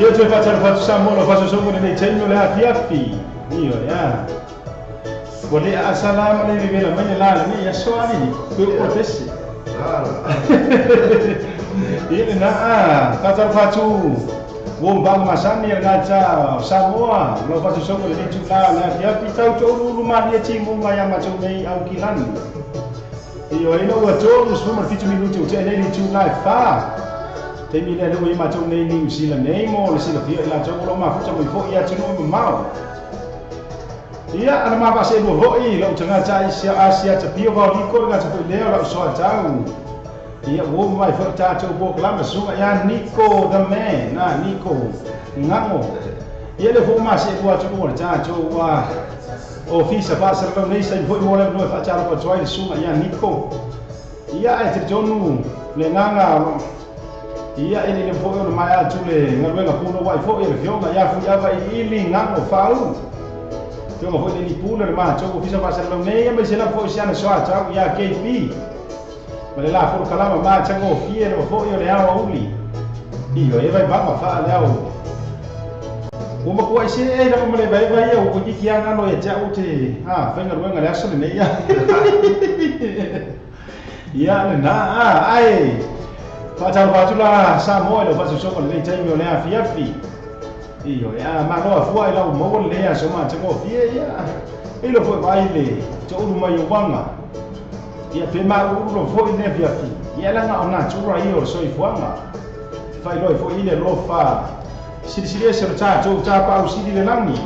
Io te faccio Samoa, faccio solo nei cenno le afiafi. Io ya. Boleh assalam le vivere ma la ni ya soali qui potessi. Ini na faccio Wombang masani ngaca Samoa, lo faccio solo nei cula le afiafi tau tolu rumah dia cimu maya macam nei aukilan. Io ino wa tolu semua 7 minuti uci nei cula fa. Te mi le lui ma chong nei New Zealand nei mo le sila fia la chong lo ma fu chong fo ia chong mo mau ia ana ma ba se bo hoi lo changa cha Asia Asia cha pio ba ni ko ga cha le la so chau ia wo mai fo cha chong bo kla ma su ya Nico the man na Nico ngango ia le fo ma se bo chong mo cha chong wa o fi sa ba sa lo nei sa fo mo le no fa cha lo pa choi su ya Nico ia ai te jonu le nganga ia ele le foi no mai atule ngaluega puno wai foi le fionga ia fui ava ili ngango fau fionga foi le pula le ma chogo fisa pasa lo nei ma se la foi siana soa chau ia KP ma le la foi kalama ma chango fie le foi le awa uli io e vai ba ma fa le au o ma ko se e la ma le vai vai o ko ki kia ngano e chau te ha fenga ruenga le aso le nei ia ia le na ai Faccio la Samoa lo faccio solo le taimi o le afiafi. Io ya ma no afua ila mo le ya so ma tgo fie ya. E lo foi vai le to ulu mai o wanga. Ia pe ma ulu lo foi le afiafi. Ia la nga ona chura io so i fuanga. Fai lo foi ile lo fa. Si si se cha cho cha pa u si le langi.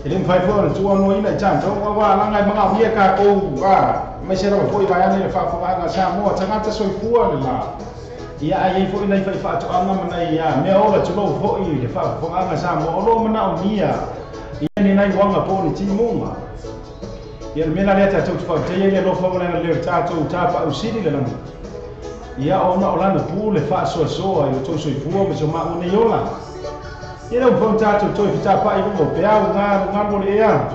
E le fai fo tu no ina cha cho wa wa la ngai ma nga ka ko a. Ma se lo foi vai ne fa fa nga Samoa tanga ta so i fua le la. Ia ai foi nei fai fa anga mana ia me ola tulo foi le fa anga sa mo lo mana o mia ia ni nai wanga po ni timunga ia me la leta tu fa te ia lo fa le le ta tu ta pa o sidi le langa ia ona o lana pu le fa so so ai to so fua me so ma o nei ola ia lo fa ta tu to ta pa i mo pe au nga nga mo le ia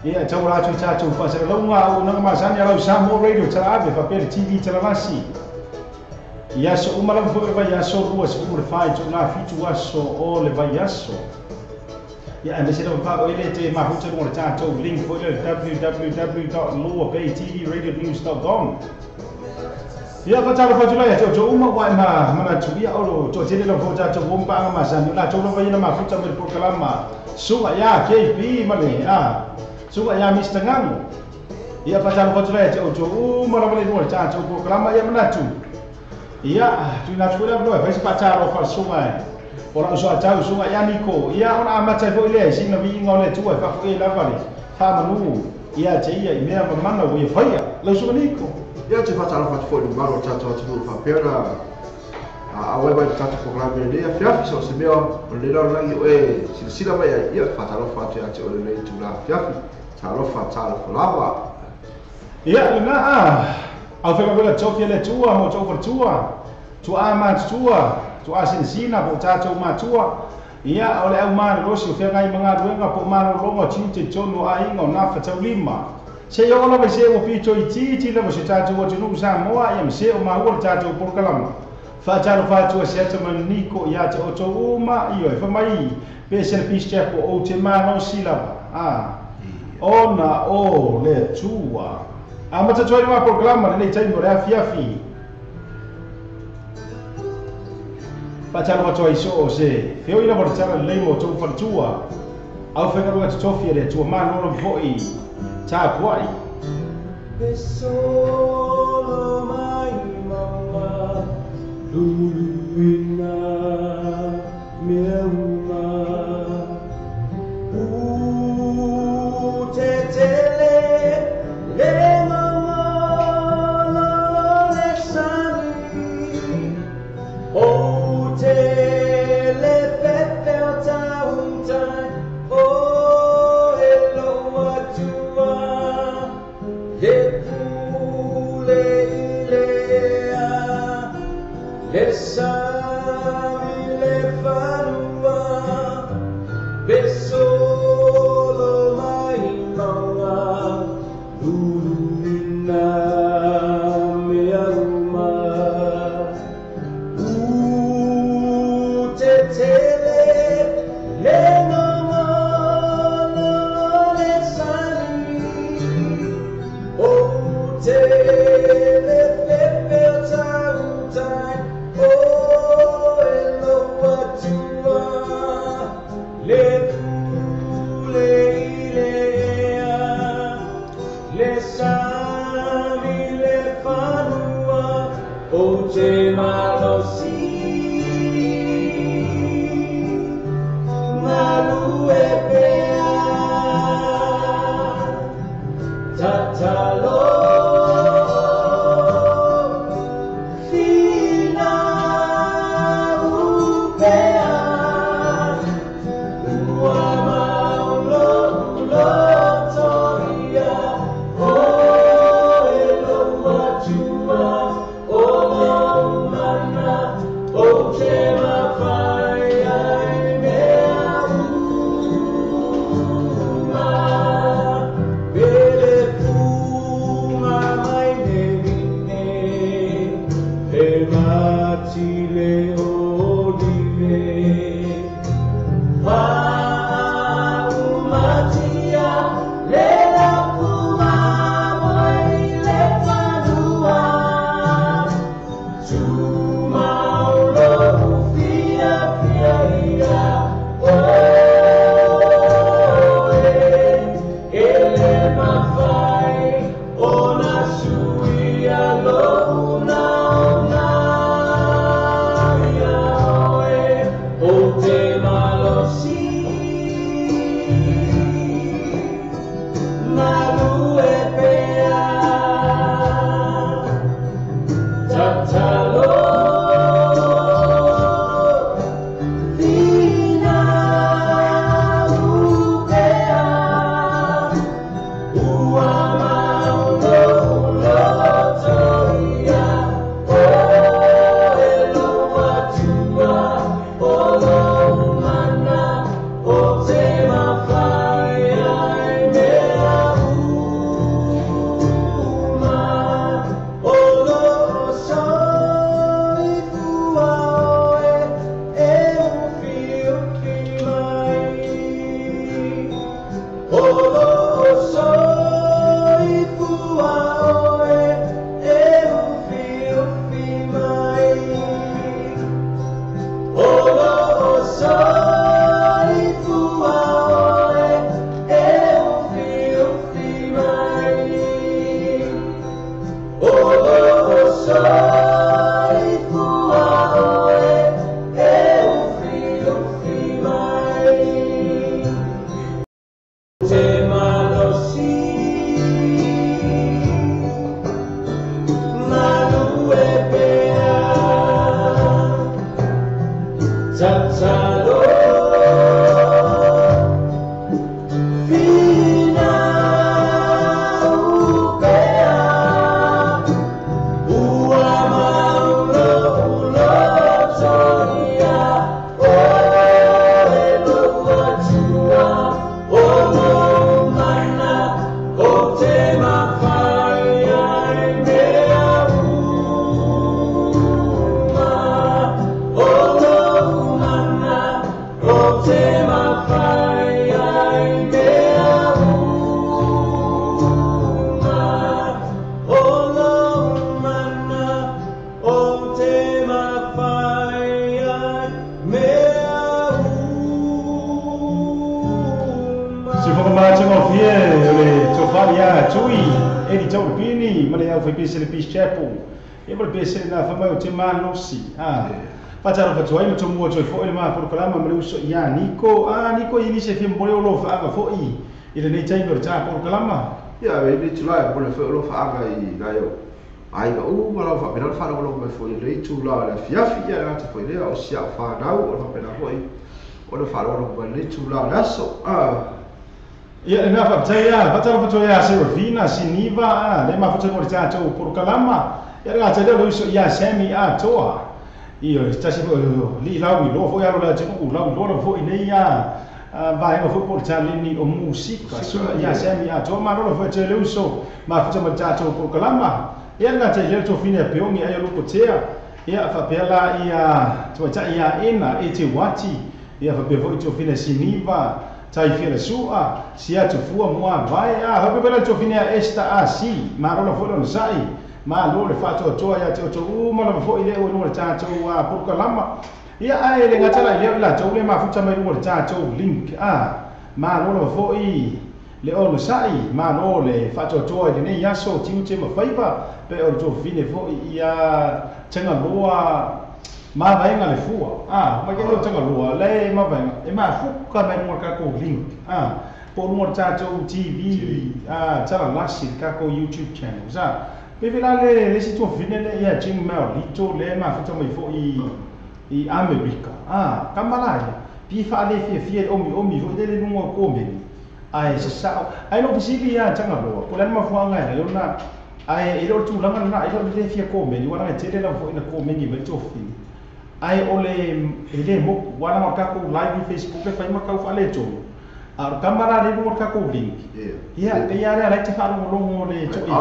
ia tau la tu ta tu fa se lo nga o na ma sa ni ala sa mo radio ta ave fa pe TV ta la si ia so uma lava foi vai aso rua se uma fai tu na fitu aso o le vai aso ia ande se não pa ele te ma huta no ta to link foi le www.loabaytvradionews.com ia fa ta fa tu la ia to uma wa ma mana tu ia oro to te le fo ta to bomba ma sa ni la to no vai na ma futa me programa suga ia KP ma le a suga ia Mr Ngango Ia faatalofa atu lea te outou uma lava le lua le tatou polokalama ia manatu. Ia, tuuina atu foi le avanoa e fai se faatalofa a le susuga e o lau soatau susuga ia Niko. Ia ona amata ai foi lea i sina viiga o le Atua e faafoe ai lava le faamanu ia te ia i mea mamana ua ia faia. Lau susuga Niko. Ia ou te faatalofa atu foi i le mamalu o le tatou atunuu faapea ona auai mai i le tatou polokalame i lenei afiafi. So o se mea o lenei lalolagi o e silasila mai ai, ia ou te faatalofa atu ia te oe i lenei itula afiafi. Talofa, talofa lava. Ia, lena a aufaigaluega tofi a le Atua ma outou faletua, tuaa matutua, tuaa sinasina po o tatou matua. Ia, o le au malolosi o feagai ma galuega po o malologa o tiute i totonu o aiga o Nafataulima. Se i oo lava i se ua pito itiiti lava si o tatou atunuu Samoa, ia ma se o maua le tatou polokalama. Faatalofa atu a Seata ma Niko ia te outou uma, ioe, fai mai pe se le peace chapel ou te malosi lava, a, ona o le Atua. Amata atu ai le ma polokalama lenei taimi o le afiafi. Faatalofa atu ai soo se feoi lava o le tala lelei ma outou faletua. Aufaigaluega totofi a le Atua malo lava foi tapuai. E solo mai mama luluina mea uma u te tele le mama le sani o te le fefe o tauntai o e lo atua le pule i lea le sami le fanua pe solo mai mama luluina mea uma u te tele le mama le sani o te le fefe o tautai o e lo atua le pule i lea le sami le fanua o te malosi malue pea tatalo fina upea ua maulo lotoia o e lo atua o lou mana o te mafai ai mea uma pele funga mai le vine e mati le olive Fa'aumatia le laupuma moe le fanua Tumaulo fia fia ia oe E le mafai ona suia lou ona ia oe O te malosi malue pea Tatalo fina upea ua maulo lotoia Pataro fatuai ma tomua toi foi le ma porokalama ma le uso ia Niko. Niko i nise fia mbole o lo whaanga foi i le nei taimi o le tā porokalama. Ia, e nei tūlai mbole foi o lo whaanga i nai o aiga u ma lau whaapena le whanau mai foi i nei tūlai le fiafi ia le gata foi lea o sia o whanau o le whaapena foi o le whanau mai nei tūlai le aso. Ia, le mea whaapatai ia, pataro fatuai ia Serafina, Siniva, le mafuta mo le tātou porokalama. Ia le gata lea o le uso ia Sami Atoa. Ia, tasi li lau i loa foi alo la te uu lau i loa foi nei ia vaenga foi po le taleni o musika. Ia Sami Atoa malo foi te le uso mafuta mo le tātou porokalama. Ia le gata lea le tofine a Peongi ai o loko tea. Ia whapea la ia tuaita'i ia ena e te wati. Ia whapea foi tofine Siniva. Tai fia sua, sia tufua mua vai, hape pela tofine a Esta a si, malo foi lona sai. Malo le whaatoa ia te oto uma lava foi le ua le tātou porokalama. Ia ae le ngatala i leo la tau le mafuta mai le tātou link. Malo lava foi le ono sai, malo le whaatoa i lenei aso tiute ma whaiva, pe o le tofine foi ia Tangaloa ma vaenga le fua. Ma ke Tangaloa le ma vaenga e mafuka mai le kākou link. Po le tātou TV, talalasi le kākou YouTube channel. Pepe la le si tofine le ia Jim Maolito le mafuta mai foi i Amerika. Kamala ia. Pi whaale fia fia omi omi foi le lunga komeni. Ai se sao. Ai no fisili ia Tangaloa. Po le mafuanga ia leona ai e lo tūlanga na e lo le fia komeni wana e tele la foi na komeni mai tofine. Ai o le e le moku wana ma kākou live i Facebook e whai makau whaale tonu. Kamara le lunga kākou link. Ia, te ia rea lai te whaalongolongo le to e.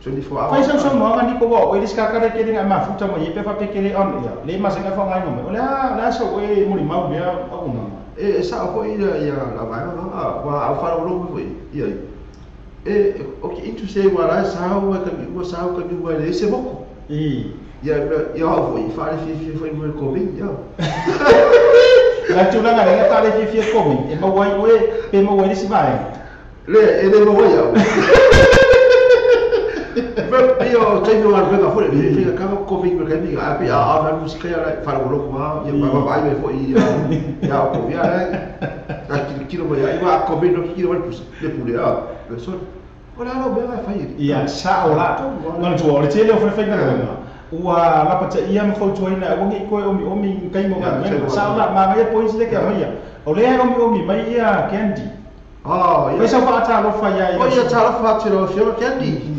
24 hours. Fai sau sau moanga Niko wa o e skakare ke nga mafuta mo ye pepa pekele on ia. Le masenga fa ngai no. O le a so e moli mau bea au na. E sa foi ia ia la vai no wa au fa lo foi ia. E o que interesse wa la sa wa ka mi wa sa ka mi wa le se boko. E ia ia au foi fa le fi foi mo ko mi ia. La tulaga le ta le fi fi ko mi e ma wai oe pe ma wai le si vai. Le e le ma wai au. Io tenho uma coisa fora, ele fica acaba comigo porque amiga, a música ela fala o louco mal, e vai vai foi e a comer, né? Aquilo que não vai, vai comer no que não vai le pule, le sol. Olha lá, bem vai fazer. Ia sa ola. Não tu olha, te le foi feito na. Ua la pata ia mo fautu ina o ngi ko omi omi kai mo ga. Sa ola ma ngai points le ke mai. O le omi omi mai ia Candy. Ah, ia. Foi só para ta lo fa ia. O ia ta lo fa te lo fio Candy.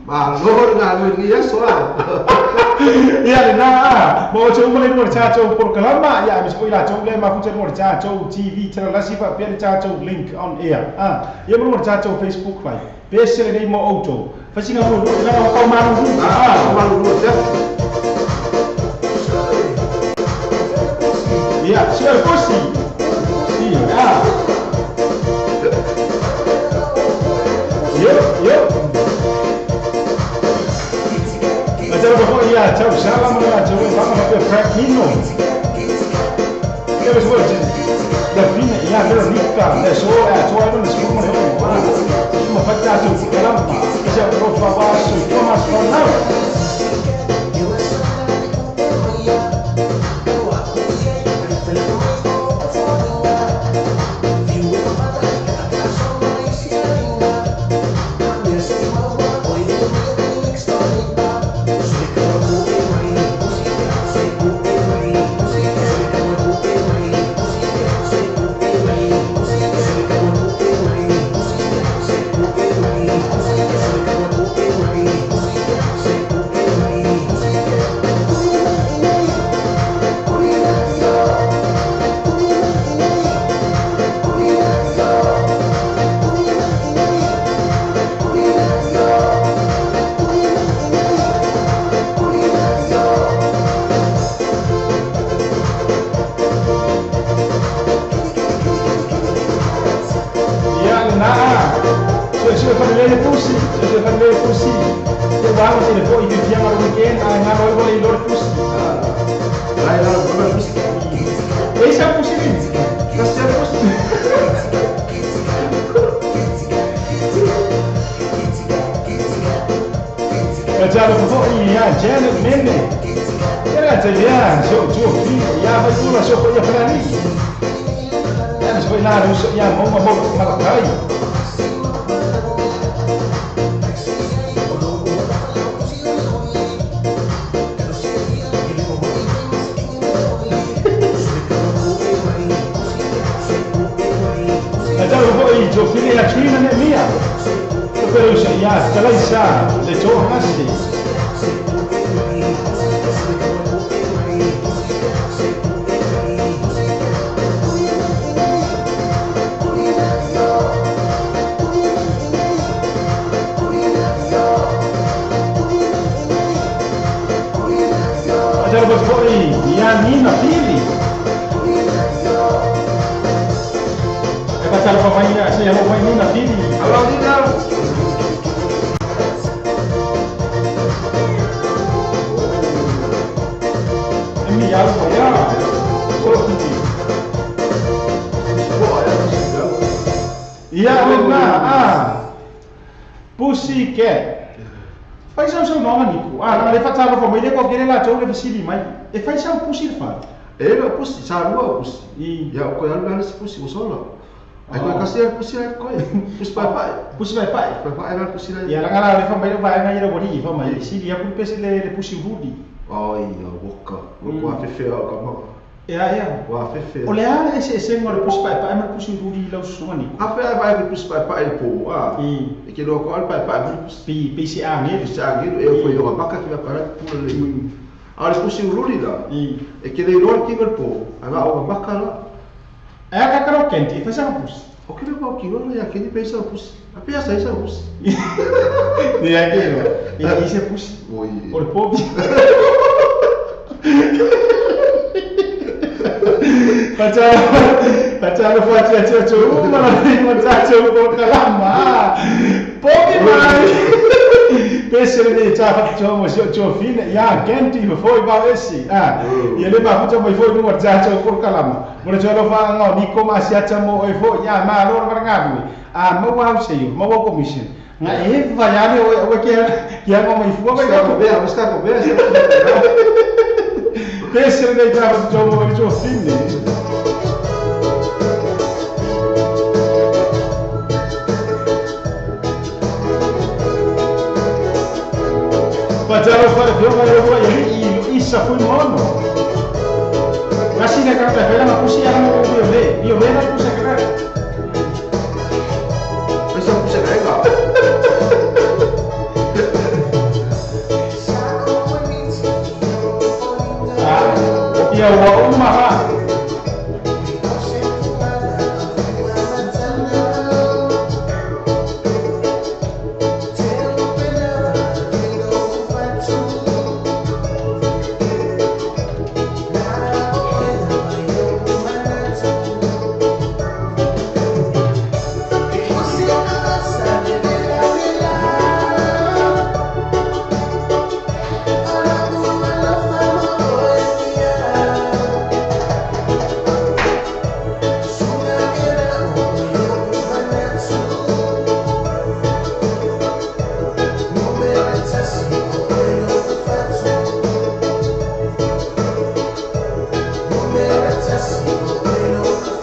Ma lo na lo ia so. Ia na, mo te uma le mo tātou porokalama ia mis foi la tou le mafuta mo tātou TV talalasi fa pe tātou link on air. Ia mo tātou Facebook vai. Pe se le mo auto. Fasinga mo na ka malu. Malu ya. Ia, se fosse. Ia. Yo, yo. Ia, tau salama la tau e whanga pe Frank Nino. Ia bes foi, la fina, ia Veronica, le so e toa e le sku mo le o. Ma fa tātou kalama. Ia ro fa wa su Thomas von Nau. Se fa le pusi. Te va a le foi que fiama lo weekend a ngalo e le lo pusi. Lai la lo pusi. Esa pusi ni. Kasi pusi. Fatalo foi ya Janet Mene. Era te ya so tu fi ya vai tu la so foi ya frani. Ya so la so ya mo mo malakai. Fatalo foi tu fi ya Trina ne mia. Pero ya talaisa le to hasi. Fatalo foi ya Nina Pili. Fatalo foi ya se ya foi Nina Pili. Alô Nina. Ya lena ah Pussycat. Faz o seu nome Nico. Ah, le fatalo foi mai le ko kere la tole fisili mai. E faz o pusi fa. E lo pusi sa lua pusi. I ya ko ya la pusi o solo. Ai ko kasi pusi ai ko. Pusi pai pai. Pusi pai pai. Pai pai la pusi la. Ya la ngala le fa mai va ngai le bori fa mai. Sili ya ku pese le pusi rudi. Ai ya woka. Woka fefe ka ma. Ya ya. Wa fefe. O le a ese ese ngore pusi pai pai ma pusi rudi la usunga Nico. A fe vai pusi pai pai po. Ah. E ke lo ko al pai pai pusi. Pi PCA nge. PCA nge e foi yo maka ki para pu le. A le pusi rudi la. E ke le lo ki po. Ala o maka la. E a ka ro kenti fa sa pusi. O ke le ko ki lo ya ke ni pesa pusi. A pesa sa pusi. Ni ya ke lo. E ise pusi. Oi. O po. Fatalo foi tia tia uma na tia ko kalama. Popi mai. Pese le tia fa tia mo sio tia fine ya kenti foi ba esi. Ah, e le ba tia mo foi no tia tia ko kalama. Mo tia lo fa ngo ni ko ma sia tia mo e foi ya ma lo ra ngalu. Ah, mo wa se yo, mo wa commission. Nga e va ya le o ke ya mo mai fu ba ya ko be, está ko be. Pese le tia tia mo tia fine. Fatalo foi fio mai lo e isa foi mono. Kasi na ka pela ma pusi ala mo bio le, bio le na pusi ka. Esa pusi ka. Ah, ia wa uma ha.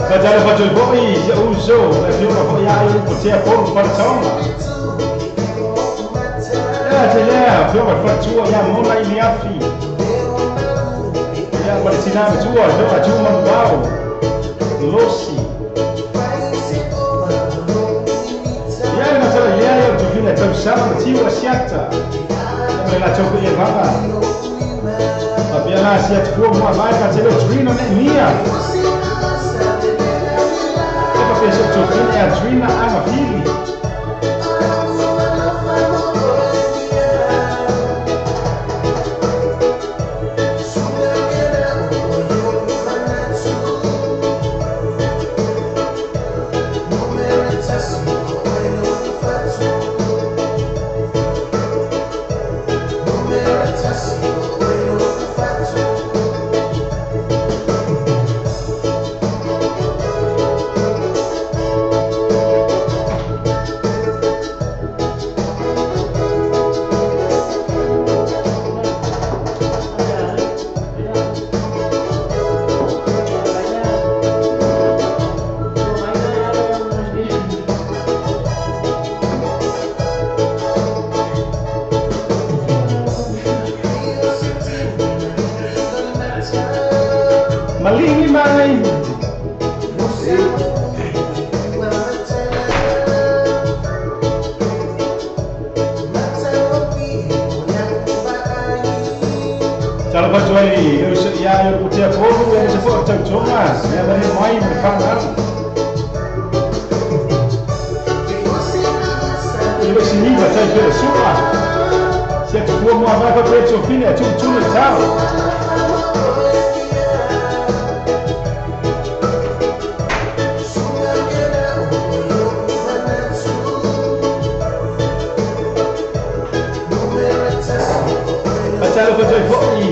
Fatalo foi foi uso, e fio foi ya eu potia por fartoma. Ya te ya fio foi tua ya mo la ili afi. Ya por sina tua, fio a tua mo Losi. Ya na tala ya yo tu fina tu sama ti wa siata. Ya la tu e va. Papia la sia tu mo vai ka te lo trino ne mia. Pese tu fina a trina ama fili. Fatalofa atu ai le uso ia i o le kutea polu e se foʻi tautoga mea male mai ma le fagalu. I le siniva tai pele sua. Se atu kua mua vai pa pe tofine atu tulu tau. Fatalofa atu ai foʻi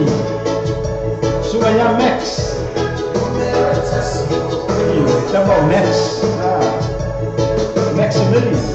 Sunga ia Max. Io, tama o Max. Maximilian.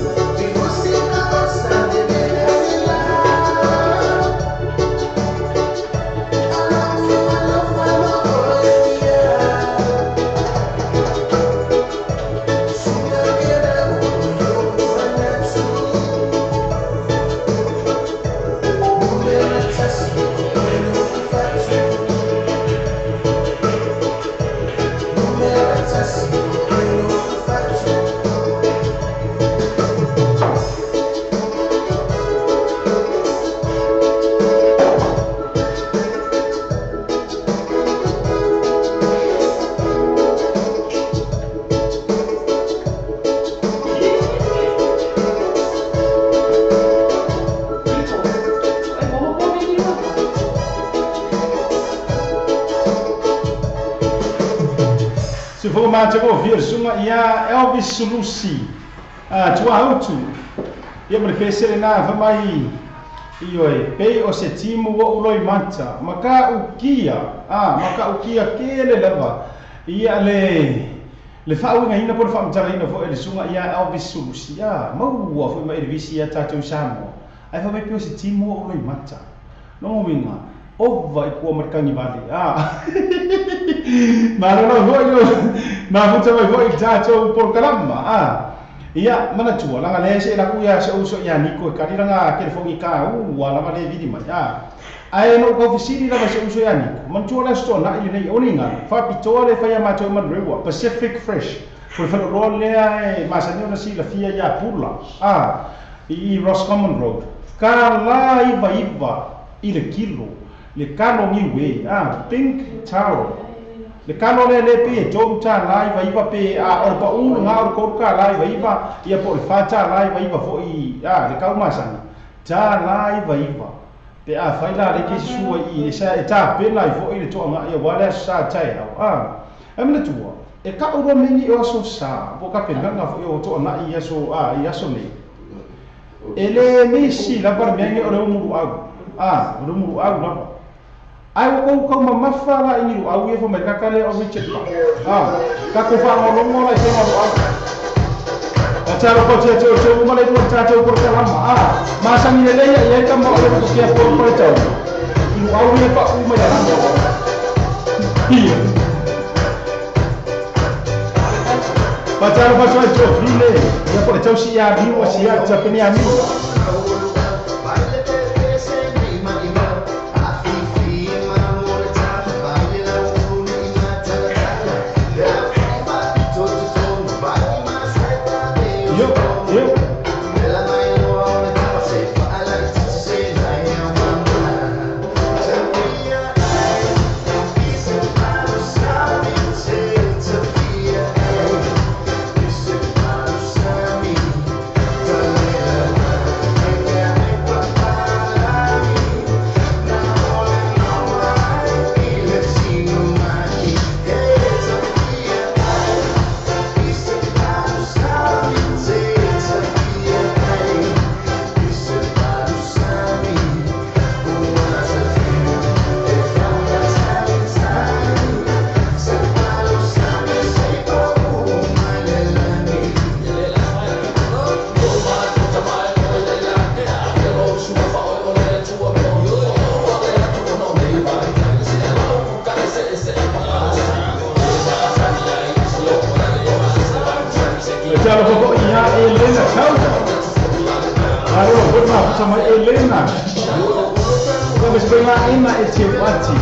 Se for uma te ouvir sunga ia Elvis Sulusi tua autu ia me pese na fa mai ioe pe o se timu o uloi mata maka ukia maka ukia kele lava ia le faauiga ina po le faamatalaina foʻi le suga ia Elvis Sulusi maua foʻi ma Elvis ia tatou Samoa ae fa mai pe o se timu o uloi mata logo uiga ova i kua ma le kagivale malo foʻi lo mafuta mai foʻi i tatou polokalama ia manatua laga le se laku ia se uso ia Niko e kalilaga kelefogi ka ua lava le vili mai ae no ka ofisili lava se uso ia Niko manatua le aso toanaʻi lenei oliga faapitoa le faia matou manureua Pacific Fresh po le faleoloa lea e masani ona silafia ia Pula i Roscommon Road ka la iva iva i le kilo le kalo niue pink taro le kalo le le pe tolu ta la iva iva pe o le paʻu ga o le kolu ka la iva iva ia po o le fa ta la iva iva foʻi le kaumasani ta la iva iva pe a fai la le kesi sua i e sa e tapena ai foʻi le toʻagaʻi auā le aso sa taeao e manatua e kaʻu loa meni o aso sa po kapenaga foʻi o toʻanaʻi i aso i aso nei e lē misi lava le mea age o le umuluʻau o le umuluʻau lava ai ua kou kau mamafa la i luʻau ia fo mai kaka lea o Richard Pa kako faagologo la i fega luʻau atalo ko te te te uma le lua tatou polokalama masani lelei ia iai kama o le kukea polo tau i luʻau ia paʻu mai lalaga ia patalo pasoai tofile ia po le tausi ia miu asia tapene ia miu. Elena. Come spela ena e te wati.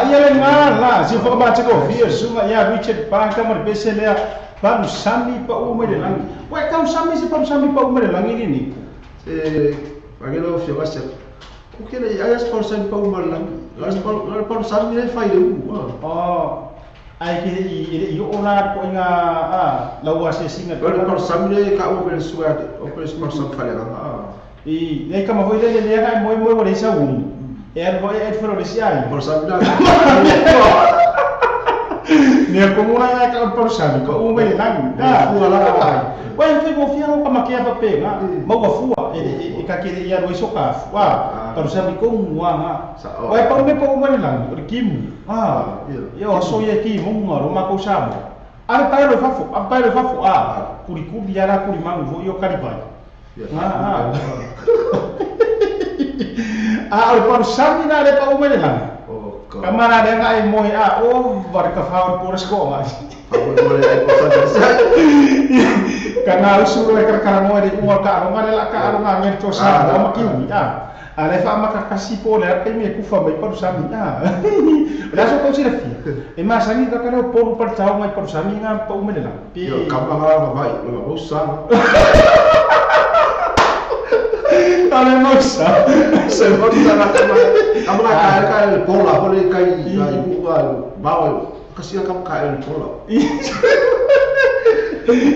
Ia le ngā la, si whakamatea ko fia sunga ia Richard Parker ma le pese lea palu sami pa u mai le langi. Uai kau sami se palu sami pa u mai le langi ni ni. Se pagelo fio ga se. Ku ke le ai as palu sami pa u mai le langi. La palu sami le fai le u. Oh. Ai ke i o la ko inga a laua se singa. Le palu sami le ka o le suga o le palu sami fale la. I le kama foi le le ga moi moi le sa u. E al voi e fero le siai. Palu sami la. Ne como la ka palu sami ko u mai le langi. Da fua la. Uai fai mo fia o kama kia pape nga. Mau fua e ka ke ia roi soka fua. Palu sami ko mua nga. Uai pa me pa u mai le langi o kimu. Ah, ia o so ia ki mo nga ro ma ko sa mo. Are pa ro fafo, a pa ro fafo a. Kuri kuri ara kuri mangu vo io kari pai. Ah. A o palu sami na le pa u mai le langi. Kamara le nga e moe a o varka faur pura sko nga. Kana usuro e karakara moe de ua ka aronga le la ka aronga nge to sa o makiwi a. A le fa makakasi po le ka me kufa mai palu sami a. La so ko sira fi. E ma sangi ka kana poru par tau mai palu sami nga pa u mai le langi. Yo kamara ma vai, ma mo sa. Ale mosa. Se mosa la kama. Kama ka ka el pola, pole kai kai uga bawa kasi ka ka el pola.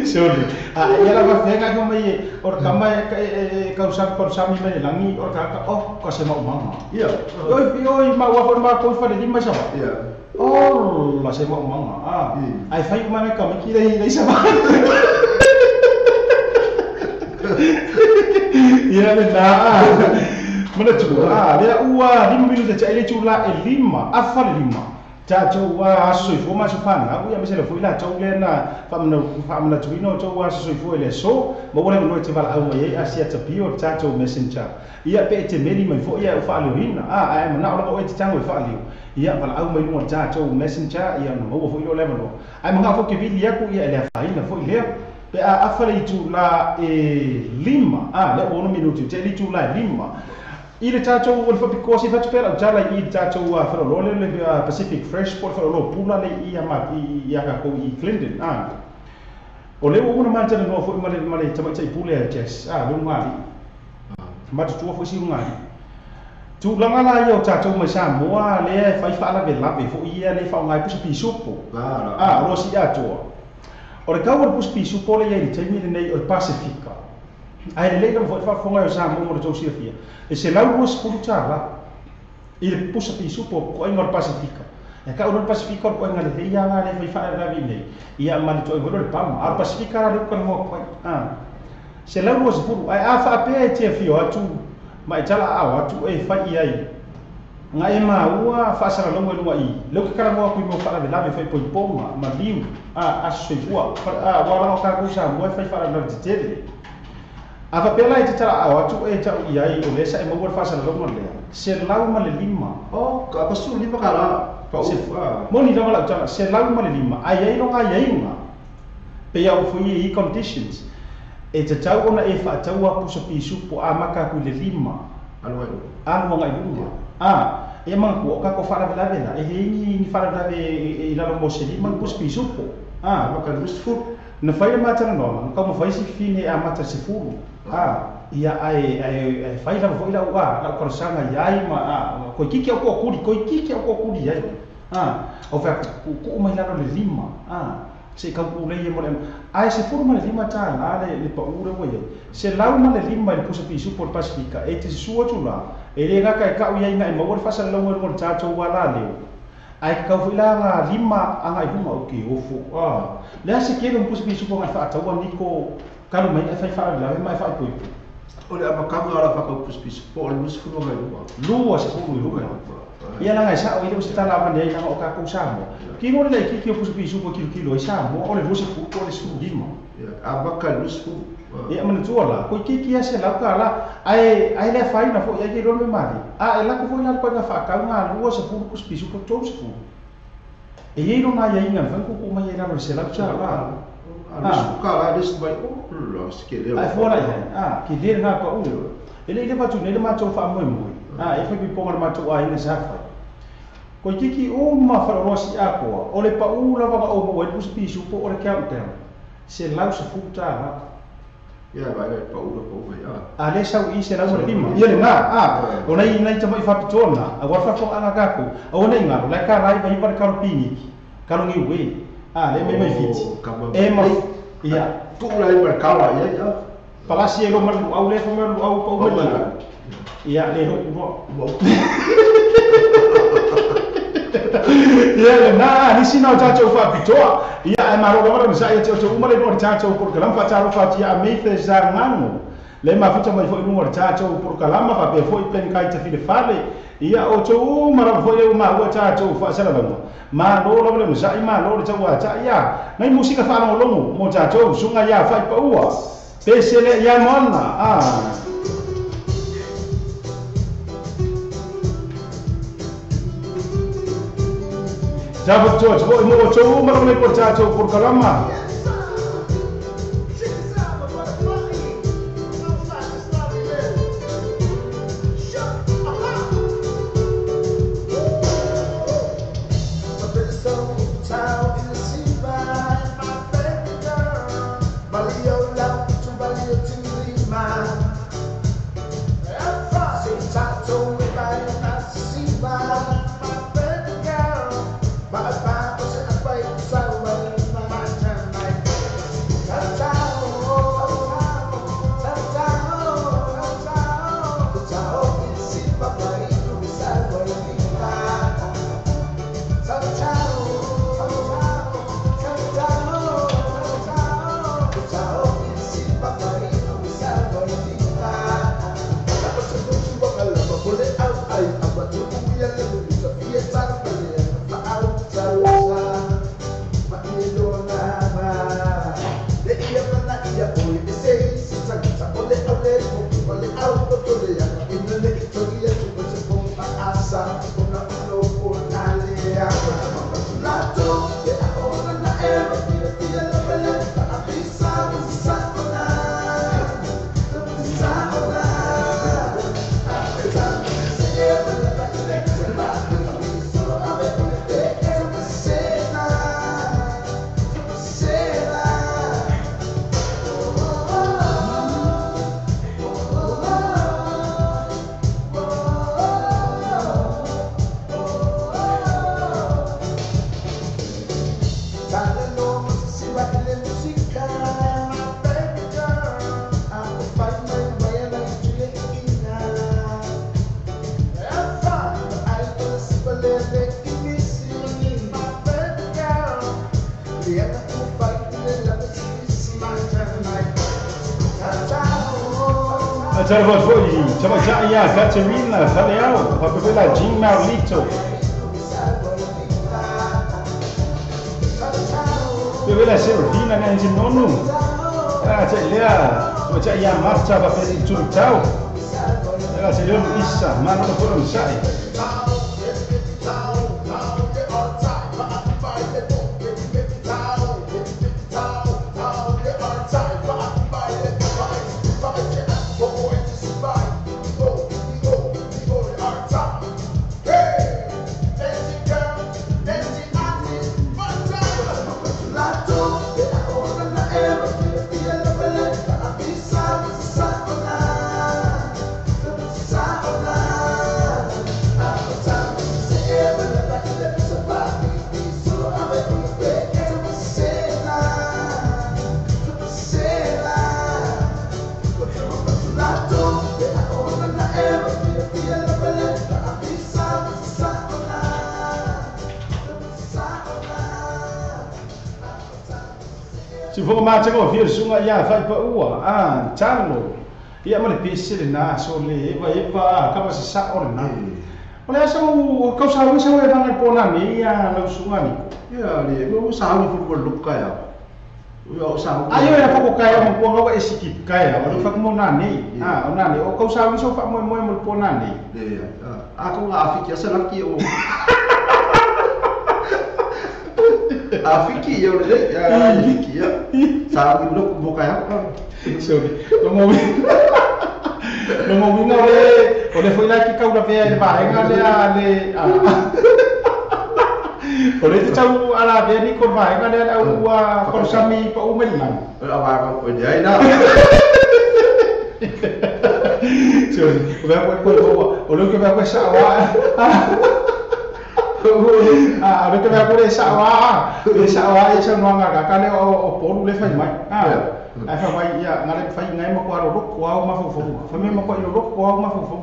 Sorry. Ah, ia la va fenga ko mai or kama e ka usam por sami mai langi or ka oh ka se mau manga. Ia. Oi oi ma wa for ma ko fa de lima sa. Ia. Oh, la se mau manga. Ah. Ai fai ma me ka me ki dei sa. Ia le na. Mana tu ah le ua lima minuta cha ile chula e lima afa le lima cha cho wa soi fo ma so fa na u ya me se le fo ila cho le na fa mna tu no cho wa soi fo le so mo wala no te vala au mai a sia ta bio cha cho messenger ia pe te meli mai fo ia fa le hina a ai ma na o e te tango fa le ia vala au mai no cha cho messenger ia no mo fo ilo le no ai ma fo ke vi ia ku ia le fa ina fo ile pe a afa le tu la e lima a le ono minuti te le tu la lima I le tātou o le whapikosi whatupera o tala i le tātou a wharolole le Pacific Fresh po le wharolo pula le i a ma i a kako i Clinton a o le o una mātana noa fo i male tamaitai pule a Jess a le ungali matutua fo si ungali tūlanga la ia o tātou mai Samoa le whai whaalave lave fo ia le whaongai pusa pisupo a o si atoa o le kau o le pusa pisupo le ia i le taimi le nei o le Pasifika. Ai le leila foi fa fonga o Samoa mo le tau silafia. E se lau rua sepulu tāla i le pusa pisupo ko ai ngā Pasifika. E ka o le Pasifika ko ai ngā le ia ngā le whai whaalavi nei. Ia ma le toi le pama. A le Pasifika la le ukana hoa koe. Se lau rua sepulu. Ai a whaapea e tia fio atu ma e tala au atu e whai i ai. Ngā e maua whaasara longo e lunga i. Leo ke karamoa kui mau whaalavi lave whai poiponga ma liu a asoifua. A wala o kākou Samoa e whai whaalavi te tele. A whapela e te tala au atu e tau i ai o lesa e maua le whaasara longa lea. Se lau ma le lima. Oh, ka pasu lima ka la. Pa u. Moni lava lau tala, se lau ma le lima. Ai ai longa ai ai Pe au fui i conditions. E te tau ona e whaatau a pusa pisupo a maka kui le lima. Alu anga i lunga. A, e manga kua o kako whaalavelave la. E he ingi ni whaalavelave i lalo mo se lima pusa pisupo. A, maka lustful. Na whai le mātana noa, kau ma whai si fine a mata se furu. A, ia ai ai whai lava foi lau a, lau karasanga i ai ma a, koi kiki au kua kuri, koi kiki au kua kuri ai. A, au whai ku mai lalo le lima. A, se kau ku lei e mo le, ai se furu ma le lima tā la le pa ure wo ia. Se lau ma le lima i le pusa pisupo le Pasifika, e te sua tu la, e le ngaka e kau ia inga e maua le whasa longo e le tātou wa la leo. Ai kau foi la ngā lima anga i hunga o ke ofo. Ah, le ase ke le pusa pisupo ngai whaataua niko kalu mai e whai whaalawe mai whai poipo. O le amakanga ala whakau pusa pisupo o le lusa fulu ngai lunga. Lua se fulu i lunga. Ia la ngai sao i le usa tala awane ai langa o kākou Samoa. Ki ngore le kiki o pusa pisupo kilo kilo i Samoa o le lusa fulu o le sulu lima. Amaka lusa fulu. Ia manatua la, koi kiki ase lau ka la, ai le whaina fo i ai ke rome mali. A e lako fo i lalo koe ngā whaakau ngā lua se fulu pusa pisupo tolu se fulu. E iei rona ia inga, whanku ko mai e lalo se lau tsa la. A lusa ka la lusa mai o la se ke leo. Ai fo la ia, a ke leo ngā pa u. E le ile watu nei le mātou wha moe moe. A e whai piponga le mātou a ina sa whai. Ko kiki o ma whararoa si akoa, o le pa u lava nga o mo e pusi pisu po o le countdown. Se lau se futa la. Ia vai vai pa u pa u vai. A le sau i se lau le lima. Ia le nga a o nei nei tama i whapitona, a war whako anga kako. O nei ngaro, le ka lai vai vai karo pini. Karo ngi we. A le me mai fiti. E ma ia tu lai ma kawa ia ia. Palasi e lo malu au le fo malu au pa u mai. Ia le ro ro. Ia le na ni sina o tātou whapitoa. Ia e maro lava le sa ia te o umare no tātou por kalam fa tātou fa tia me fe sa ngango. Le mafuta mai foi lunga o tātou por kalama fa pe foi pen kai te file fale. Ia o te umara foi o ma ua tātou fa sala lava. Ma lo lava le sa i ma lo le tau ta ia. Nai musika fa longo mo tātou sunga ia fa pa ua. Pesele ia mona. Ah. Java George, voi mo tau maro nei por tātou por kalama. Ia Caterina, Faleao, Fabiola Jim Maulito. Bebela Serafina Nanzinonu. Ela te lea, tu ia Marta va per il turtau. Ela se leon Issa, ma non lo sai. Si vou mais chegou vir sunga ya vai pa ua ah chalo ia ma le pese le na so le eva eva kama se sa o na o le sa o kau sa o sa o e po na ni ia no sunga ni ia le mo sa o fu lo ka ya o sa o ayo ya fa ko ka ya mo po ga e siki ka ya o fa mo na ni ah o na ni o kau sa o sa fa mo mo mo po na ni le a ko ga afiki sa la ki o Afiki yo le afiki ya sa lo mo ka ya sorry no mo no mo le o le foi lá que cau la vea le va le a le O le te tau ala vea ni kon vaenga lea au ua konosami pa u mai lagi. O le vaega o le ai la. Se o vea koe koe maua, o le ke vea koe sa wa. Ah, o le ke vea koe sa wa, le sa wa e sa noanga ka ka le o polu le fai mai. Ah. Ai fa mai ia ngale fai ngai ma ko aro roko au ma fo fo. Fa me ma ko ro roko au ma fo fo.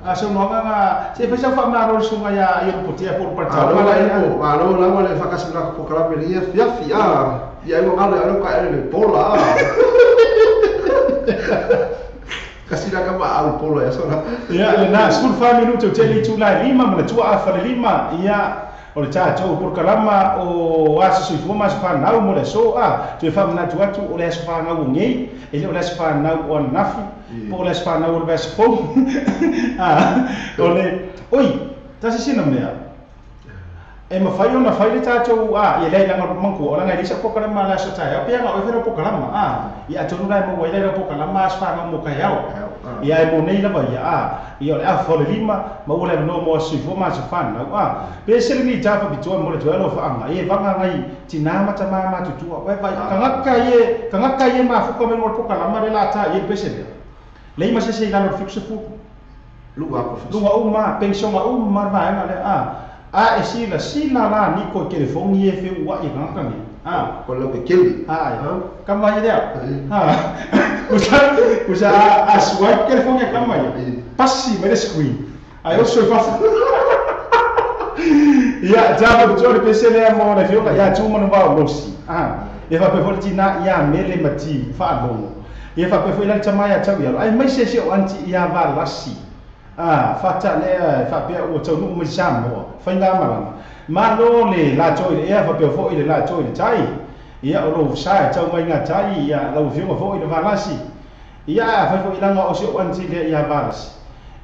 A so noanga nga se fa sa fa ma ro sunga ya ia po tia po pa ta. Malo malo la wale fa kasi la ko kala me ia fia fia. Ia mo ngale aro ka ele pola. Kasi la kama au pola ya sona. Ia le na sul fa minuto teli tu la lima mo tua afa le lima ia o le tatou polokalama o aso soifua ma aso fanau mo le aso a toe faamanatu atu o le aso fanau o gei e le o le aso fanau o ananafi po o le aso fanau o le vaiaso fou o le oi tasi sina mea e mafai ona fai le tatou a ia lea ilaga mankua o laga e leai sau polokalama le aso taeao peaga oe fai lau polokalama a ia atonu la e maua ai lai lau polokalama aso fanau mo kaeao ia e mo nei lava ia a ia o le afa o le lima ma ua le avanoa mo aso soifua ma aso fanau a pe se lenei tafapitoa mo le toe alo faaga ia e vagagai tinā ma tamā matutua oe vai kagaka ie mafuka mai luga o le polokalama le la ta ia le pese lea lei ma sese i lalo o le 70 luga uma pensioga uma le vaega lea a a e sila sila la ni ko telefoni e fe ua i kagaka nei a ko le keli a kama ia lea a usa a swipe telefoni e kama ia pasi mai le screen ai o soi fafu ia tapa pitoa le pese lea mo le fioga ia tu manu vao losi a e faapea foi le tinā ia mele ma ti faalogo ia faapea foi la le tamā ia tau ialo ai mai se se o anti ia valasi a fata lea faapea ua taunuu mai Samoa faiga malaga malo le latou i le ea faapea foi le latou i le tai ia o lou sa e tau mai gatai ia lau afioga foi le valasi ia a fai foi laga o se o anti lea ia valasi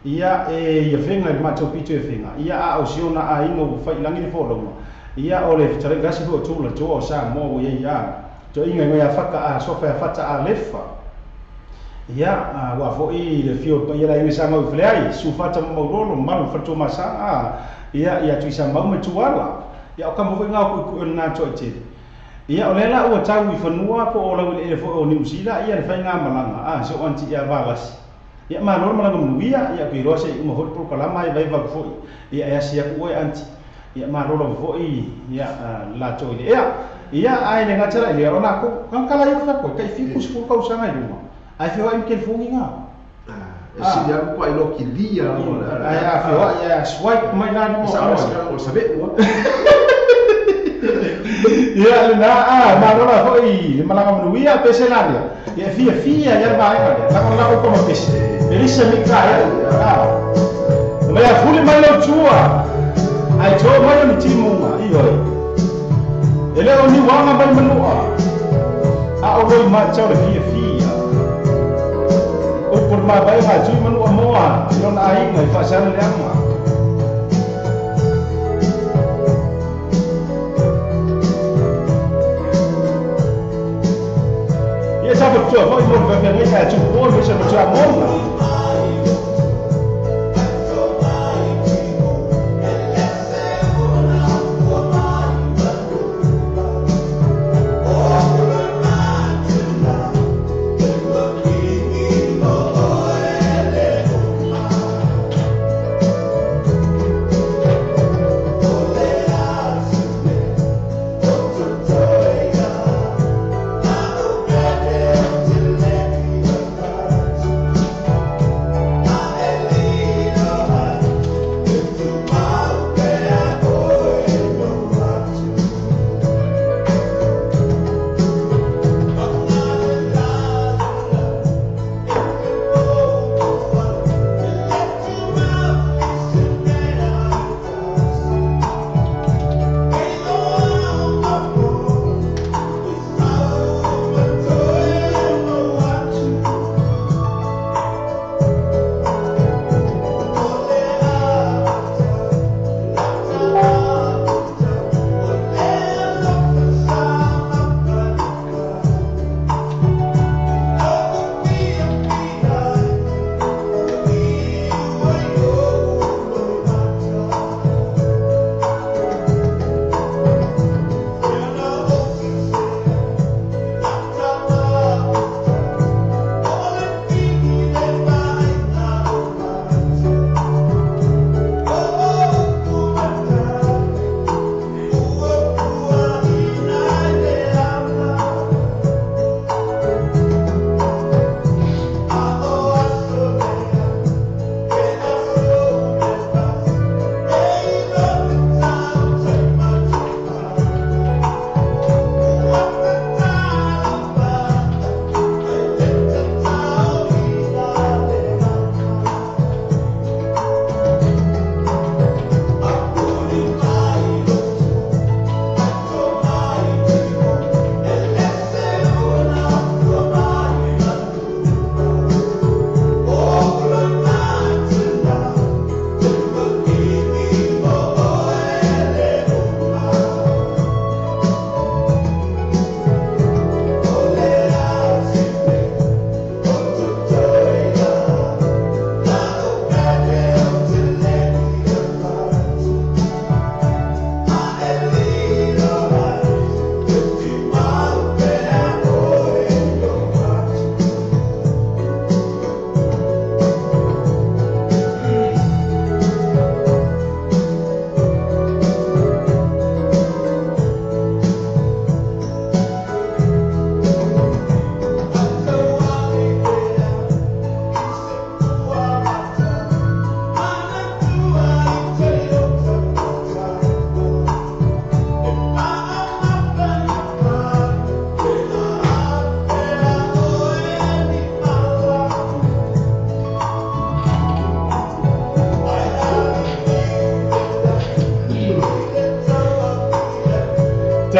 ia e ia fega i le matou pito e fega ia a o si ona aiga ua failagi le folauga ia o le fetalai lasi foi o tulatoa o Samoa ua iai a toaiga i ia fata a sofa ia fata a lefa ia ua foi le fio paia la inga sanga i faleai sufata maulolo malu faletua masaga ia ia tuisamau ma tuala ia o kama foi ngao kuʻikuʻi o lenā toaitele ia o lea la ua tau i fanua po o lau eleele foi o Niu Sila ia le faiga malaga a se o anti ia valasi ia malo le malaga manuia ia ke iloa se i uma foi le polokalama e vaivau foi ia e asi aku oe anti ia malo lava foi ia latou i le ea ia ae le gata la i lea o lakou kagakala ia fakoe kai 70 tausaga i luga ai feoai ma telefoni ga e sili atu kwa ilo kilia ai a feoai ia swipe mai la lima o save'u ia lena a malo la foi le malaga manuia pese la lea ia fia fia ia le vaega lea lagolago koma pese elisa mika ia mai a fuli mai lau tua ai to mai o ni timuga ioe e le o ni uaga mai manua a o loi matau le fiafia upu le mavaega a tui manua moa i lona aiga i faasala leaga. Ia tapatua foi mo le faafeagaiga a tupu oe ma isa matua mona.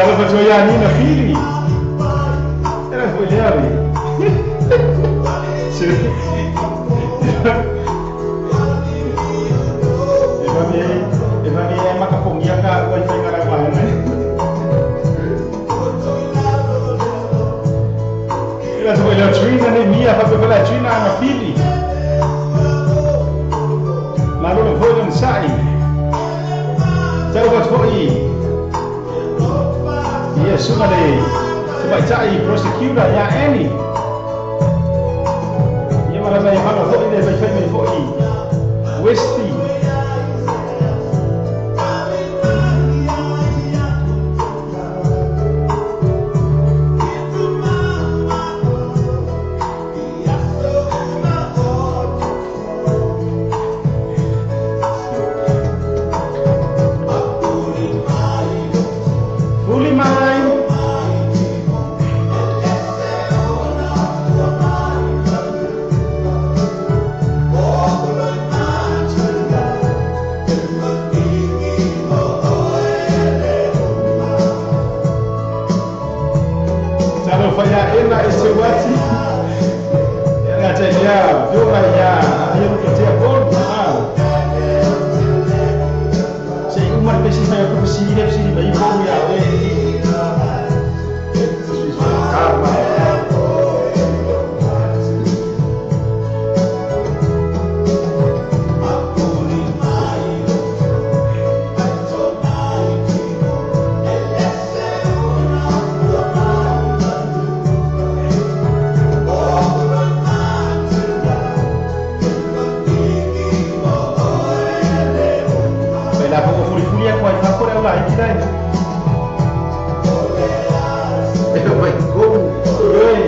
Talofa atu ai ia Nina Fili. Era foi lea le. E vave e makapongia ka ua i whainga rau aena. Ela foi lea Trina ne mia, whapepela Trina anga Fili. Malo le foi lona sa'i. Talofa atu foi. Ia suga le tamaitai prosecutor ia Annie. Ia malama ia malo foi le faifai mai foi. Westy. Fuli mai. Talofa ia ena e se wati. Ela te ia, viola ia, ia no te bom. Se uma vez se vai com se deve se vai bom ia. Karma. La poco fuli fuli a kwa fa kore ola i dai. E vai como? Oi.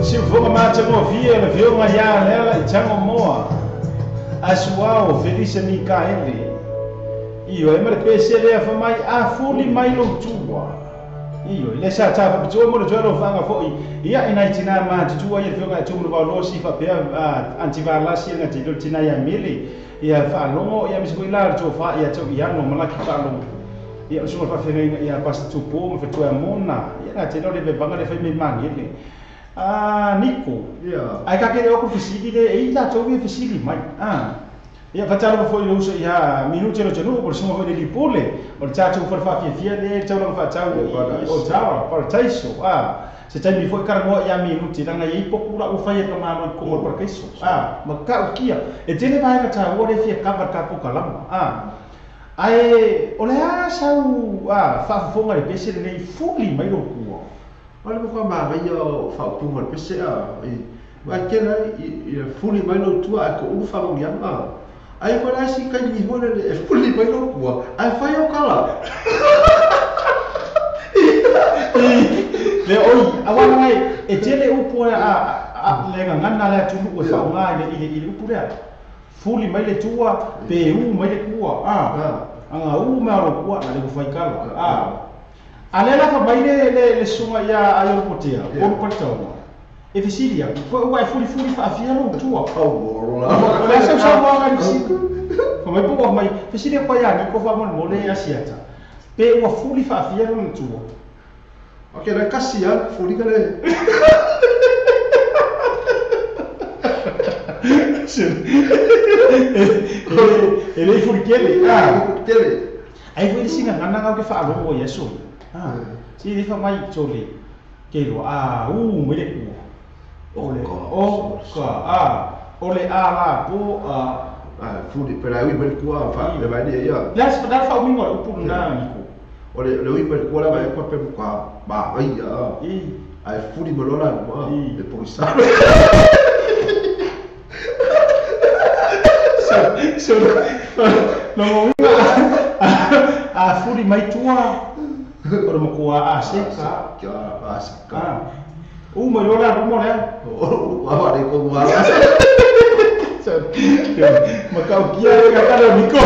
Se vou mamar te movia, ela viu uma ia ela e chango moa. Asuao Felice Mikaele. Io e mare pese le fa mai a fuli mai lo tua. Io le sa ta fa tu mo le lo fanga foi. Ia ina tina ma tu ia fio ga tu mo ba lo si fa pe antivala si nga ti lo tina ia mele. Ia fa longo ia mi la tu fa ia tu ia no mala ki fa longo. Ia so fa fe ia pas tu po mo fa tu mona. Ia na te lo le banga le fa mi mangele. Ah, Nico. Ia. Ai ka kere o fisiki le e ila to vi fisiki mai. Ah. Ia fatalo foi lo uso ia minuto lo tenu por somo foi le pole. O tatu for fa fia le tau lo fa tau o tau por taiso. Ah. Se tai mi foi kargo ia minuto langa i pokura o fai ka malo ko por kaiso. Ah, ma ka o kia. E tele vai ka tau o le fia ka ka po kalama. Ah. Ai o le a sau a fa fonga le pese le fuli mai lo kua. Olha mo ma vai o fa punga le pese a e ma kela i fuli mai lo tua a ko u fa mo yama. Ai ko la si ka ni ho le e fuli mai lo kua. Ai fa yo kala. Le oi awa ngai e tele upu a le ngana le tu o fa ngai le i upu le. Fuli mai le tua pe u mai le kua. Ah. Anga u mai lo kua na le fai kala. Ah. Alela fa mai le sunga ia ayo potea, o portao. E visilia, ko wa fuli fuli fa afia lo tua. Oh, la sa sa wa ga si. Fa mai po mai visilia pa ya ni ko fa mo mo le asiata. Pe wa fuli fa afia lo tua. Ok, la kasia fuli ka le. E le fuli kele. Ah, kele. Ai foi singa ngana ga ke fa lo ya so. Ah, si di fa mai chole ke lo a u me le ku. Ole o ka a ole a la po a a fuli pela ui me ku a fa le vai ia. Las fa fa mi ngo pu na ni ku. Ole le ui me ku la vai ko pe ka ba ai a. Ai fuli me lo la ma le po sa. So no a fuli mai tua. O le matua a seka. Kia a seka. Uma i lola rumo lea. O le ko wa. Makau kia e kakala niko.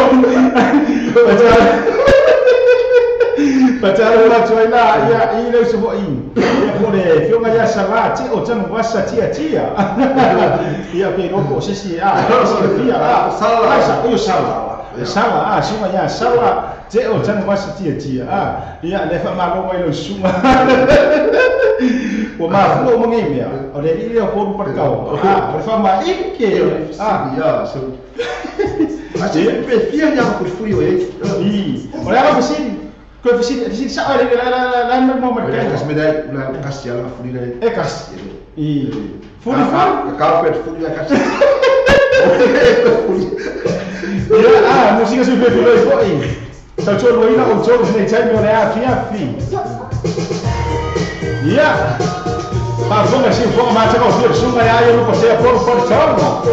Pacha la tuai la ia i le uso i. Ia ko le fionga ia sala ti o tanu wasa tia tia. Ia pe roko se si a se fia a sala sa o sala. Sala a sunga ia sala te o tanu wasa tia tia a. Ia le fa malo mai lo sunga. O ma fu o mangi mea. O le ile o poru parkau. A o le fa ma ike a ia so. A se pe fia ia ko fui o e. I. O le ala fasili. Ko fasili sa le la la la mo mo ka. Kas me dai la kas ya la fuli le. E kas. I. Fuli fuli. Ka pe fuli la kas. Ia a música se fe fuli foi. Sa tolo ina o tolo nei taimi o le a fia fi. Ia. Pa fonga si fonga ma ta ko fi sunga ya yo no pasea por por chama.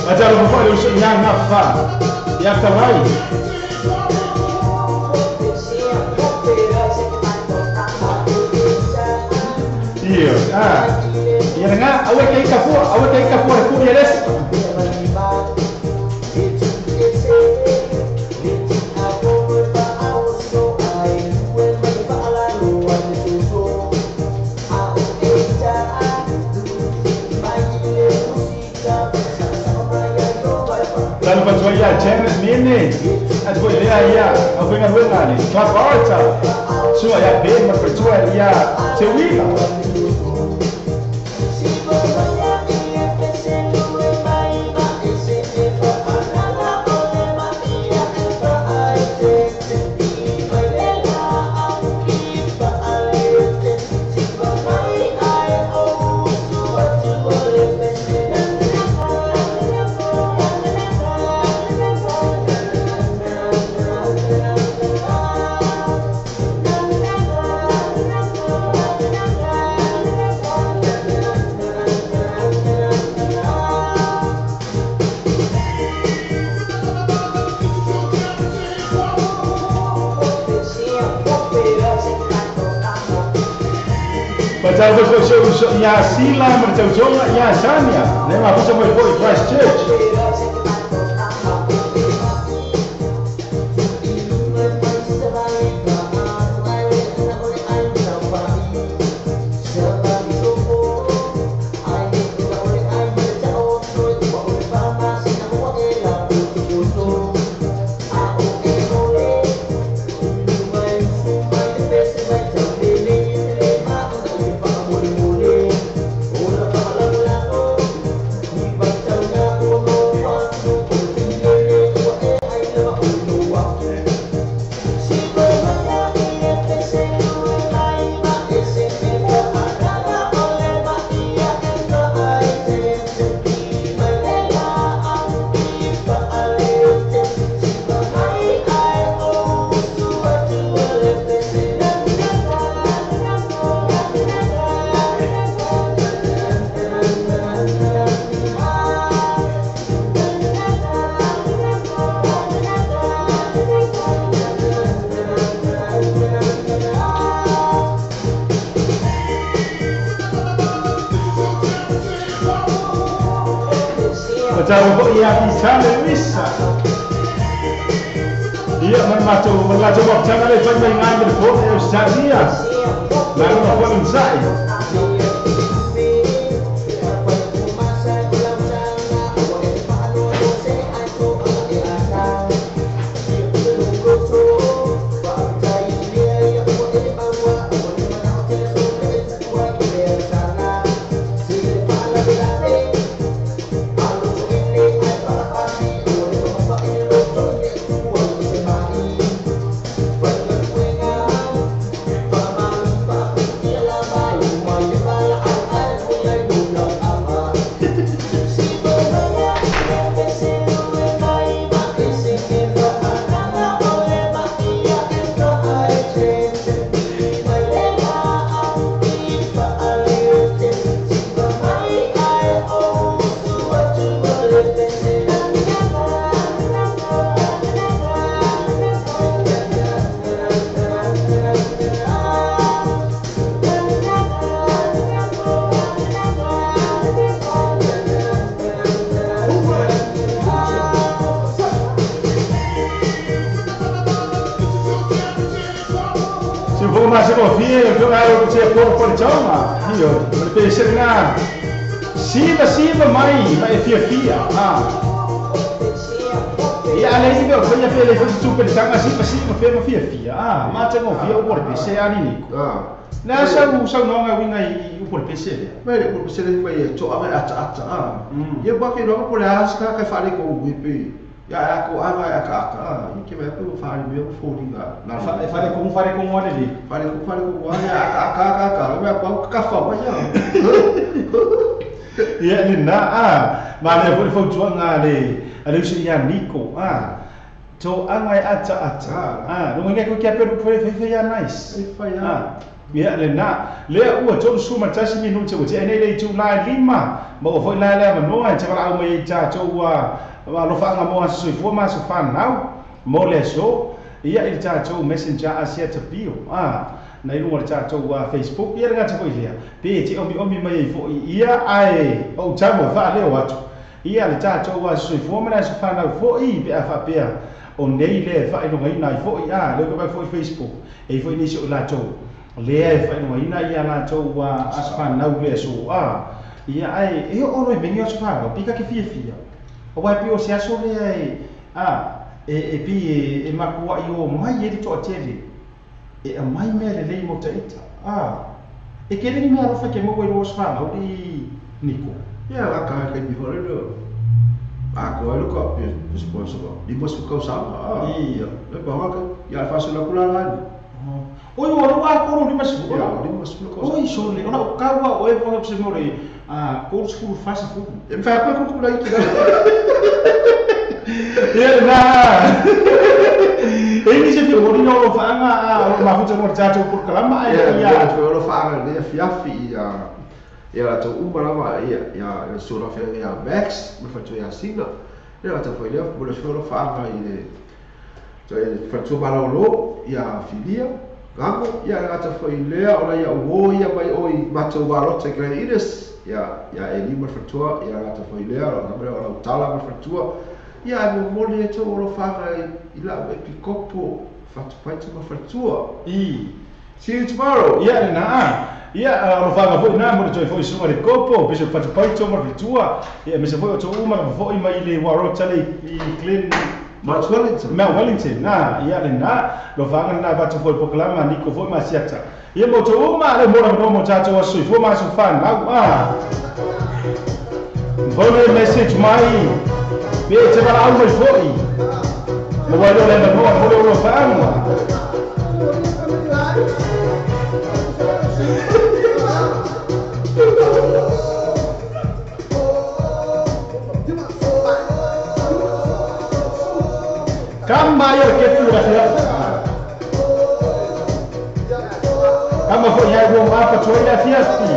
A ta lo fo yo ya na fa. Ya ta vai. Iyo, ah. Ia nga awe kay kapua ku yeres. Lalu patuaya Janet Mene, at ko ile ia, au ko nga ni, Club Arta. Sua ia ben ma pertua ia te wila. Pasal ya sila mercauconga ya sania nema pusa moi foi Christchurch. Ia pisale wisa. Ia man macho wak changa le fai mai ngai me fo e Australia. La no fo insai. ma se ko fie o fio ai o te ko ko le chauma. Io, le pe se na. Siva siva mai, mai fia fia. Ah. Ia le ni ko ia pe le fo tu pe tanga siva siva pe ma fia fia. Ah, ma te ko fia o ko le pe se ani ni. Ah. Na sa u sa no nga winga i u ko le pe se le. Mai le ko se le mai to anga ata ata. Ah. Ia ba ke no ko le as ka ka fa le ko wi pe. Ya ya ko anga ya ka ata. I ke mai ko fa le me fo ni ga. Na fa fa le ko fa le ko wa le li. Fa le ko wa ya aka aka aka me ko ka fa wa ya. Ia le na a ma le fo fo tuanga le ale usi ia Niko a to anga ata ata a no ngai ko kia peru fo fe ya nice e fa ya ia le na le ua to su ma tasi mi nu te te nei le tu la lima ma o fo la le ma no ai te la o mai ta to ua ma lo fa nga mo aso fo ma so fa nau mo le so ia il ta to messenger asia te bio a na ilu wa ta to wa Facebook ia nga te fo ia pe te omi omi mai fo ia ai o ta mo fa le wa tu ia le ta to wa so fo ma so fa na fo i pe fa pe o nei le fa ilo ngai nai fo ia le ko fo Facebook e fo ni so la to le e fa ilo ngai ia la to wa as fa na le so a ia ai e o no me so fa pika ke fia fia o wa pe o se aso le ai a e pi e makua i o mai e to tele e a mai mea le mo taita. Ah, e ke ni mea rofa ke mo i ro sfa au i Niko. Ia la ka ke mi hore lo. A ko lo ko pe sponsor. Di mo su ka sa. Ah, ia. Le pa ka ia fa la kula la. Oi o lo a ko ni mas fu. Ia, ni mas fu ko. Oi so le ona ka wa o e fa se mo re a ko su fa se fu. E fa ko ko la i ki. Ia na. E ni se fi o ni o fa anga o ma fu te mo tata o kalama ai ia o fa anga le fia fi ia ia to uma lava ia ia so la fi ia Max mo fa to ia sina ia to foi le mo le fa anga i le to e fa to malolo ia filia gango ia la to foi le o la ia o ia mai o i mato wa ro te kre ines ia ia e ni mo fa to ia la to foi le o la o tala mo fa to ia mo mo le to o fa anga i la e pikopo fatu ma fatua i see you tomorrow ia na ia ro fa foi na mo to foi suma de kopo pe fatu paito ma fatua ia me se foi to uma foi mai le wa ro tale i Glen Mount Wellington Mount Wellington na ia le na lo fa na va to foi proclama Niko foi ma siata ia mo to uma le mo no mo ta to so foi ma so fa na a foi message mai pe te va au mai foi mo wa lo le mo mo lo fa anga Kama yo ke tu la fia. Kama fo ya go ma pa tu la fia si.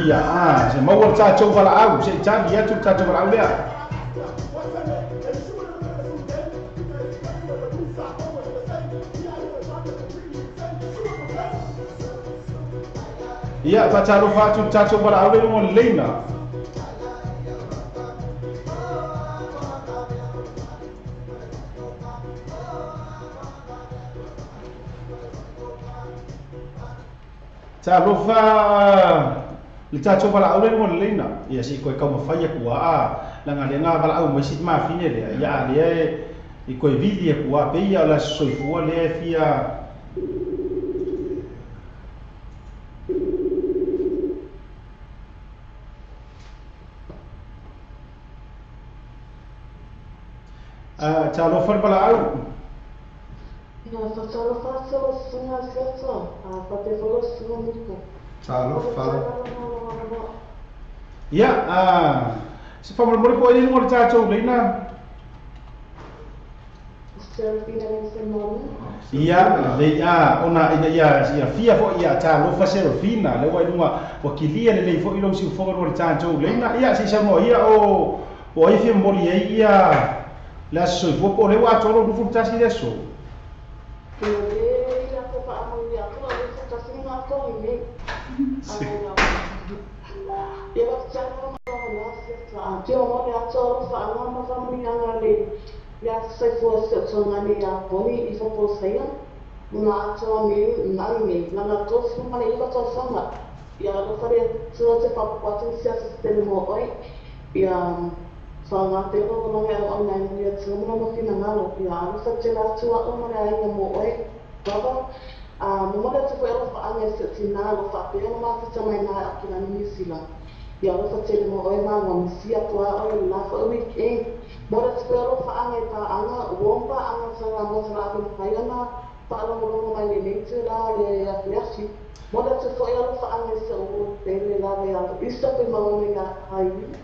Ia, se mau ta tau vala au, se ta ia tu ta tau vala au lea. Ia, fa ta ro fa tu ta tau vala au le mo leina. Ta lofa le tatou valaau le mo leina ia si koe kau mawhai aku a langa le ngā valaau mai si mawhine lea ia a lea i koe vili aku a pe ia o la soifua lea fia ta lofa le valaau. No, talofa sunga siata, a te folo sunga niko. Talofa. Ia, Se faamolemole po o ai luga o le tatou leina. Serafina Senonu. Ia, lelei a, ona ina ia silafia foi ia talofa Serafina, lea ua i luga ua kilia lelei foi lou siufoga luga o le tatou leina. Ia, se i saunoa ia o po o ai fia momoli ai ia le aso soifua po o lea ua atoa lou 21 i le aso. Ia le i latou faamanuia atu a 21 ni atoa i nei. Ia faafetai Tio mo le atoa alofaaga ma faamanuiaga le le aso soifua si o tuagane ia Poni i Foposaia na atoa nei mai nei lana 39 tausaga ia alofa le Atua te faapopo atu i se aso se tele mo oe ia faaaoga pea lou olaga e auauna ai mo le Atua ma lona finagalo ia alofa tele atu a'u ma le aiga mo oe brother a momoli atu foi alofaaga i si o tinā o lo o faapea ona mafuta mai na e Aukilani Niu Sila. Ia alofa tele mo oe ma ua misia atu a oe le la foi weekend. Momoli atu foi alofaaga i paaga, warm paaga sa mo sa ave mafai ona faalogologo mai lenei itula le afiafi. Momoli atu foi alofaaga i si ou uo pele lava ia Luisa Fuimaono ia Irene.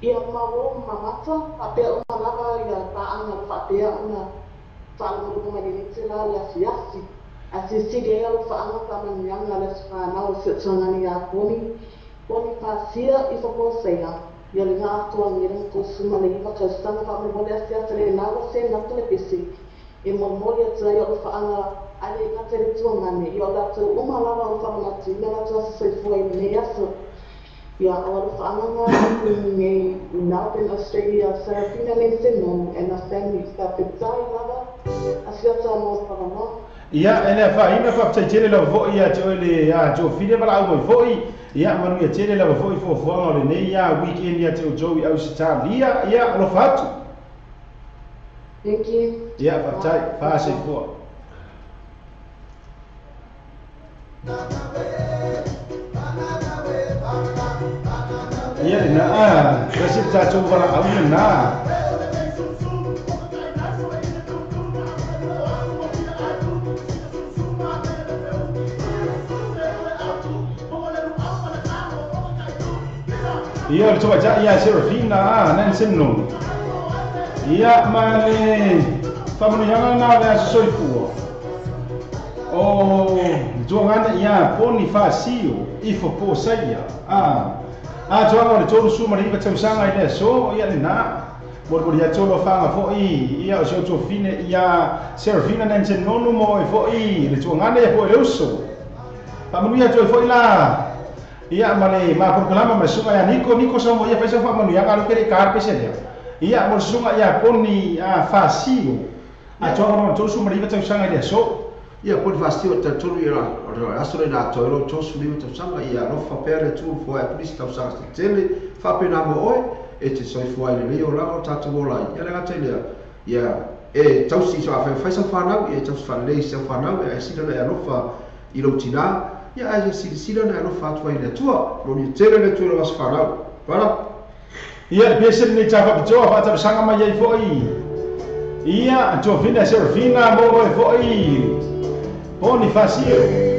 Ia ma warm mamata faapea uma lava ia paaga o lo faapea ona faalogologo mai lenei itula le afiafi. Ae silisili ai alofaaga faamanuiaga a le aso fanau o si ou tuagane ia Poni. Bonifacia i Foposaia, ia le ga atoa ngela ma 39 tausaga faamolemole asiasi le na ua se natu le pese e molimoli atu ai o alofaaga a le gata i le tuagane ia o latou uma lava o faamanatuina latou aso soifua i lenei aso. Ia o alofaaga ga atu nei i Melbourne, Australia, Serafina Lensenonu and her family faafetai lava asiata mo le avanoa. Ia, e le afaina faafetai tele lava foi ia te oe le a Jofine valaau mai foi. Ia, manuia tele lava foi fuafuaga o lenei ia weekend ia te outou i Ausetalia. Ia, alofa atu. Thank you. Ia, faafetai. Faasoifua. Ia, lena a, tasi le tatou valaau lena. Ia, o le tamaitai ia Serafina a, Nansen Nonu. Ia, ma le faamanuiaga lena o le aso soifua. O le tuagana ia Ponifasio i Foposaia. A, atoaga o le 39 tausaga i le aso, ia lena. Molimoli atu alofaga foi ia o si ou tuafine ia Serafina Nansen Nonu mo oe foi le tuagana ia po o le uso. Faamanuia atu ai foi la ia ma le ma polokalama ma le susuga ia Niko, Niko Samoa ia fai sau faamanuiaga alu ke le i ka le pese lea. Ia mo le susuga ia Poni Fasio atoaga lona 39 tausaga i le aso. Ia Poni Fasio e talitonu ia o le aso lena atoa ai lou 39 tausaga ia alofa pea le Atua ma foai atu nisi tausaga se tele faapena mo oe e te soifua ai lelei olaga o tatou ola ai. Ia le gata i lea ia e tausi so afai o fai sau fanau ia e tausi faalelei i sau fanau ia ae sili ona e alofa i lou tinā ia ae silasila ona e alofa atu ai i le Atua. Manuia tele le Atua i lau aso fanau. Brother. Ia le pese lenei ta faapitoa faatalosaga mai ai foi ia Jovina Serafina mo oe foi Ponifasio.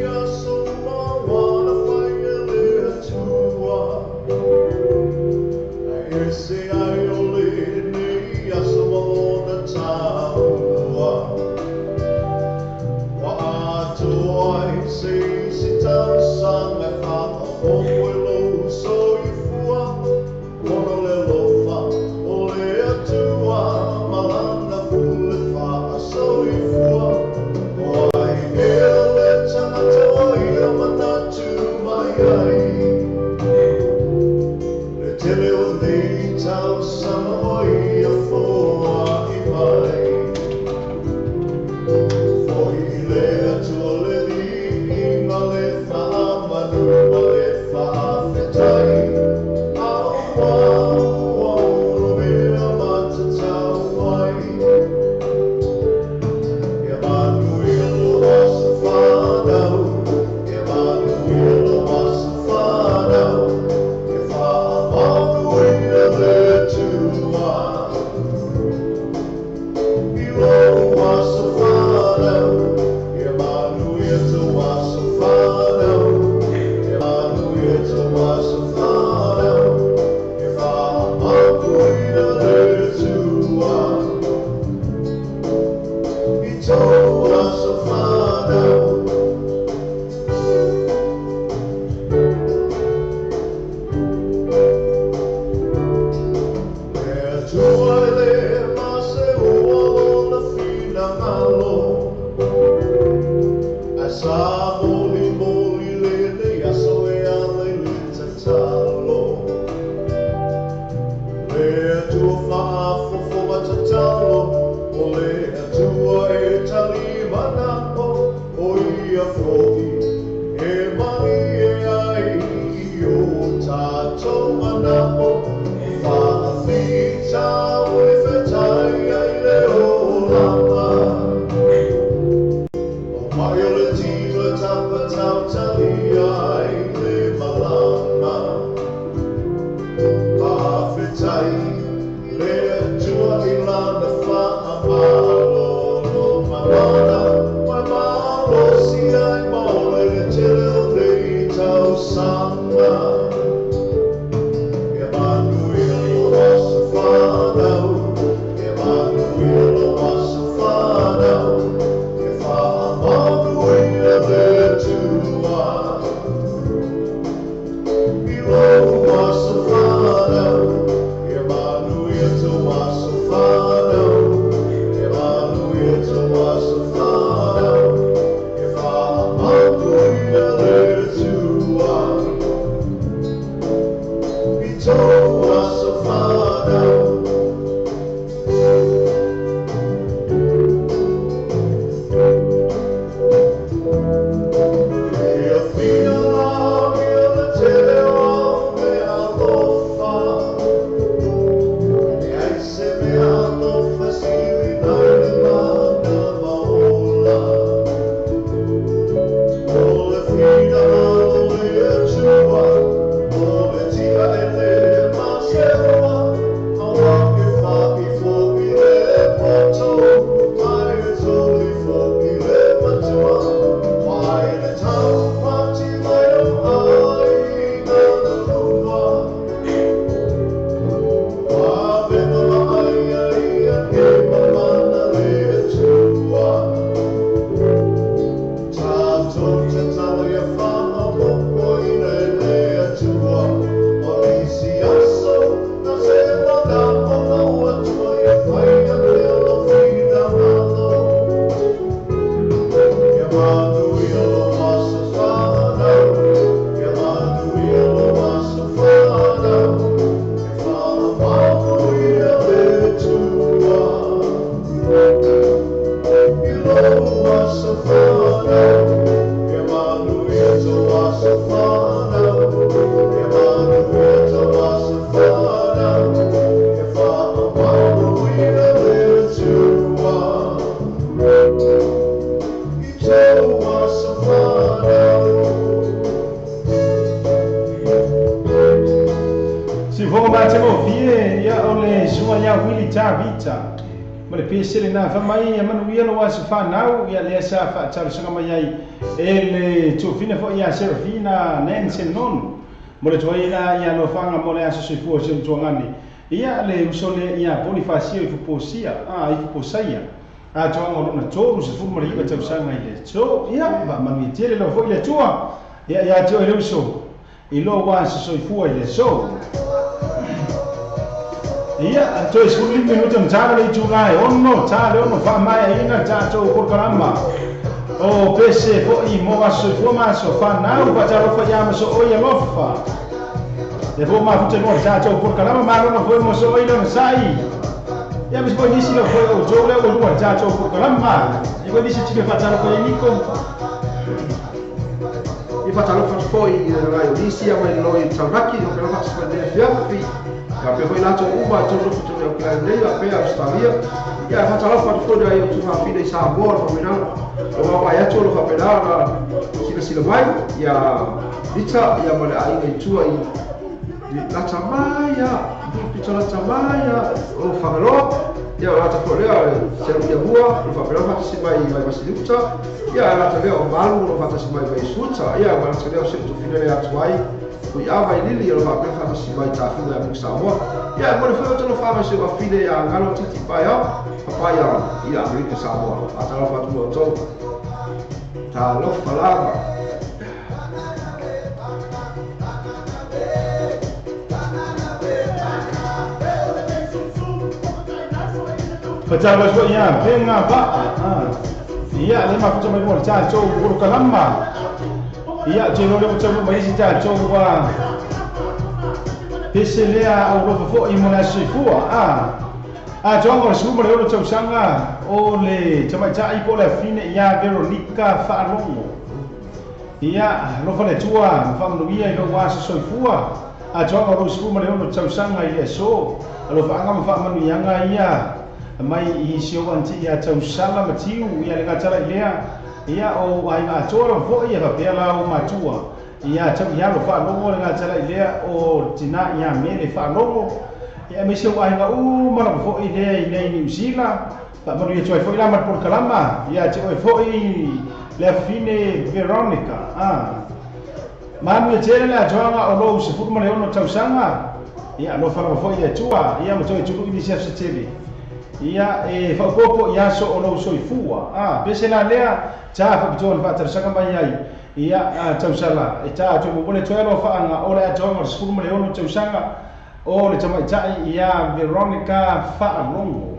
Ia le usole ia Bonifacio i Fuposia, i Fuposaia. A toanga lona tolu se fuma le iwa tausaga i le to. Ia, ma manuia tele lau foi le Atua. Ia ia te oe le uso. I lo wa se soifua i le so. Ia, toe 15 minuta mtala le itula e ono, ta le ono whaamaya ina tātou porokalama. O pese foi mo aso soifua ma aso whanau, whatalofa ia maso oi alofa. Le fo mafuta mo tātou porokalama, malona foi mo so oi lona sai. Ia mis foi nisi la foi o tō leo o lua tātou porokalama. Ia foi nisi tike whatalofa ia Niko. I whatalofa foi i rai o nisi a mai loi taunaki, o pera whatasfa nea fiafi. Ia pe foi lato uma tonu futu o kila nei a pe Australia. Ia whatalofa foi ai o tufafina i Samoa o whamena. O wapa i atu o whapena na sila sila mai. Ia Rita ia male ainga i tua i lata maia, pito lata maia o whangaroa. Ia o lata foi lea selo ia hua, o whapena whatasi mai mai Vasiliuta. Ia lata lea o malu o whatasi mai mai Suta. Ia lata lea o selo tufina lea atu ai. Ui ava i lili o whapena whatasi mai tāwhina ia Muka Samoa. Ia mone whai o tolo whama se wafine ia ngalo titi pai au, papai au i Amerika Samoa. A talo whatua o tau. Talofa lava. Whatalofa foi ia penga va'a. Ia le mafuta mai mo le tātou porokalama. Ia te lole o tau mai isi tātou wa pese lea o lofa foi mo le soifua. A toanga o le sefulu ma le ono tausaga o le tamaitai po o le afine ia Veronica Faalogo. Ia lofa le Atua ma faamanuia i lou aso soifua. A toanga o lou sefulu ma le ono tausaga i le aso. Alofaaga ma faamanuiaga ia mai i si ou anti ia tausala matiu ia le gatala i lea. Ia o aiga atoa lava foi ia faapea la o matua. Ia tau ia lo faalogo le gatala i lea o tina ia mele faalogo. Ia aemaise o aiga uma lava foi lea i nei Niu Sila. Faamanuia atu ai foi la ma le porokalama. Ia te oe foi Le afine Veronica manu e tele le atoaga o lou 16 tausaga ia alofa lava foi le Atua ia ma toe tulu'i nisi aso tele ia e faaopoopo i aso o lou soifua pese la lea ta faapitoa na faatalosaga mai ai ia tausala e ta atu mo le toe alofaaga o le atoaga o le 16 tausaga o le tamaita'i ia Veronica Faalogo.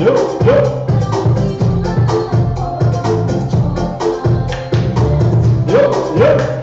Yo, yo. Yo, yo.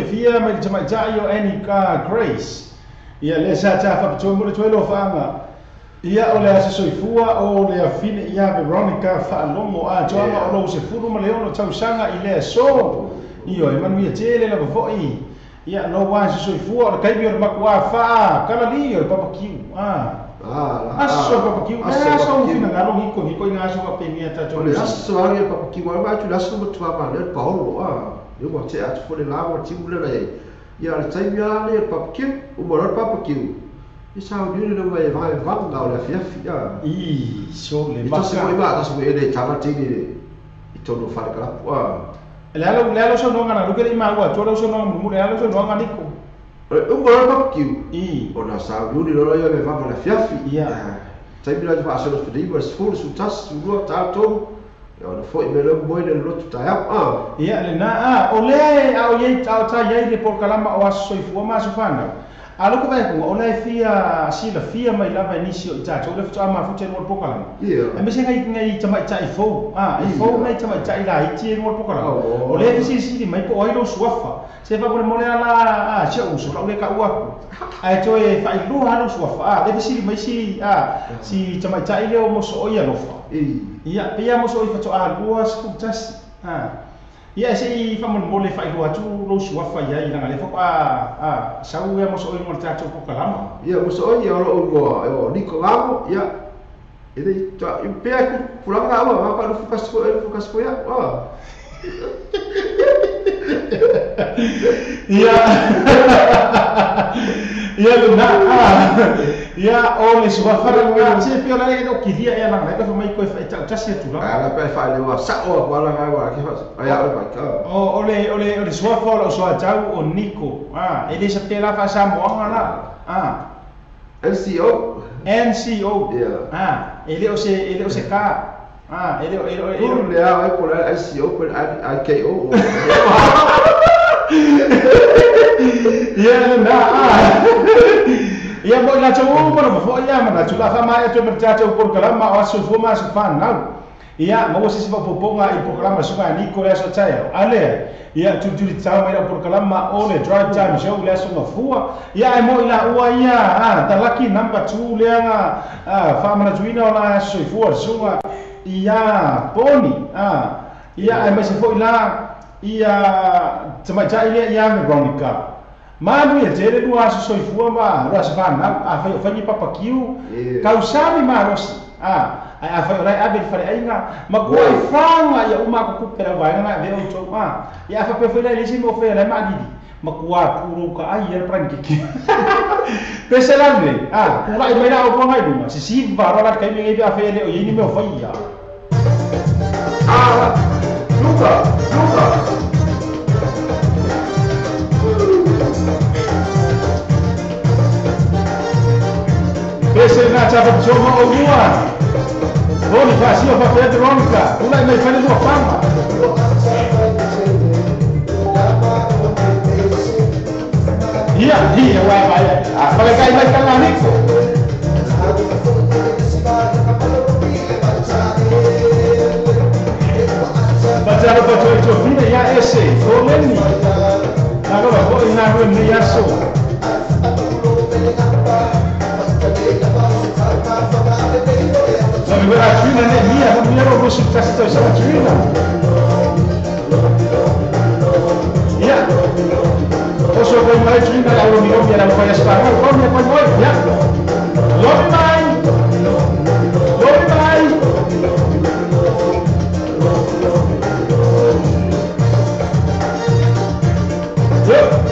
Fia mai tamaitai o Anika Grace ia le sa ta faapitoa mo le toe alofaaga ia o le aso soifua o le afine ia Veronica Faalogo atoaga o lou 16 tausaga i le aso ioe manuia tele lava foi ia lou aso soifua o le taimi o le makuā faa kalali o le papakiu aso papakiu aso finagalo hiko i aso faapenia tatou o le aso agi le papakiu ai atu le aso matua ma le paolo eu vou te atu fole lá o time le ia le taimi a le papakiu o mora papakiu e sa o ni le vai vai vanga o le fiafi i so le maka e ba so ele tava tini i tono fale kalapu le alo so no ngana luke ma ua to lo so no mu le alo so no ngana niko o mora papakiu i o na sa o ni lo ia me vanga le fiafi ia taimi la fa so lo fili was full su tas su lo ta to ia foi me lo moi le lotu ta ia le na o le au ye tau ta ye le polokalama o aso soifua ma aso fanau alo ko vai o le fia sila fia mai lava nisi o tatou le faatoa mafuta i luga o le polokalama Ia. E mese ngai tamaitai fou e fou nai tamaitai laiti i luga o le polokalama Oh. O le fesilisili mai po o ai lou suafa se faamolemole ala si o'u uso la'u le ka'u aku ae toe faailoa lou suafa le fesili mai si si tamaitai lea o moso'oi alofa I. ia peia moso'oi faatoa 21 ia e se'i faamolemole faailoa atu lou suafa iai laga lea faatoa sau ia moso'oi luga o le tatou polokalama Ia moso'oi ia o lo'u igoa o Niko Lamo ia Ele tá eu pego pulava na água, vai para o focus foi ó. Ia ia luna ia o le suafara se pe ola le o kiria ia la ngai fa mai ko fa ta tasi tu la ala pe fa le wa sa o wala ngai wa ke fa ai o mai ka o ole ole ole suafa o sua tau o Nico ele sa pe la fa sa mo la NCO NCO yeah ele o se ka ele o le a ko la NCO ko IKO ia na ia mo la tau mo no fo ia ma na tula fa ma e to merta tau por kalama o su fo ma su fa na ia mo se se po ponga i programa su ga Nico le so tai ale ia tu tu tau mai por kalama o le drive time show le so fua ia mo ila ua ia ta lucky number 2 le nga fa ma na tuina la su fua su ga ia poni ia ai ma se fo ila ia tamai tai le ia me Veronica Manu ia tere lua aso soifua ma lua aso whanau a whai o whangi papakiu kausami marosi ai a whai o lai abe whare ainga ma kua i whanga ia uma kuku pera waenga ve o tau ia a whapea whai lai lesi mo whai lai maadidi ma kua puro ka ai ia prankiki pese lane kura i mai la o ponga i luma sisi varo la kai mingi a whai le o yini me o whai ia Luka Luka Pese na chapa choma o lua. Bonifacio papel de Veronica. Ula mai fane lua fama. Ia, ia wa vai. A fale kai mai kana Nico. Bajaro bajo e fina ia ese. Oleni. Agora vou na rua ni aso. La vera Trina ne mia, non mi ero così testo sa Trina. Ia. Posso con mai Trina la lo mio era poi sparo, come poi poi, ia. Lomi mai. Lomi mai. Yo.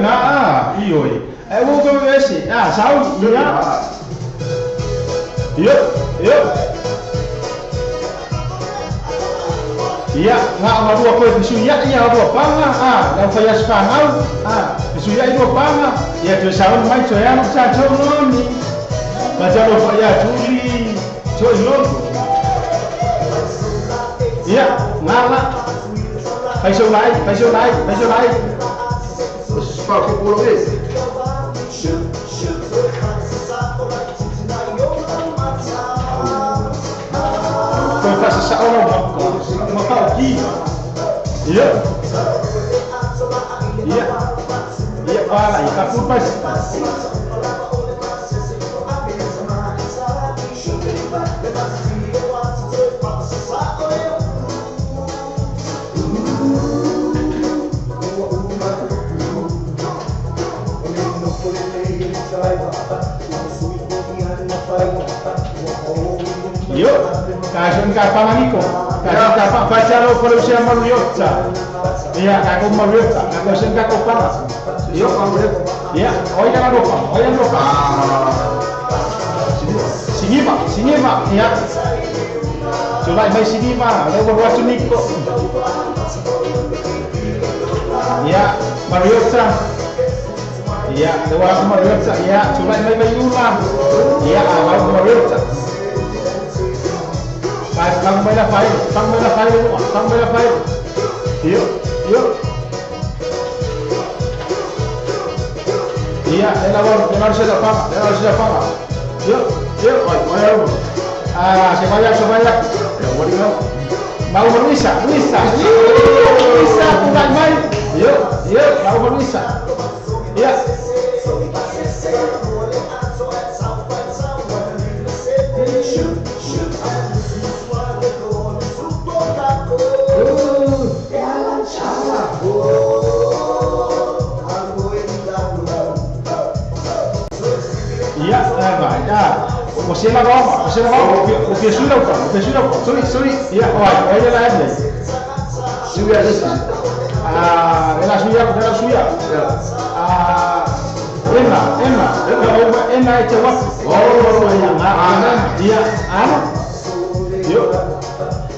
na ioe. E wo ko ese. Ah, sau ia. Yo, yo. Ia, nga marua koe pisu ia ia rua panga, ah, lau fai as whanau, ah, pisu ia i rua panga, ia tue saun mai tue anu sa tau noni. Bajalo fa ia tuli, tue logo. Ia, ngala. Fai seu lai, fai seu lai, fai seu lai. Pa ko polo e. Koe fasa sa ora maka ki. Ia. Ia. Ia pala i ka purpas. Yo, kasun kapa maniko, kasun kapa baca lo kalau siya maruyotsa. Iya, kako maruyotsa, kako sen kako panga. Yo, iya, oya lupa, oya lupa. Sinipa, sinipa, iya. Coba mai sinipa, lewat waktu niko. Iya, maruyotsa. Iya, lewat maruyotsa, iya, coba mai bayula. Iya, maruyotsa. Pang may la fai, pang may la fai, pang may la fai. Yo, yo. Iya, elabor, elabor se la fama, elabor se la fama. Yo, yo, ay, ay, ah, se vaya, se vaya. Mau Luisa, Luisa, Luisa, bukan main. Yo, yo, mau Luisa. Iya. Iya, ya. Você la goma, você la goma, o que suda o que suda, sorry, sorry. Iya, oi, oi la ende. Suya ese. Ah, ela suya, ela suya. Ah, Emma, Emma, Emma, Emma itu what? Oh, iya, ah, iya, ah. Yo.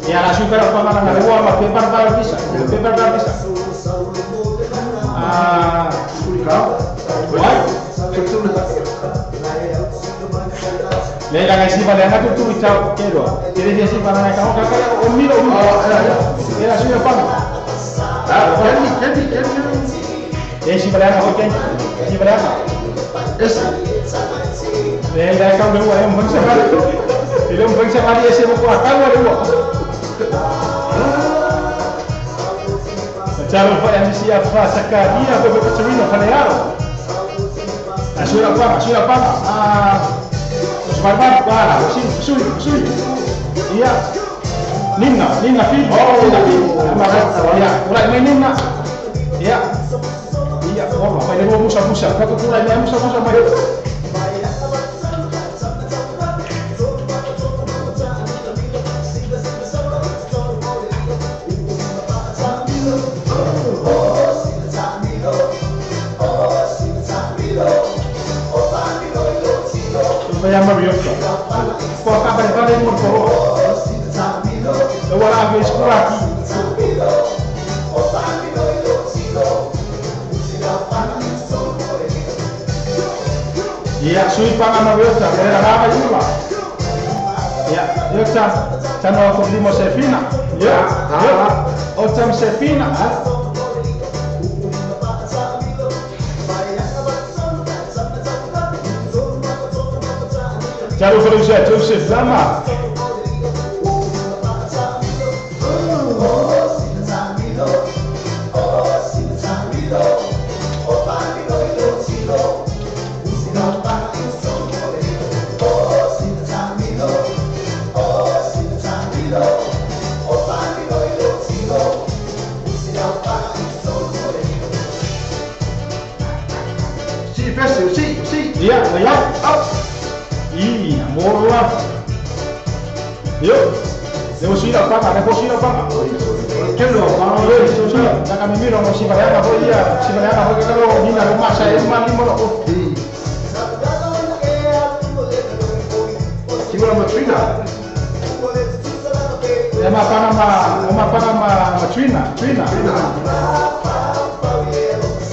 Ya la suya para para la rua, para paper para bisa, paper para bisa. Ah, why? Lei la si vale ana tu tu chao quiero. Quiere decir para la cao cao o miro o era suya pan. Ah, Kenny, Kenny, Kenny. Eh si vale ana hoken. Si vale ana. Es. Lei la cao lu ai un bang sa. Ele un bang sa mari ese mo ko akal wa lu. Chalo fa MC fa sacaria ko ko churino falearo. Suya pan, suya pan. Ah Barbar, para, sui, sui, sui. Iya. Nina, Nina fi. Oh, Nina fi. Iya, mulai main Nina. Iya. Iya, oh, apa ini musa musa. Kau mulai main musa musa main. Yang meriah. Kau kabar balik motor. Lewat habis kurang. Iya, sui pangan meriah. Era apa juga? Iya, ya, chano cumplimos Sefina. Ya, ya. Ocham Sefina. Quero ver o Joseph Lama. Sí, sí, sí. Ya, ya. Up. Ih, morla. Yo. Devo subir a panga, devo subir a panga. Kelo ma lo so so la ka miro no si va a voy a si va a voy a lo ni na lo más es más ni mo lo si va ma trina e ma pa ma trina trina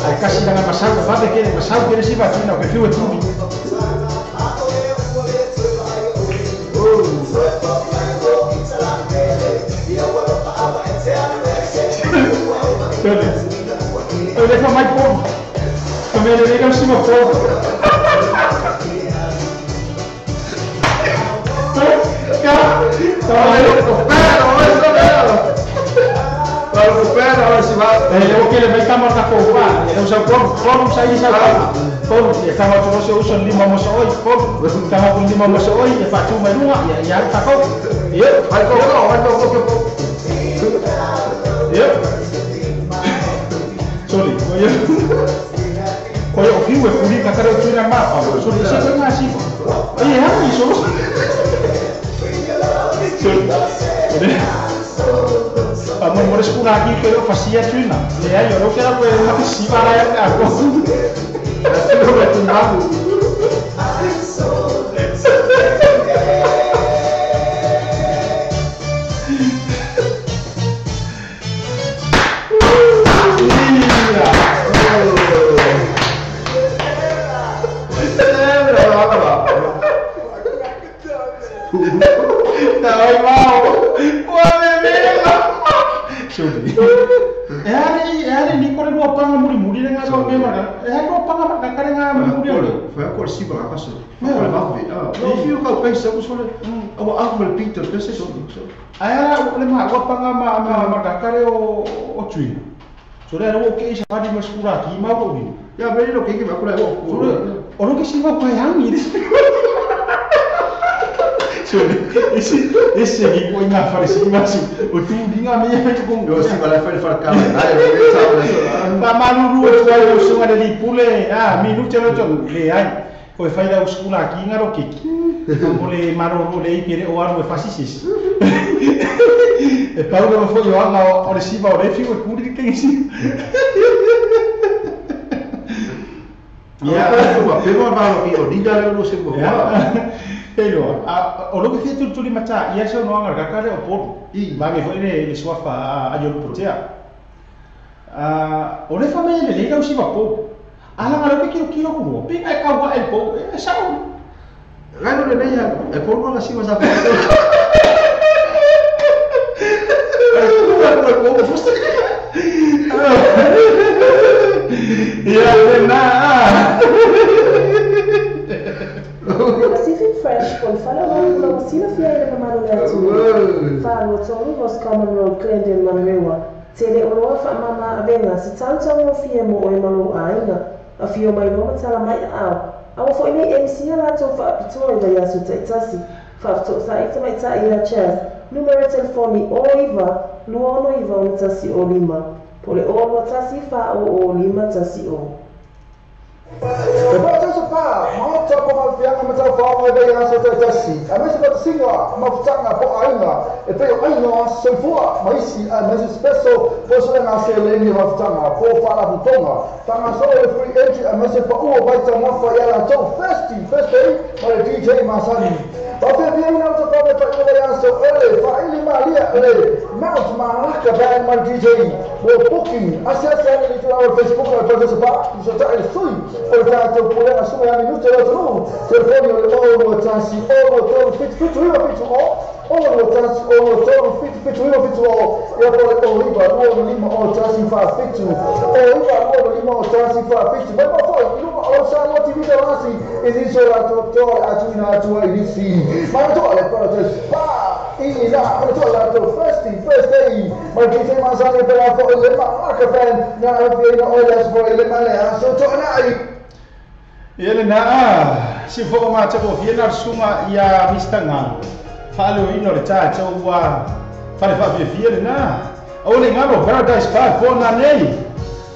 ai casi la masau va de que masau que si va trina que fiu tu. Eu levo mais pouco. Também ele liga cima pouco. Sorry, koyo fiwe kuri kakare tuna mapa. Sorry, se tuna asi. Oye, ha iso. Sorry. Amo more skura aquí pero fasia tuna. Le ayo lo que era pues una si para ya algo. Así lo que tuna. Foi fai da uskula aqui ngaro kiki. Mole maro le pere o aro fasisis. E Paulo foi o anga o reciba o refi o curi que isi. Ya, pero va lo diga lo se mo. Pero o lo que fie tu mata ia so no anga kakare o por. I va me foi le suafa a yo potea. A o le família le ga usiva po. Ala ngalo ke kilo kilo ku pe ai ka wa el po e sa o gano le neia e por no la siva sa ya na Pacific Fresh con Falawan sila fia ile pamalo le atu. Whālua tolu Roscommon Road Glendale Manurewa. Tele oloa wha mama avenga se tau o fia mo oe malo āinga. A fio mai no matala mai au. Awa fo inei MC a lātou whaapitoa i vai aso taitasi. Whaapitoa sa ita mai ta ia Chaz. Numero telefoni o iwa, lua ono iwa ono tasi o lima. Pole o lua tasi wha o lima tasi o. E pā pa, maota po malfianga matau whaonga e vei aso taitasi. A mese patasinga, mafutanga po ainga, e peo ainga soifua, maisi a mese speso, po solenga se lengi mafutanga, po whalaputonga. Tanga so le free entry a mese pa ua waita mafa i ala tau festi, festi, ma le DJ Masani. Wawhia ina o te whame pa ina vai aso ele, whaili malia ele, Mount Malaka Band ma DJ, mo booking, ase ase ane ni tula o Facebook o le pā, so ta ele sui, o le tātou pulega sui a minuto le otonu, telefoni o le o tasi o tolu fitu fitu iwa fitu o, o tasi o tolu fitu fitu iwa fitu o, ia po le o iwa lua lima o tasi wha fitu, o iwa lua lima o tasi wha fitu, mai mafoi, ilunga o sa loa TV lasi, i niso la tō atu ina atua i nisi, mai toa le Paradise Pa, i la, mai toa la tō first day, mai DJ Masani pela fo le Malaka Band, na awhi ina o le aspo i le male aso toa nai. Ele na si fo ma te ko fiena suma ia Mr. Ngalo. Falo ino le ta tau wa fale fa fia le na. O le ngalo Paradise Park po na nei.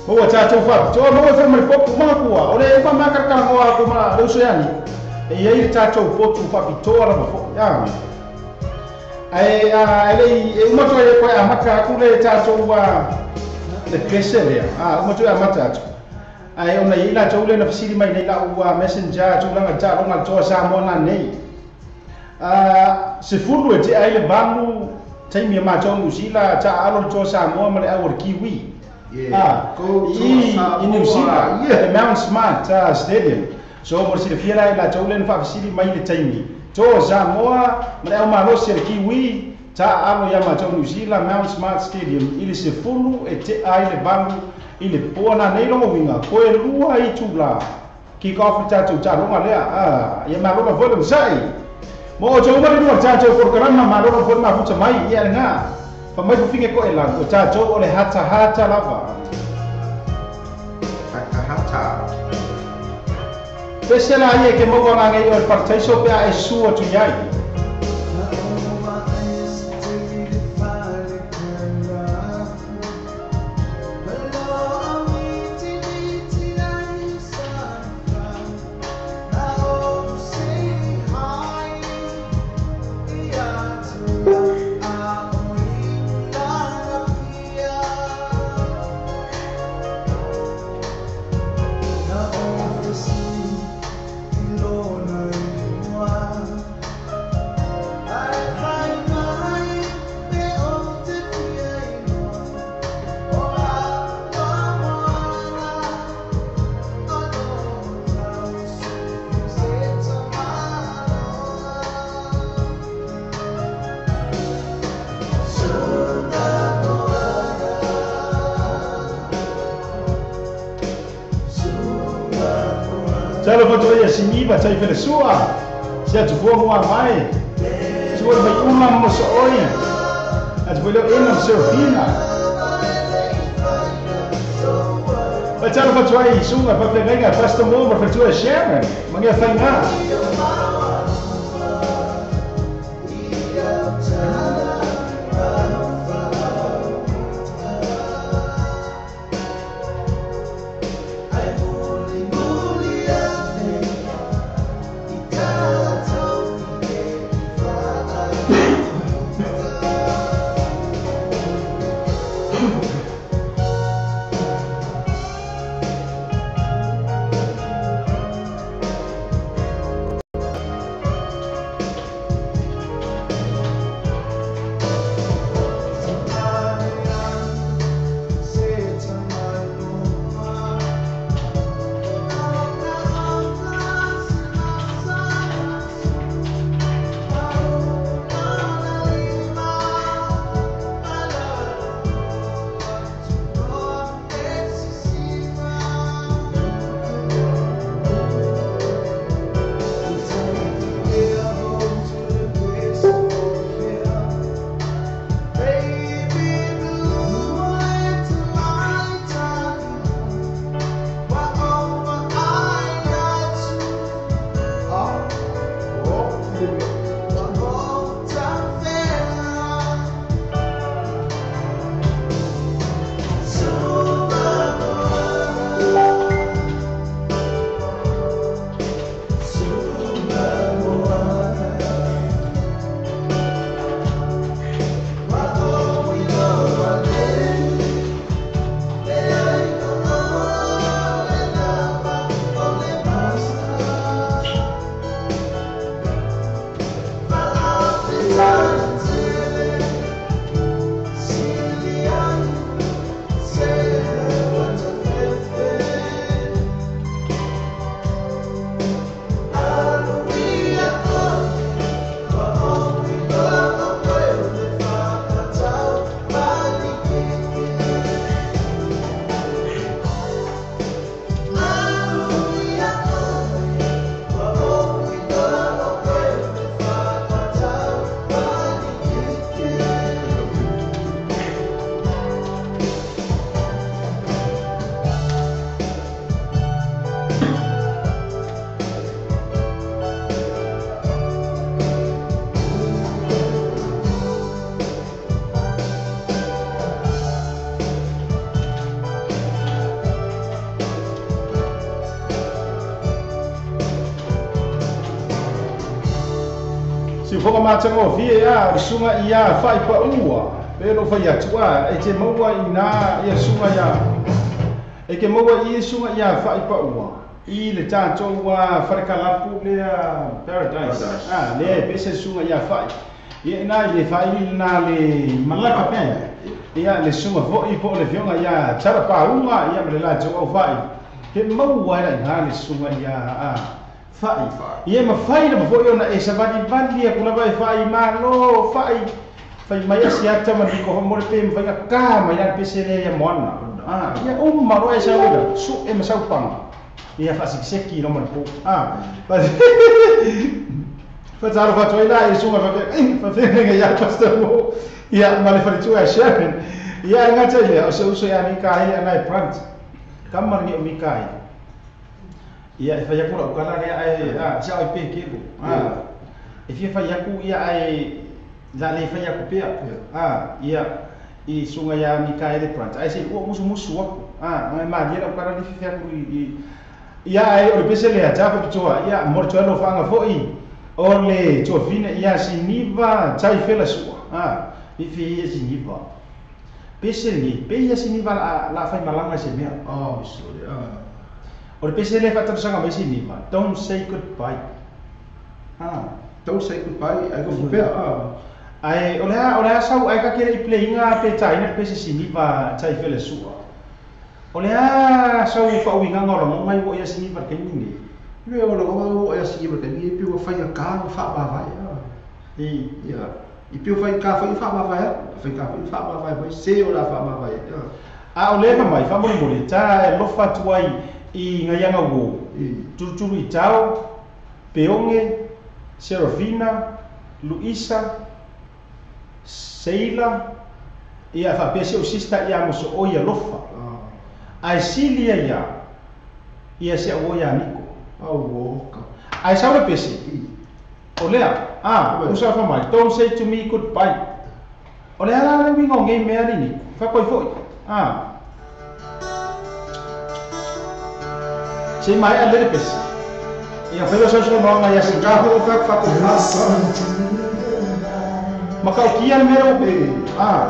O ta tau fa to no fe mo po ma ku o le fa ma ka ka mo ko ma lo so yani. E ia le ta tau po tu fa pitoa la fo. Ya. Ai ele e uma toi e koe amata atu le tātou le pese lea. Uma toi amata atu. Ai ona i la tau le na fasili mai nei lau messenger tulaga taaloga le toa Samoa nanei. 10 e tea ai le 8 taimi e matou Niu Sila taaalo le toa Samoa ma le au o le Kiwi. I New Zealand, the Mount Smart Stadium. So mo le silafia la i latou le na faafesili mai le taimi. Toa Samoa ma le au malosi le Kiwi taaalo ia matou New Zealand Mount Smart Stadium i le 10 e tea ai le 8 i le poa nanei logo uiga koe lua i tula kick off le tatou taaloga lea. Ia malola foi le masai. Mo o tou uma le lua le tatou porokalama malola foi le mafuta mai ia lena. Fa mai fofiga koe lau o tatou o le hatahata lava. Hatahata. Pese la ia ke maua ngāngei o le parataiso pe a e sua tu iai. Talo foto ia siniva tai fele sua. Se atu fua mua mai. Sua le mai uma mo so oi. Atu foi leo ena Serafina. Vai talo foto ai sunga pa plenga Pastor Mo ma fetua Sharon. Mangia fainga. Si foka matanga fie a sunga ia fai pa ua pe lo fai atua e te maua ina ia sunga ia e ke maua i sunga ia fai pa ua i le tatou ua farekalapu lea Paradise a le pese sunga ia fai ia ina le fai na le malaka pe ia le sunga foi po le fionga ia tara paunga ia le la tau fai he maua ila ina le sunga ia a fai ia mafai na foi ona e savali vali kula vai fai malo fai fai mai sia ta mani ko mo le pe fai ka mai la pese le ia mona ah ia malo e sa ula su e masau pang ia fa seki no mo po ah fa taro fa toila e sunga fa fa fe ia pastor mo ia male fa tu a sharing ia ngata ile o se uso ia mi ka ia nai plant kam man mi ka ia e fai aku lau kala lea ai a sia ai pe ke ko a e fia fai aku ia ai la le fai aku pea a ia i sunga ia Mikaele Brandt ai se ua musu musu aku a ngai ma dia lau kala le fia aku i ia ai o le pese lea tapa pitoa ia mo le lo fanga foi o le tuafina ia siniva tai fela sua a i fi ia siniva pese ni pe ia siniva la fai malanga se mea oh sorry a o le pese le faatalusaga mai siniva don't say goodbye. Ah, don't say goodbye ai ko pea ah ai o le sau ai ka kere i playinga pe taina pese siniva tai fele sua o le sau faauiga o ngai o ia siniva ke ni ni o lo o ia siniva ke ni pe o fai ka fa ba vai i ia i pe fai ka fai fa ba vai fai ka fai fa ba vai se o la fa ba vai a o le fa mai fa mo mo le ta lo fa tuai i ngaianga wo tuturu i tau Peonge Serafina Luisa Seila ia fa pese o sista ia moso o ia lofa ai silia ia ia se o ia niko au o ka ai sa le pese o lea a usa fa mai don't say to me goodbye o lea la le wingo ngai mea ni fa koi foi a se mai a le pese ia felo sa so no ia se ka ho fa fa ko ma ka kia mero pe a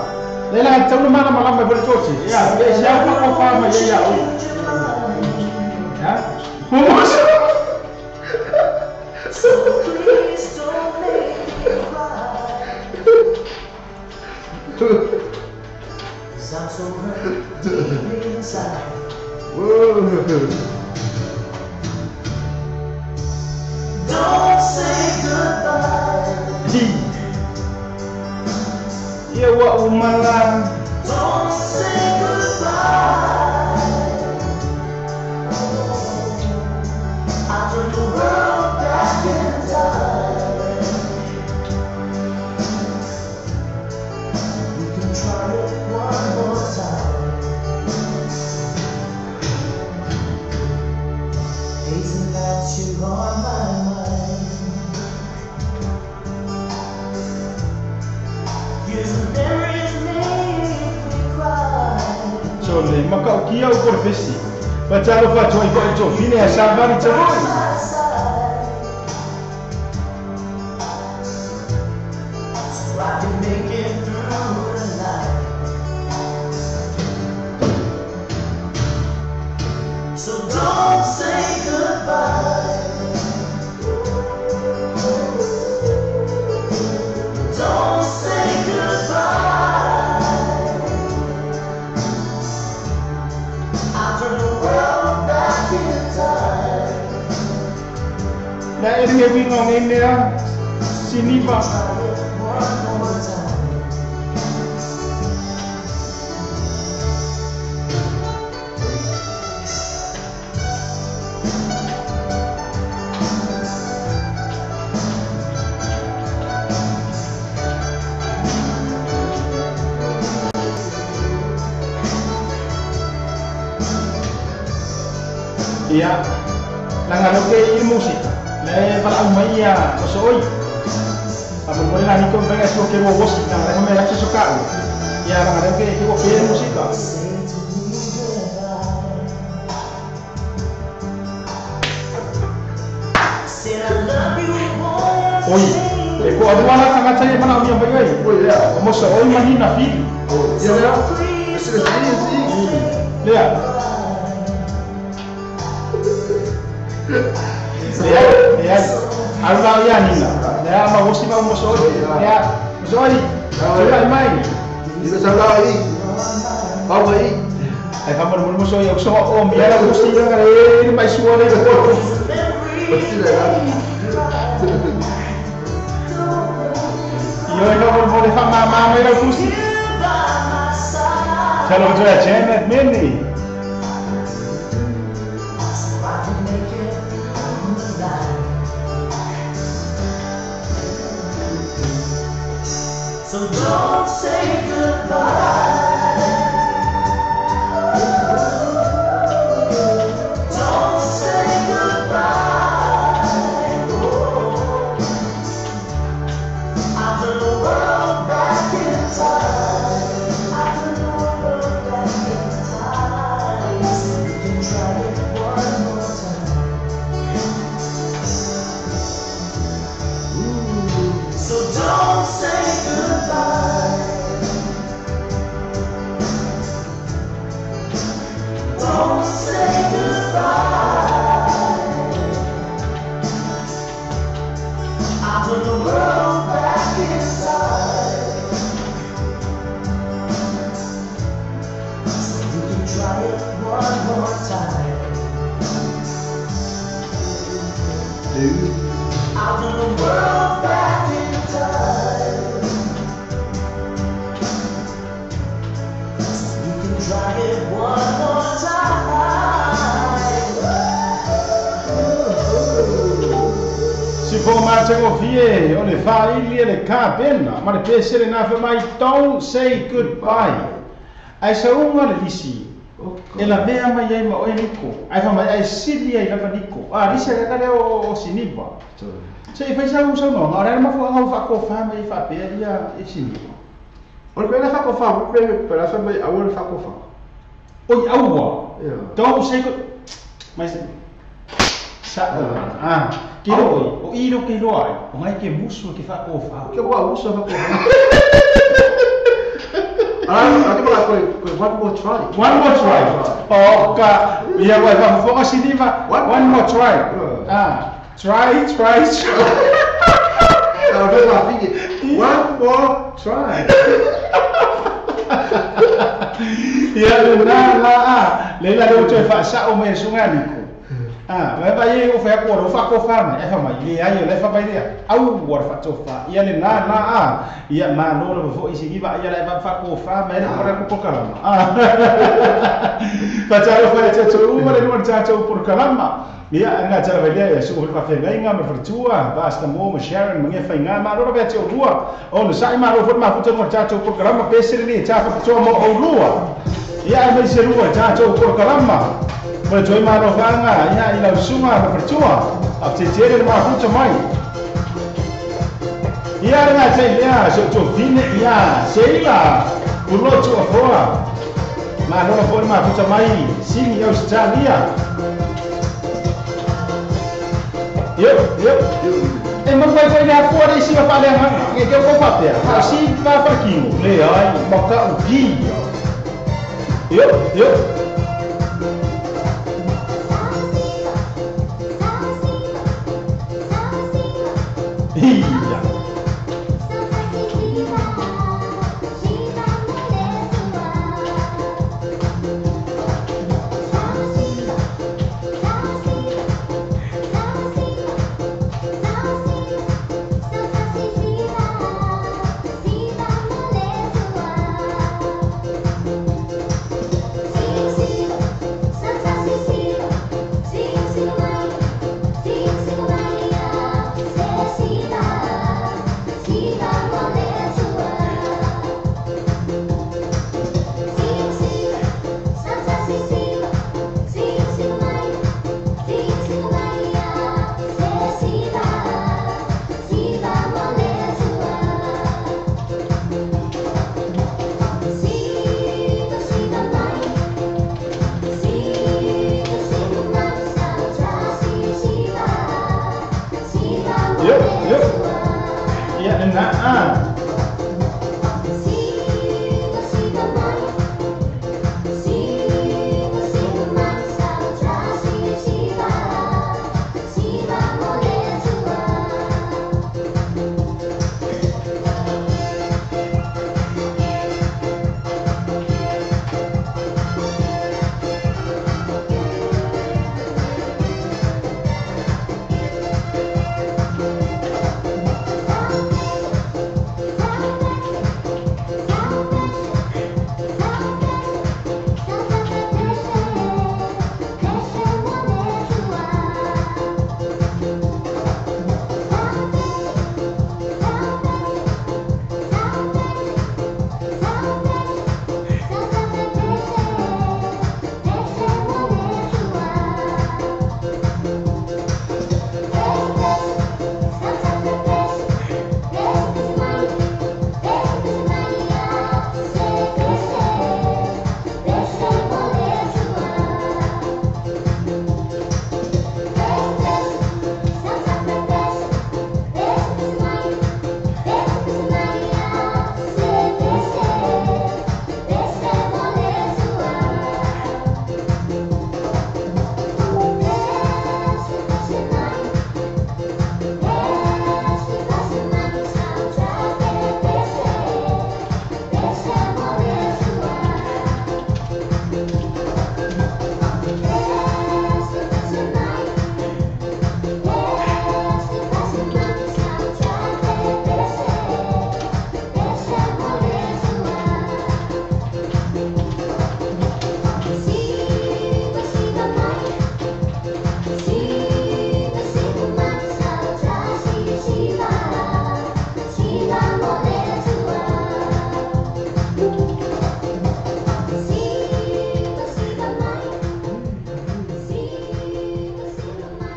le la tau mana mana mai por tochi ia pe se fa ko fa mai ia o ya como so please don't make me cry 'cause I'm so hurt deep inside. Don't say goodbye. Ia ua umala. Don't say goodbye. I turn the world back in time. We can try it one more time. Isn't that you on my mind? So le makaukia o korpesi. Patalo fa toi ko to fine a savani tavoi. So I can make it through the night. So don't say goodbye. Don't say goodbye. I turn the world back in time. Na e ringe wingo ngai mea siniva. One more time. Ia langa lo ke i musika le pala mai ia o soi a mo la ni ko venga so ke wo vosi na le me acceso ka ia langa lo ke ke wo ke musika. Oi, e ko O alua la tagata ia manaomia mai ai. O mosoʻoi ma nina fili. Ia lea. Silasili. Lea. Lea, lea. Alu lau ia nina. Lea ma osi ma mosoʻoi. Lea, mosoʻoi. Tulai mai. Ina sa lau i. Pau i. Ai faamolemole mosoʻoi au soa o mia la osi ia le mai sua le ko. Sila la. Io e faamolemole faamāmā mai lau tusi. Talo toe Janet Minnie. So don't say goodbye. Don't say goodbye. I turn the world back in time. I turn the world back in time. You can try it one more time. So don't say goodbye. Don't say goodbye. I turn the world back inside. So you can try it one more time. I turn the world back in time. So you can try it one more time. Si fo matagofie o le faaili e le kapena ma le pesele na fe mai don't say goodbye. Ai sauga le lisi e la mea mai ai ma oe niko. Ai fa mai ai sili ai lava niko. A lisi a kaka lea o siniva. Se i fai sau sau noga, o le mafuaaga ua faakofā mai faapea ia e siniva. O le pena faakofā, pe la fa mai aua le faakofā. Oi aua. Don't say good. Mai sa ah ke oi o i ro ke roa o ngai ke musu ke faakofā. Ke ua musu faakofā. Ah, ke ma koe one more try. One more try. O ka ia koe whafofoga siniva. One more try. Ah, try try try. One more try. Ia le na la a le la le o toe faasa'o mai e suga niko. Ah, vai vai o fa ko ro fa ko fa mai e fa mai le ai le fa mai le au wa fa to fa ia le na na a ia ma no le fo isi iba ia le fa ko fa mai le ko ko kalama. Ah. Fa ta ro fa te to u le no ta to por kalama. Ia nga tala vai le su fa fe ngai nga ma fortua basta mo ma Sharon ma nge fa nga ma ro ba te o lua o no sai ma ro fa ma fu te ta to por kalama pe se ni ta fa to mo o lua. Ia mai se lua ta to por kalama. Mo toi ma ro fanga ia i lau sunga ma fortua a te tere ma fu mai. Ia nga te ia so to vine ia seila o lo to foa. Ma ro fa ma fu mai sini Australia. Yo, yo. E mo fai fai na fua le isi ma fale nga ke ke ko fa pea. Ha si fa fa kino. Le ai ma ka u ki. Yo, yo. Ia. See.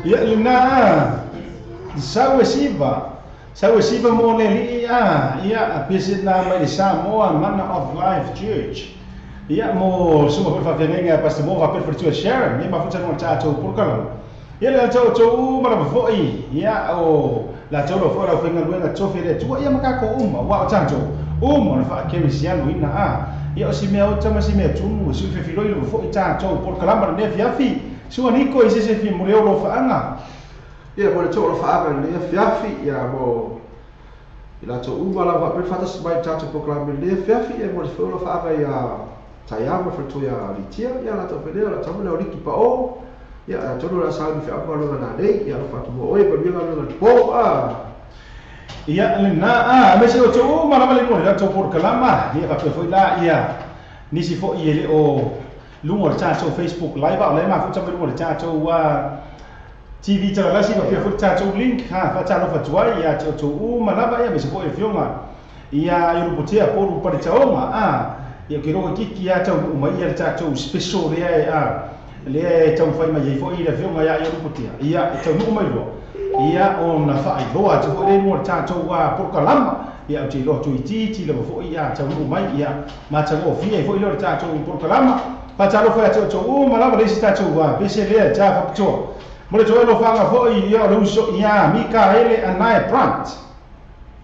Ia lena sau e siva mo le li'i a ia pese na mai le Samoa Manna of Life Church. Ia mo suma foi faafeagaiga Pastor Mo faapea le faletua Sharon ia mafuta no tatou polokalame. Ia le tatou uma lava foi ia o latou lo foi lau faigaluega tofi le Atua ia ma tatou uma ua o tatou uma na faakerisiano ina a ia o si mea ota ma si mea tunu si fefiloi lava foi tatou polokalama lenei afiafi. Sua niko i se se fi mo le olo faaga. Ia mo le too faaga lenei afiafi ia mo i latou uma lava pe faatasi mai tatou polokalame lenei afiafi ia mo le olo faaga ia Taiama faletua ia Litia ia latou felea latou le oliki pao ia atonu la sauni feauga galuega nanei ia alofa atu mo oe manuia galuega le po a. Ia lena a aemaise o tou uma lava le lua le tatou polokalama ia faapea foi la ia nisi foi e le o luga o le tatou Facebook Live a o la e mafuta mai luga o le tatou TV talalasi faapea foi le tatou link ha faatalofa atu ai ia te outou uma lava ia aemaise foi afioga ia Iolupotea Polu Paletaoga a ia ke loa kiki ia taunuu mai ia le tatou special lea e a lea e taumafai mai ai foi le afioga ia Iolupotea ia e taunuu mai loa ia ona faailoa atu foi lea i luga o le tatou polokalama ia ou te iloa tuitiiti lava foi ia taunuu mai ia matagofie ai foi lea o le tatou polokalama. Faatalofa ia te outou uma lava le isi tatou pese lea ta faapitoa mo le toe alofaga foi ia o le uso ia Mikaele Anae Brandt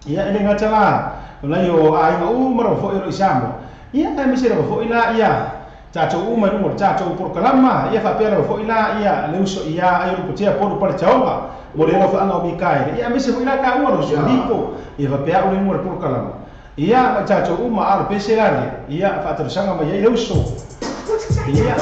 ia e le gata la o nai o aiga uma lava foi o lo i Samoa ia aemaise lava foi la ia tatou uma i luga o le tatou polokalama ia faapea lava foi la ia le uso ia Aiolupotea Polu Paletaoga mo le alofaaga o Mikaele ia aemaise foi la taua lo uso Niko ia faapea au le luga o le polokalama ia ma tatou uma a o le pese la lea ia faatalosaga mai ai le uso ia.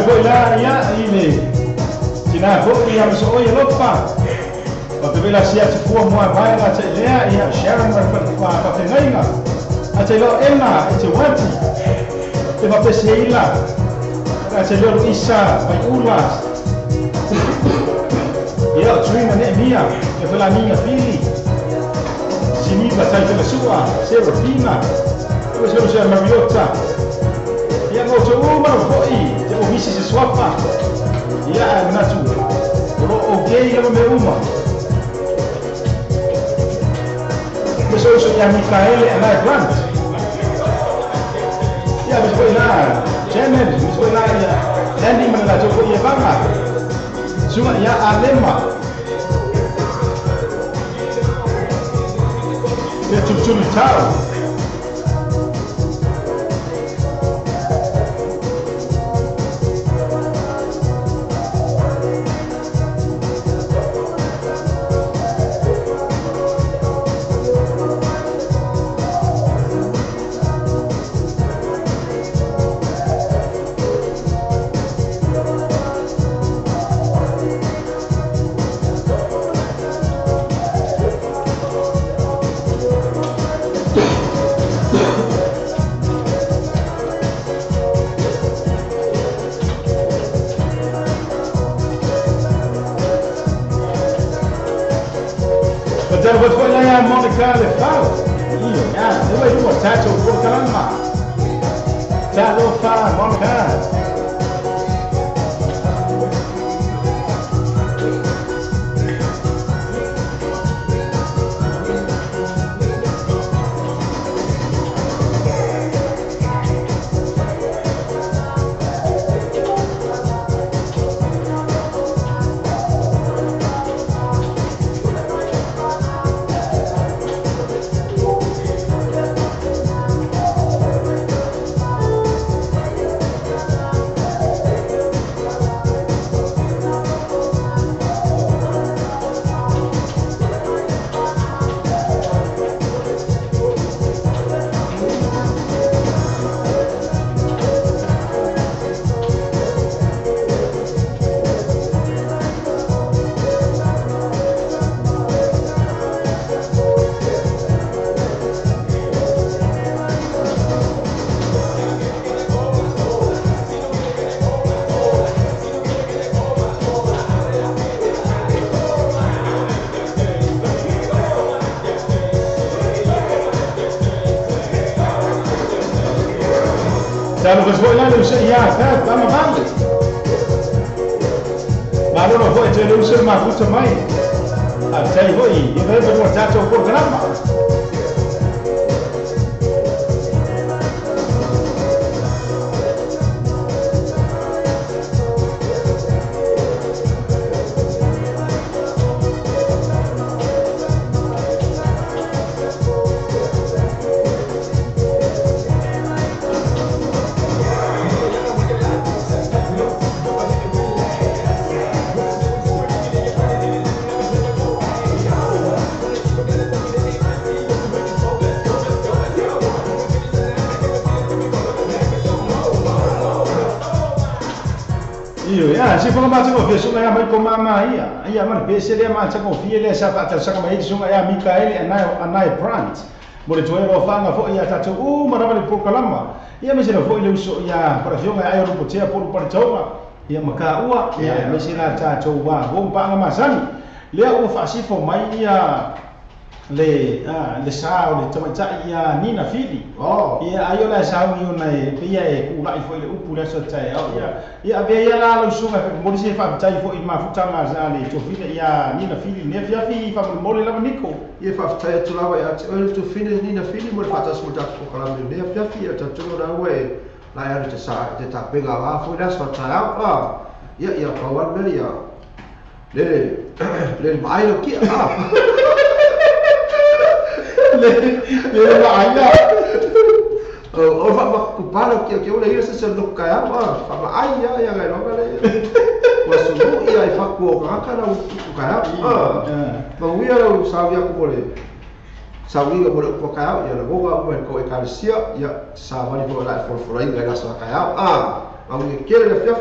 Foi la ia i le tina foi ia maso oi alofa faapea sia tufua moa vaega tailea ia Sharon ma faafeagaiga a tailoa Emma e te uati e faapea a tailoa Luisa Vaiula ia o Trina Neemia e Felaniga Fili Siniva Taitelasua Serafina e se Mariota ia mo te uma lava foi te o visi se suafa ia e manatu o loo okay lava mea uma. Pese uso ia Mikaele Anae Brandt ia aemaise foi la Janet aemaise foi la ia Andy ma le latou foi ia vaga suga ia Alema ia Tulutulu Tau. Monica Lefau ia le vai lua tatou polokalama talofa Monica. Talo foi lá no sei ya, tá, vamos vale. Malo no foi te lo usa mafuta mai. A tai foi, e vai ver o tato programa. Se for mais uma vez, uma mãe com mamãe ia. Ia mas bese le ma tsa ko fie le sa pa tsa ka mai sunga ia Mikael anai Brandt. Mo le toe ro fanga fo ia ta tu ma ra le prokalama. Ia me se fo le uso ia para fionga ai ro potea por para tauga. Ia maka ua ia me se la ta tu wa bom pa nga masani. Le o fa si fo mai ia le le sa o le tamaita ia Nina Fili. Oh. Ia aio la sa ni ona e pia e ku lai foi le upu le so tai o ia. Ia ave ia la lo sunga fe mo se fa tai foi ma futanga sa le to fili ia Nina Fili ne fia fi fa mo le la niko. Ia fa tai tu la ia o to fili Nina Fili mo fa ta so ta ko kala me ne fia fi ta tu la we la ia te sa te ta pega la foi la so tai a. Ia ia pa wa me ia. Le le mai lo ki a. Le ma ai o fa ma ku palo ki o le ia se no ka ma fa ma ai ia ia ga no le wa su ia i fa ku ka ka na ku ka a ma wi ia o sa ia ku le sa wi mo le ku ka ia le go ga mo ko e ka sia ia sa va ni ko la for for ai ga sa ka a ma wi ke le fia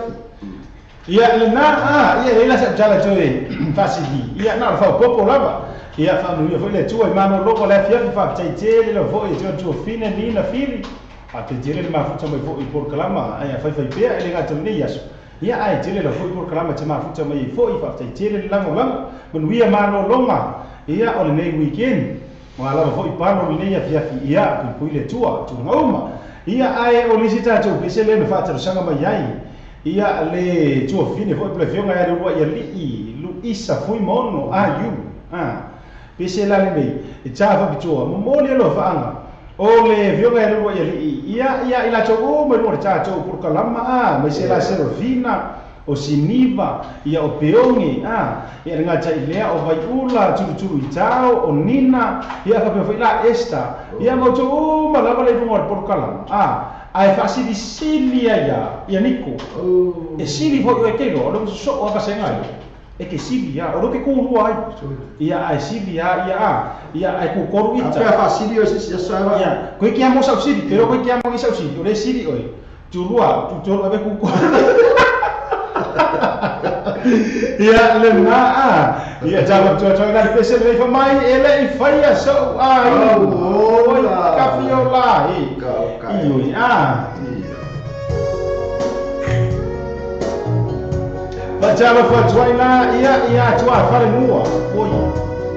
ia le na a ia le la sa jala joe fasili ia na fa popo lava ia fa no ia foi le tua mano logo le fia fa tai tele le foi te tu fine ni na fili a te tele ma futa mai foi por kalama ai fai fai pea ele ga tele ia ia ai tele le foi por kalama te ma futa mai foi fa tai tele le lango lango mon wia mano longa ia o le nei weekend wa la foi pa no nei ia fia fi ia pui le tua tu ngauma ia ai o lisita tu pese le fa te sanga mai ai ia le tua fine foi ple fionga ia le ia li Luisa foi mono a you a pese la le e tsa fa pitua mo le lo fa o le vioga le ia ia ia ila to o mo le tsa to por kalama a me se la servina o siniva ia o peongi a ia nga tsa ile o vai ula turu turu itao o nina ia fa pe la esta ia mo to o ma la le mo por kalama a ai fa si di silia ia ia niko e sili fo e ke lo lo so o ka senga e ke silia o lo ke ku ai ia ai silia ia a ia ai ku koru ita a fa silia si sa ia ko ke amo sa sili pero ko ke amo sa sili o le sili oi turua tu tolu ave ku ia le na a ia java tu tu la pese le fa mai ele i faia so ai o ka fiola e ka io a Bajalo fa tuaila ia ia tua fale nua oi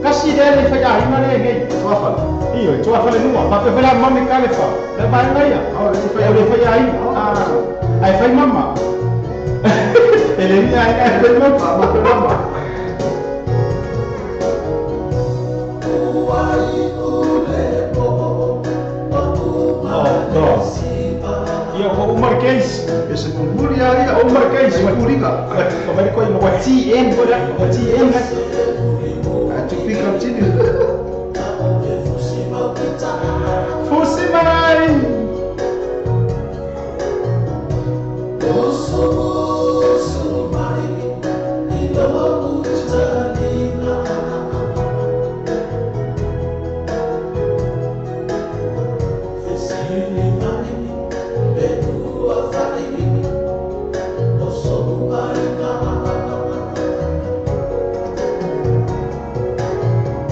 kasi dele fa ya ima le nei tua fale io tua fale nua pa pe fela mame kale fa le ba ngai o le fa le fa ya a ai fa mama ele ni ai ai fa mama mama oh ia o Marquês esse kumuri ia o Marquês o Curica o vai coi no TM por o TM a tu pica tini Fusi mai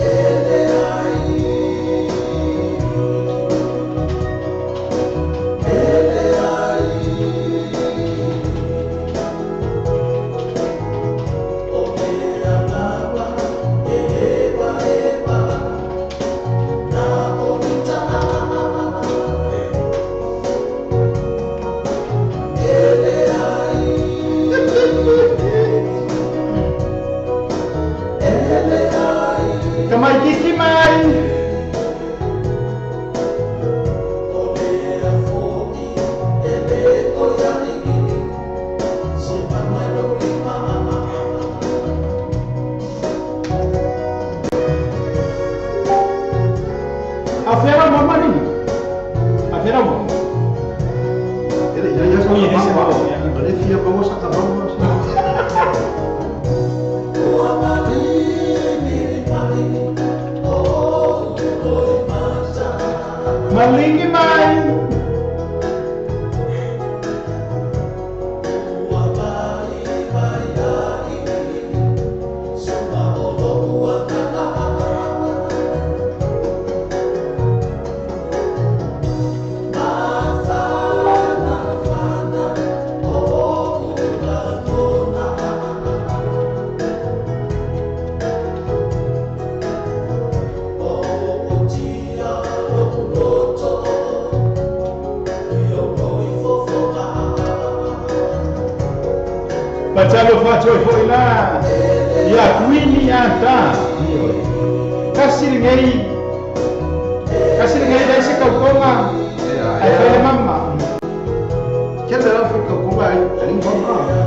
Ele Kiki mai. Afera mama ni. Afera mama. Malingi mai. Facciamo faccio e poi là ya kuini ata kasi ngai dai se kaukonga ai fai mamma che la fai kaukonga ai mamma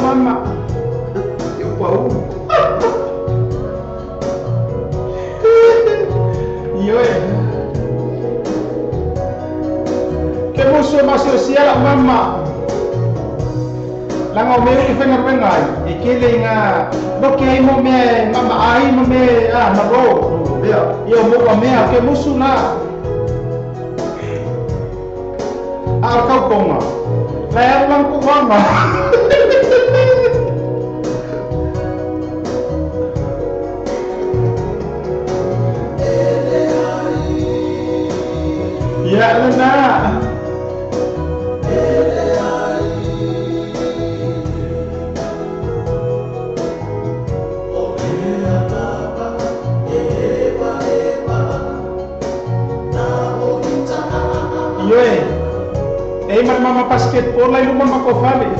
Mama. Eu pau. Io Che muso ma se sia la mamma. La ngome ke fenga fenga e ke le nga no ke mo me mama ai mo me a maro. Io mo me ke musu na. A kau konga. La lang ko mama. Ya lena. Yoe. Ei mama basketball lai luma makofale.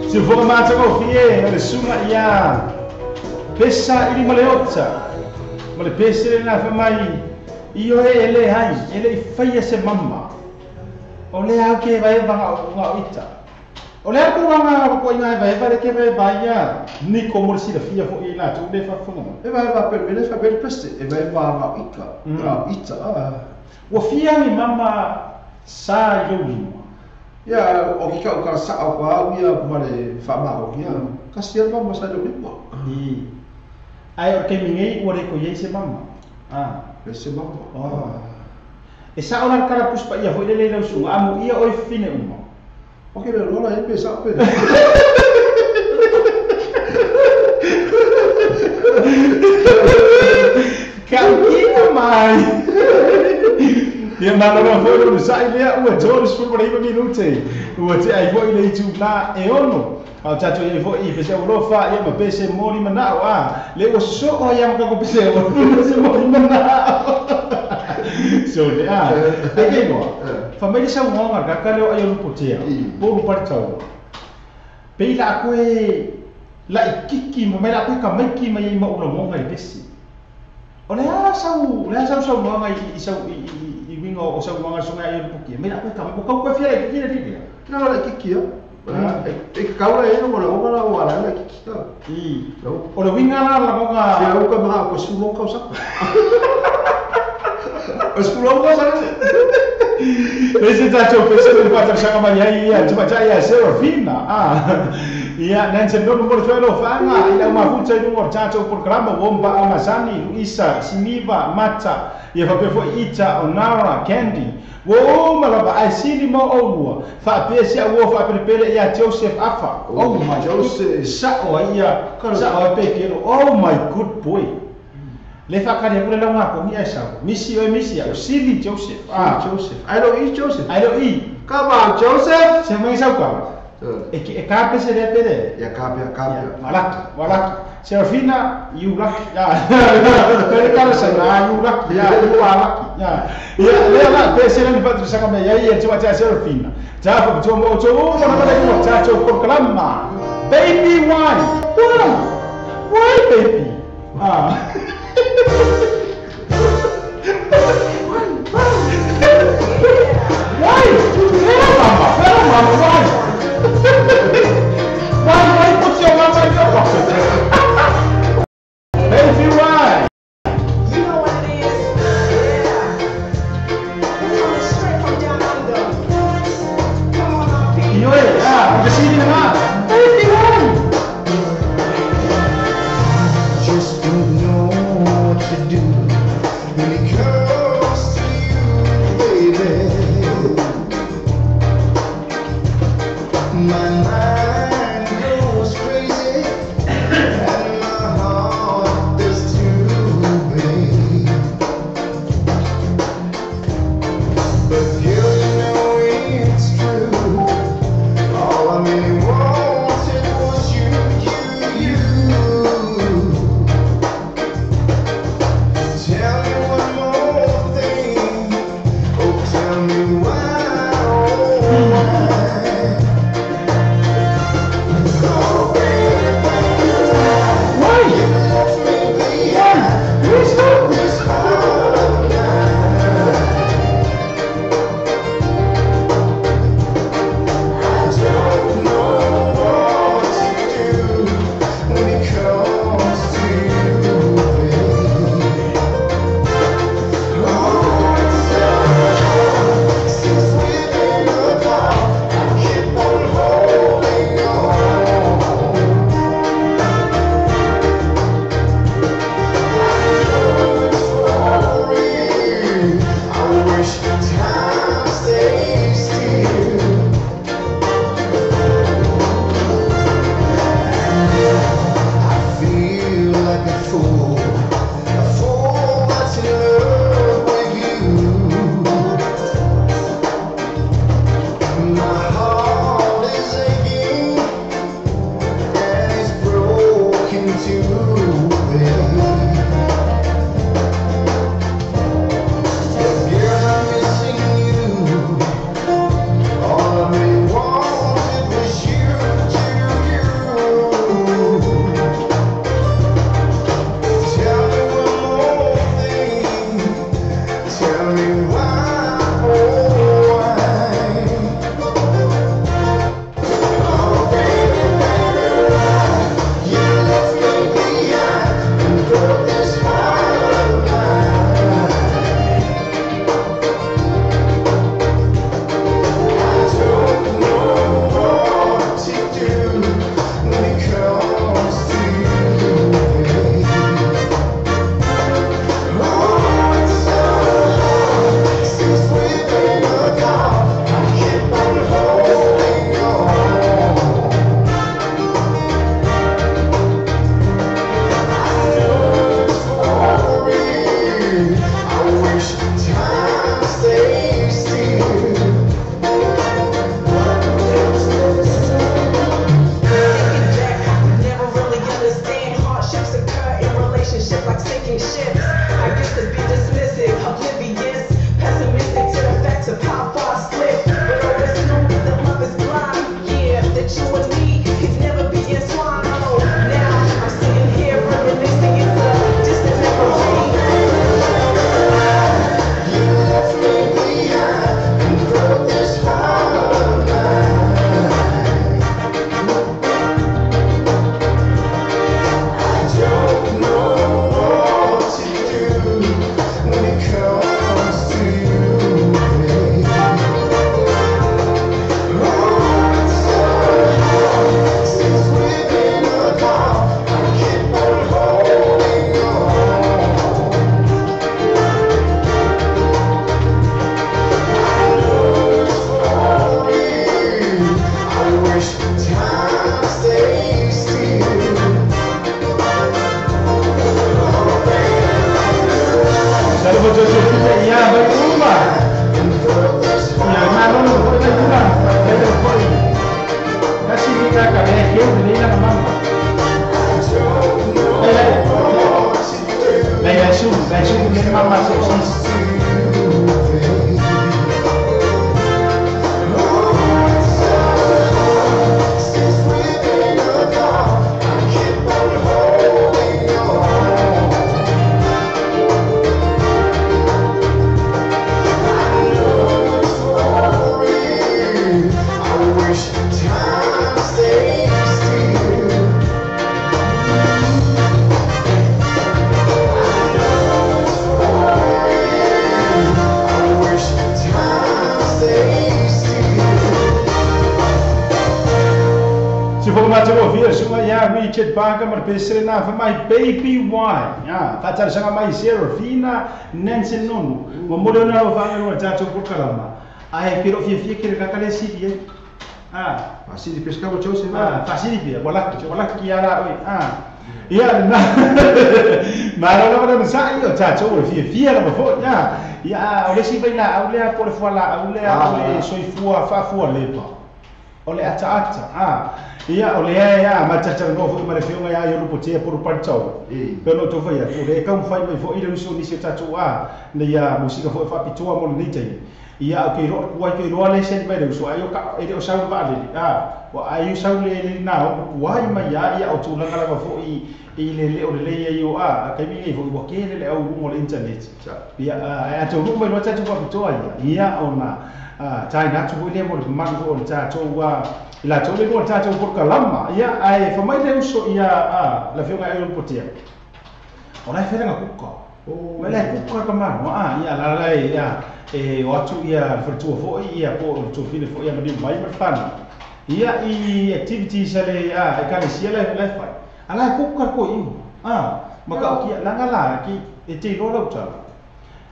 Se vou mata kofie, le sunga ia. Pesa ili maleotsa. Male pesa na famai. Io ele hai, ele faia se mamma. O le au ke vai va o ita. O le au nga ko inga vai vai ke vai vai ya. Ni ko mo si la fia fo ila tu le fa fo. E vai va per me fa per peste e vai va va ita. Ita. O fia ni mamma sa yo ni. Ya o ki ka o ka sa o ka ia mare fa ma o ia. Ka si mamma sa yo ni. I. Ai o ke mingi o re ko ye se mamma. Ah. Se mamma. Oh. E sa ola kara puspa ia hoi lele lau sunga amu ia oi fine uma. O ke le lola e pesa pe. Ka kina mai. Ia mana no foi no sai lea ua Jones foi por aí minute. Ua te ai foi le tu la e ono. Au tato ia foi i pese ulofa ia ma pese mori manao a le o so o ia ma ko pese o pese mori manao. So le a e ke no. Fa mai sa ngonga ka ka le o ayo lupotea. Po lu partau. Pe la koe la ikiki mo mai la koe ka mai ki mai ma ulo ngonga i pese. O le a sau sau ngonga i sau i wingo o sau ngonga sunga ayo lupokia. Mai la koe ka mai ko koe fia la ikiki le dia. Na la ikiki ya. E kaula e no la ona o ala la kikita. I. O le winga la la monga. E o ka ma ko sulo ka sa. O sulo ka sa. Ese tacho pese le pata sanga mai ia, tu ma ia se o fina. Ah. Ia, Nancy Nono mo le tuelo fanga, ila mafuta i lunga o tatou programa, Womba Amazani, Luisa, Siniva, Mata, ia faapea foi Ita, Onara, Candy. Ua uma lava, ae sili ma oulua, faapea si au ua faapelepele ia Joseph Afa. Oh my Joseph. Sao ai ia, sao ai pe kelo. Oh my good boy. Le whakari aku le lau ngā kohi ai sau. Misi oi misi au, sili Joseph. Ah, Joseph. I don't eat Joseph. I don't eat. Come on, Joseph. Se mai sau kau. E ka pese le pere. Ya ka pea, ka pea. Malaki, walaki. Serafina, you lucky. Ya. Pere kala sa na, you lucky. Ya, you are lucky. Ya. Ya, le la pese le fatu sanga me ya ye tuma cha Serafina. Ta fa tu mo to mo na na ko cha cho programa. Baby why? Why? Why baby? Ah. Why? Mama, mama, why? Why put your mama in your pocket? Baby, why? You know what it is? Yeah. We're coming straight from down under. Come on, RP. Ioe, ah, kasi na. Baby, why? Just don't know what to do when it comes to you, baby. My mind goes crazy and my heart does too, babe. But girl, you know it's true. All I really wanted was you, you, you. Tell me one more thing. Oh, tell me why, oh, why. Oh, baby, baby, Why? you left me behind. Please stop. This heart of mine. I don't know what to do when it comes to you, babe. Oh, it's so hard since we've been apart. I keep on holding on. I know it's for real. I wish time stays still. I feel like a fool that's in love with you. My heart is aching and it's broken too, babe. But girl, I'm missing you. All I really wanted was you, you, you. Tell me one more thing. Tell me why, oh why. Oh baby, baby, why you left me behind and broke this heart of mine. I don't know what to do when it comes to you, babe. Oh, it's so hard since we've been apart. I keep on holding on. I know it's for real. I wish time stays still. Thinking back, I could never really understand hardships occur in relationships like sinking ships. I used to be dismissive, oblivious, pessimistic to the facts of how far I slipped. But always knew that love is blind. Yeah, that you and me could never be entwined. Oh, now I'm sitting here reminiscing. It's a distant memory. You left me behind and broke this heart of mine. I don't know what to Lai su le mama se si. Richard Barker ma for my baby why fatsala mai Serafina Nancy Nonu mo mo lona o fa no tsa tso kalama ai piro fia fia ke ka kale si ye Fasili pesca mo chose fasili pia wala ki ala oi ia na ma no no sa io tsa tso fia fia la mo ya ia o le si baina o le po le fuala o le o le soifua fa fua lepa o le ata ata ia o le ia ma tata no fo ma le fionga ia yo po te por partsau pero to foi o le ka fai mai fo ile uso ni se tatu a le ia musika fo fa pitua mo le nei ia o ke ro ku ke ro le sen mai le uso ayo ka ele o sau va le o ayo sau le le na o wai mai ia ia o tu la la fo i le le o le ia yo a ka mi fo o ke le au mo le internet ia a to ru mai lo tatu fa pitua ia o na tai na tu le mo le ma ko o tatu wa la tole ko tata ko kalama ia ai fa mai le uso ia a la fionga ai potia o la fela kuka o me la kuka ka ma no a ia la la ia e o atu ia fortua fo ia po to file fo ia ma di mai ma fan ia i activities ale a e ka sia la la fa ala kuka ko i a ma ka ki la la ki e te lo la ta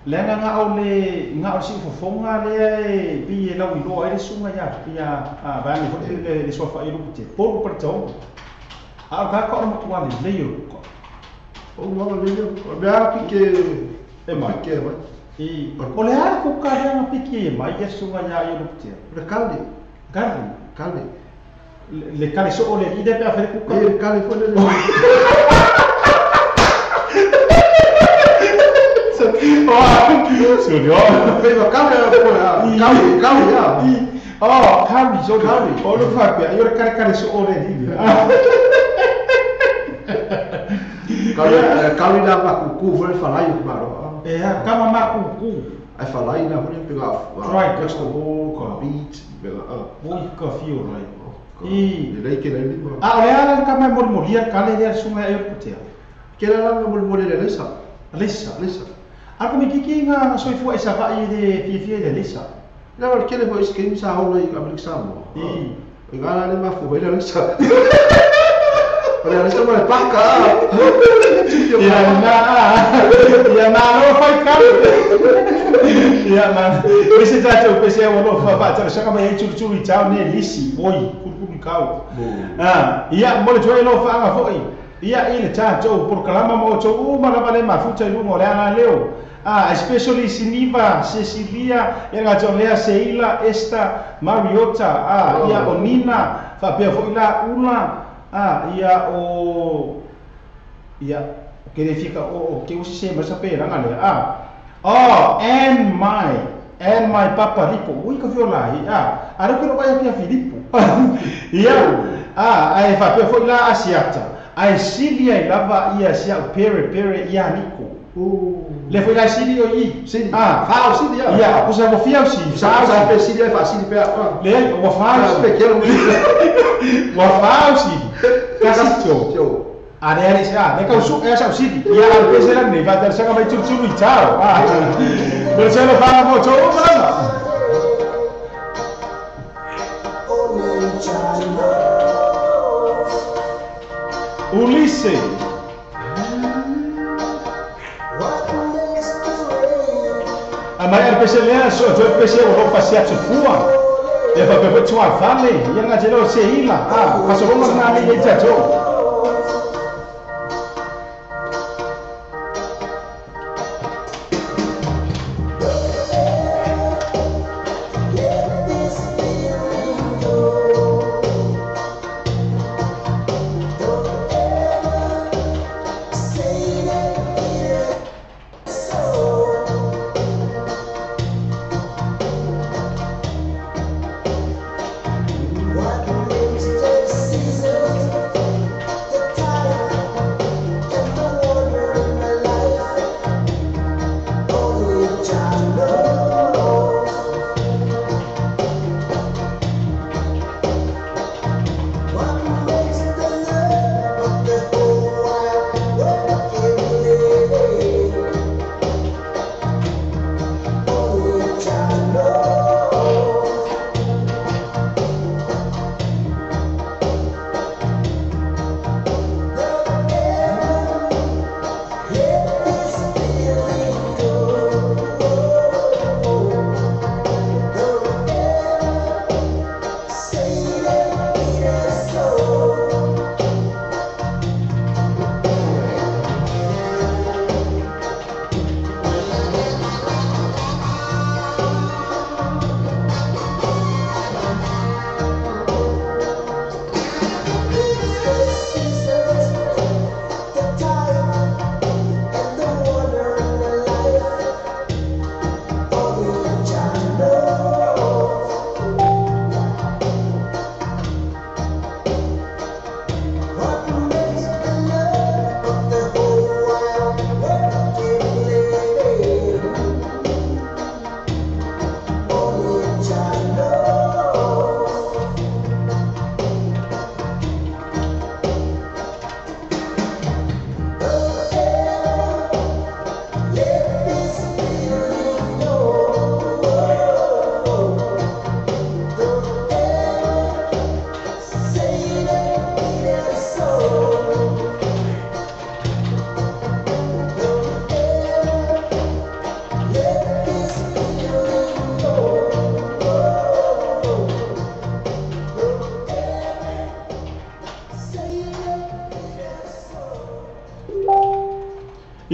le nga o le nga o si fofonga le pi e lau iloa ai le suga ia ia a va ni fo le soa fa ilu te polu pa tau a ka ka o matua le le yo o ma le yo me a pike e mai pike mai i o le a ko ka le nga pike e mai ia suga ia ilu te le kale kale kale le kale so o le ide pe a fe ku ka le kale fo le Senhor, oh, kami, so kami. Oh, lo fa pe, io kare kare so ore di. Kali kali na ma ku foi falar io maro. É, kama ma ku. Ai falar na foi pegar. Right, just o beat, pegar. Oi, ka fio lai. E lei que lei. Ah, olha, kama mormolia kale le sunga e putea. Que era la mormolia lesa. Lesa, lesa. A come que nga soifua e sa vai de fia fia de lesa. La que le foi que sa hola i Amerika Samoa. E gara le ma fu le lesa. Ora lesa ma paca. Ya na, ya na no fai ka. Ya na. Ese tá o PC o no fa fa tá chama mai chu chu i tau ne lisi oi ku ku kau. Ah, ia mo le joe lo fa nga foi. Ia ile tá jo por kalama mo jo u ma la le ma fu tai lu mo le ana leo. Ah, especially Siniva, Cecilia, ia nga jo lea Seila, Esta, Mariota, ah, ia o Nina, fa pea foi la una, ah, ia o ia que le fica o que o se mas a pera nga le ah. Oh, and my papa Ripo. Ui ka viola ah, ara que vai aqui a Filipo. Ia, ah, ai fa pea foi la Asiata. Ai Silia i lava ia sia pere pere ia niko. Le foi la Silia i. Ah, fa Silia. Ia, pois é, fia si. Sa sa pe Silia fa Silia pe. Le, o fa pe quero. O fa si. Casito. Are sa, ne ka su esa si. Ia al pese la ne va ter sa mai chu chu i chao. Ah. Pero se lo fa mo cho ma. Ulisse. A maior PCLA, só eu PC o vou passear te fua. E vai pegar te uma vale, e ela gerou se ila. Ah, passou uma na linha de tchau.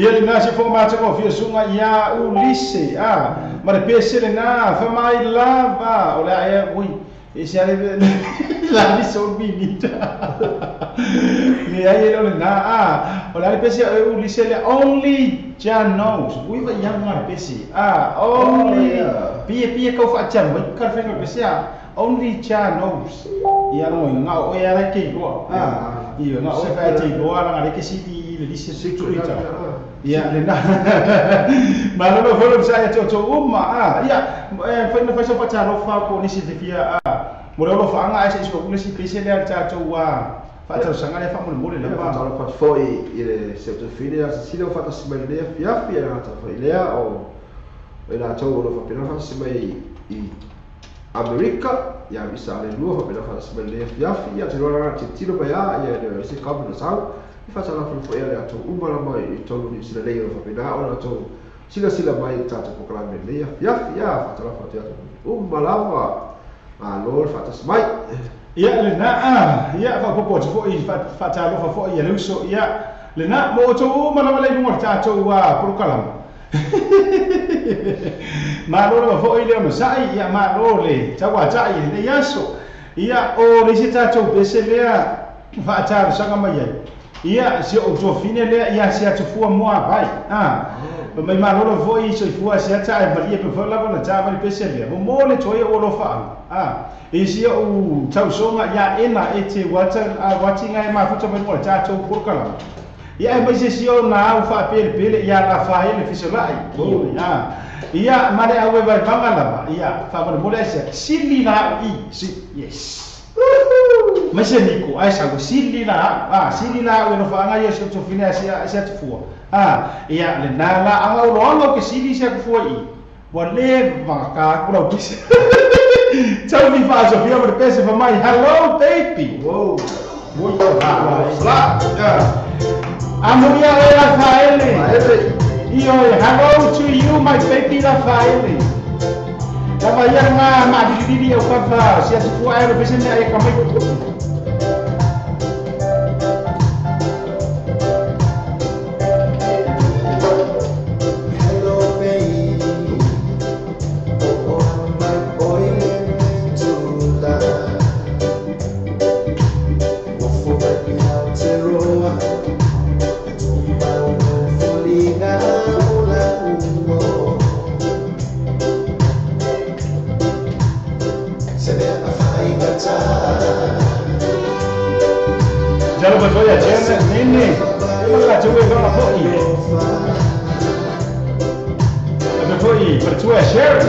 Ia le na se fo ma te ko fia sunga ia Ulise a ma le pese le na fa mai lava o le a ui e se ale la ni so minita le ai le na a o le pese Ulise le only Jah knows ui va ia ma pese a only pie pie kau fa cham mai ka fa pese a only Jah knows ia no nga o ia la ke lo a ia nga o fa te lo ala le ke si di le lise si tu ita ia le na ma lo fo sa ia to uma a ia fa na fa so fa cha lo fa ko ni si te fia a mo lo fa nga ai se so ni si pese le cha to wa fa ta sanga le fa mo mo le la fa lo fa fo i le se to fine a si lo fa ta si mai le fia fia ta fa ile o e la to lo fa pena fa si mai i Amerika ia isa le lua fa pena fa si mai le fia fia te lo la te tiro pa ia ia le se ka mo sa i fa sa la fo ia le to uma la mai i to ni si le fa pena o la to sila sila mai ta to ko la me le fia fia fa ta la fa te uma la va a lo fa ta mai ia le na a ia fa po po fo i fa ta lo fa fo ia le uso ia le na mo to uma la le mo ta to wa pro kalam ma lo lo fo i le mo sai ia ma lo le ta wa ta i le yaso ia o le se ta to pese le fa ta sa ka mai ia se o to fine le ia se atu fua mo a vai a mai ma lo lo fo i so fua se ta e valia pe fo la va ta va pese le mo mo le to ia o lo fa a e se o tau songa ia ena e te wata a watinga e ma futa mai mo ta to por kala ia e mai se si o na u fa pele pele ia la fa ele fisolai ia ia mare a we vai vanga ia fa mo le se sili la i si yes mas se niko ai sa go sili la a sili la we no fa nga ia se to fine se se to a ia le na la anga o lo ke sili se fua i wa le va ka ku la pise tell me fa so fia mo pese fa mai hello baby wow muito bem Amuia Rafaele. Io hello to you my baby Rafaele. Lava ia nga ma di di o fa se atu fua e pese me ai ka mai. Hello baby. Oh my boy to la. Wo mai Aotearoa. Jalo ba ia chene nene la tue va foi a foi per tue share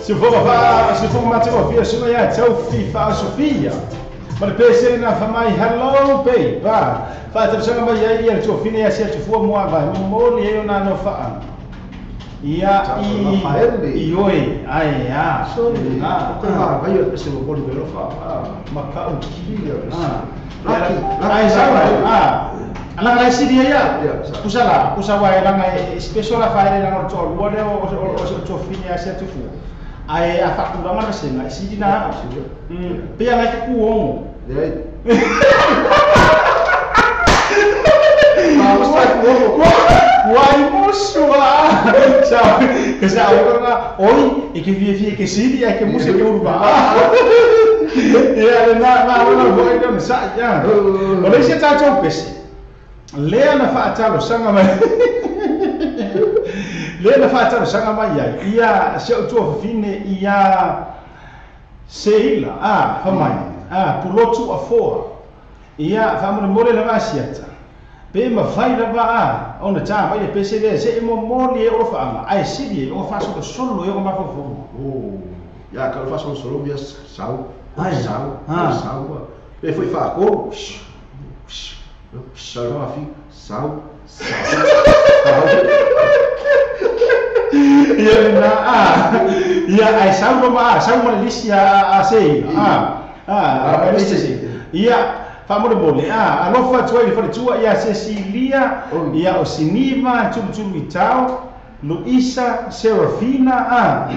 Se for mateo fia suma ya tau fifa Sofia. Ma le pese na fa mai hello babe. Ba. Fa te sanga mai ia ia to fine ia se tu fua moa vai mo le eu na no fa. Ia i oi ai ia. So na ka vai o pese mo poli velo fa. Ma ka o ki. Ah. Ai sa ah. Ala ngai sidi ia. Pusa la, pusa wa ela ngai special la fa ela no to lua le o to fine ia se tu fua. Ai a fatura ma se ngai sidi na. Pia ngai ku ongo. Dai. Wai musua. Sa que sa ora oi e que vie que sidi e que musa que urba. Ia na na na voi na sa ya. O le se ta to pesi. Lea na faatalo sanga mai. Lea na faatalo sanga mai ia. Ia se o tua fine ia seila a fa mai. A pulotu a foa. Ia fa mo mo le vasiata. Pe ma fai lava a ona ta mai le pese le se mo mo le o fa ama. Ai sidi o fa so solo e o ma fo. Oh. Ia ka fa so solo ia sau. Sau. Sau. Pe foi fa ko. Sau fi sau. Ia na a. Ia ai sau ma sau ma lisia a sei. A. A lisia. Ia fa mo le a alofa tua i fa tua ia Cecilia ia o Siniva tulu itao Luisa Serafina a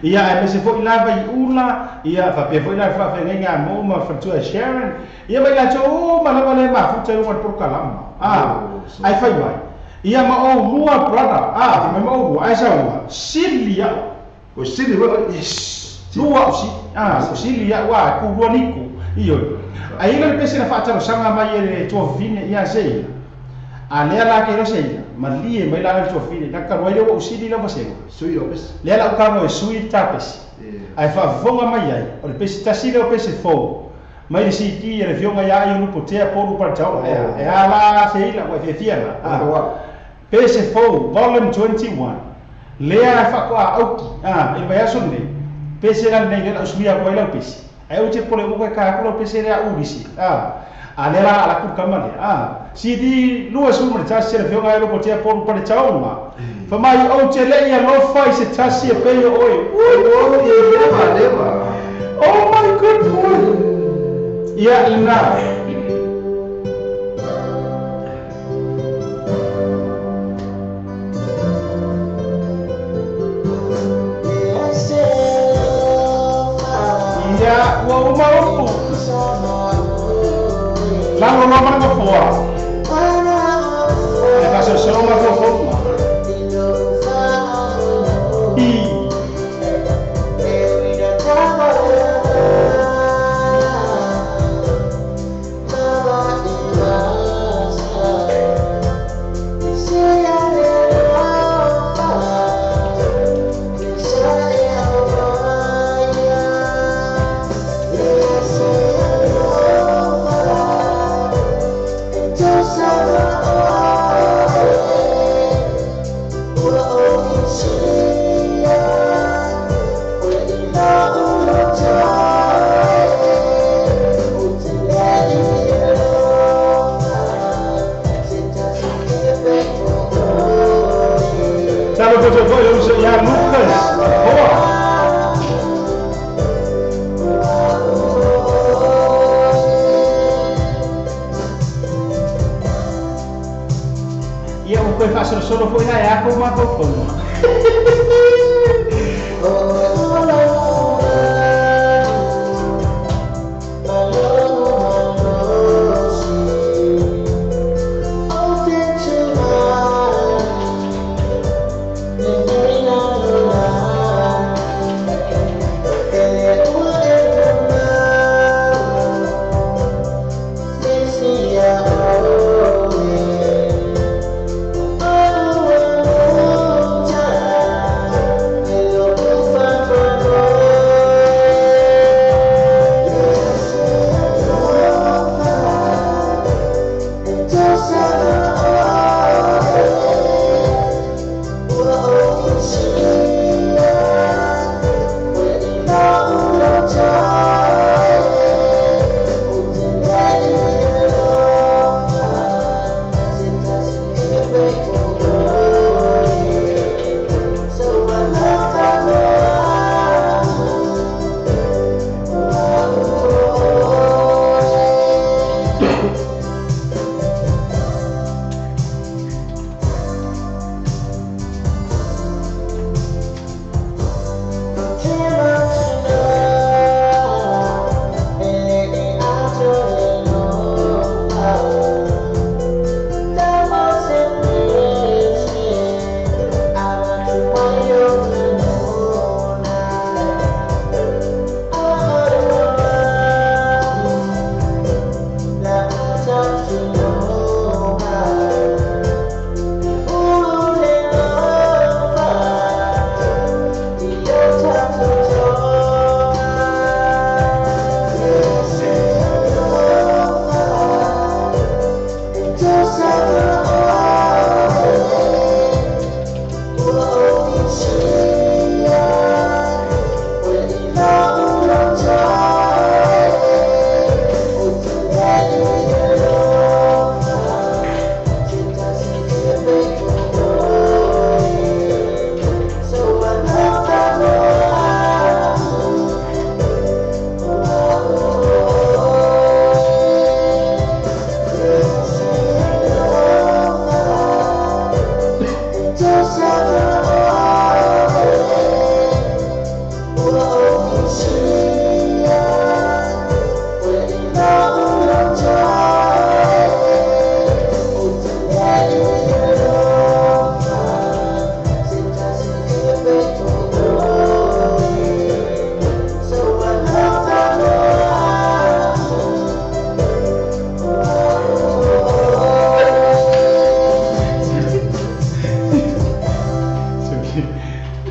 ia ai me se foi lava i ula ia fa pe foi lava fa nga mo ma fa tua Sharon ia mai la to ma lava le ma fu te o por kalama a ai fai mai ia ma o mua brother a ma o ai sa o Silia o Silia yes lua o si a o Silia wa ku roniku io ai le pese na fa sanga mai le tua vine ia sei a lea la ke sei ma lie mai la le tua vine na ka roi le o sili la vase sui o pese lea la ka mo sui ta pese ai fa vonga mai ai o le pese ta sili o pese fo mai le si le fionga ia ai no potea polu pa tau e a la sei la wa fia la pese fo volume 21 lea fa ko a auki a e vai a sonne pese la nei la sui a ko la pese ai o te pole mo ka ko pese le a urisi a a lera ala ku kamale a si di lua su mo ta se fio ga lo potea polu pa tau ma fa mai o te le ia lo fa se ta si pe oi oh my good boy ia ina ia ua uma upu la lo lo ma foa e fa so so ma fo i solo foi na época uma fofona. Oh,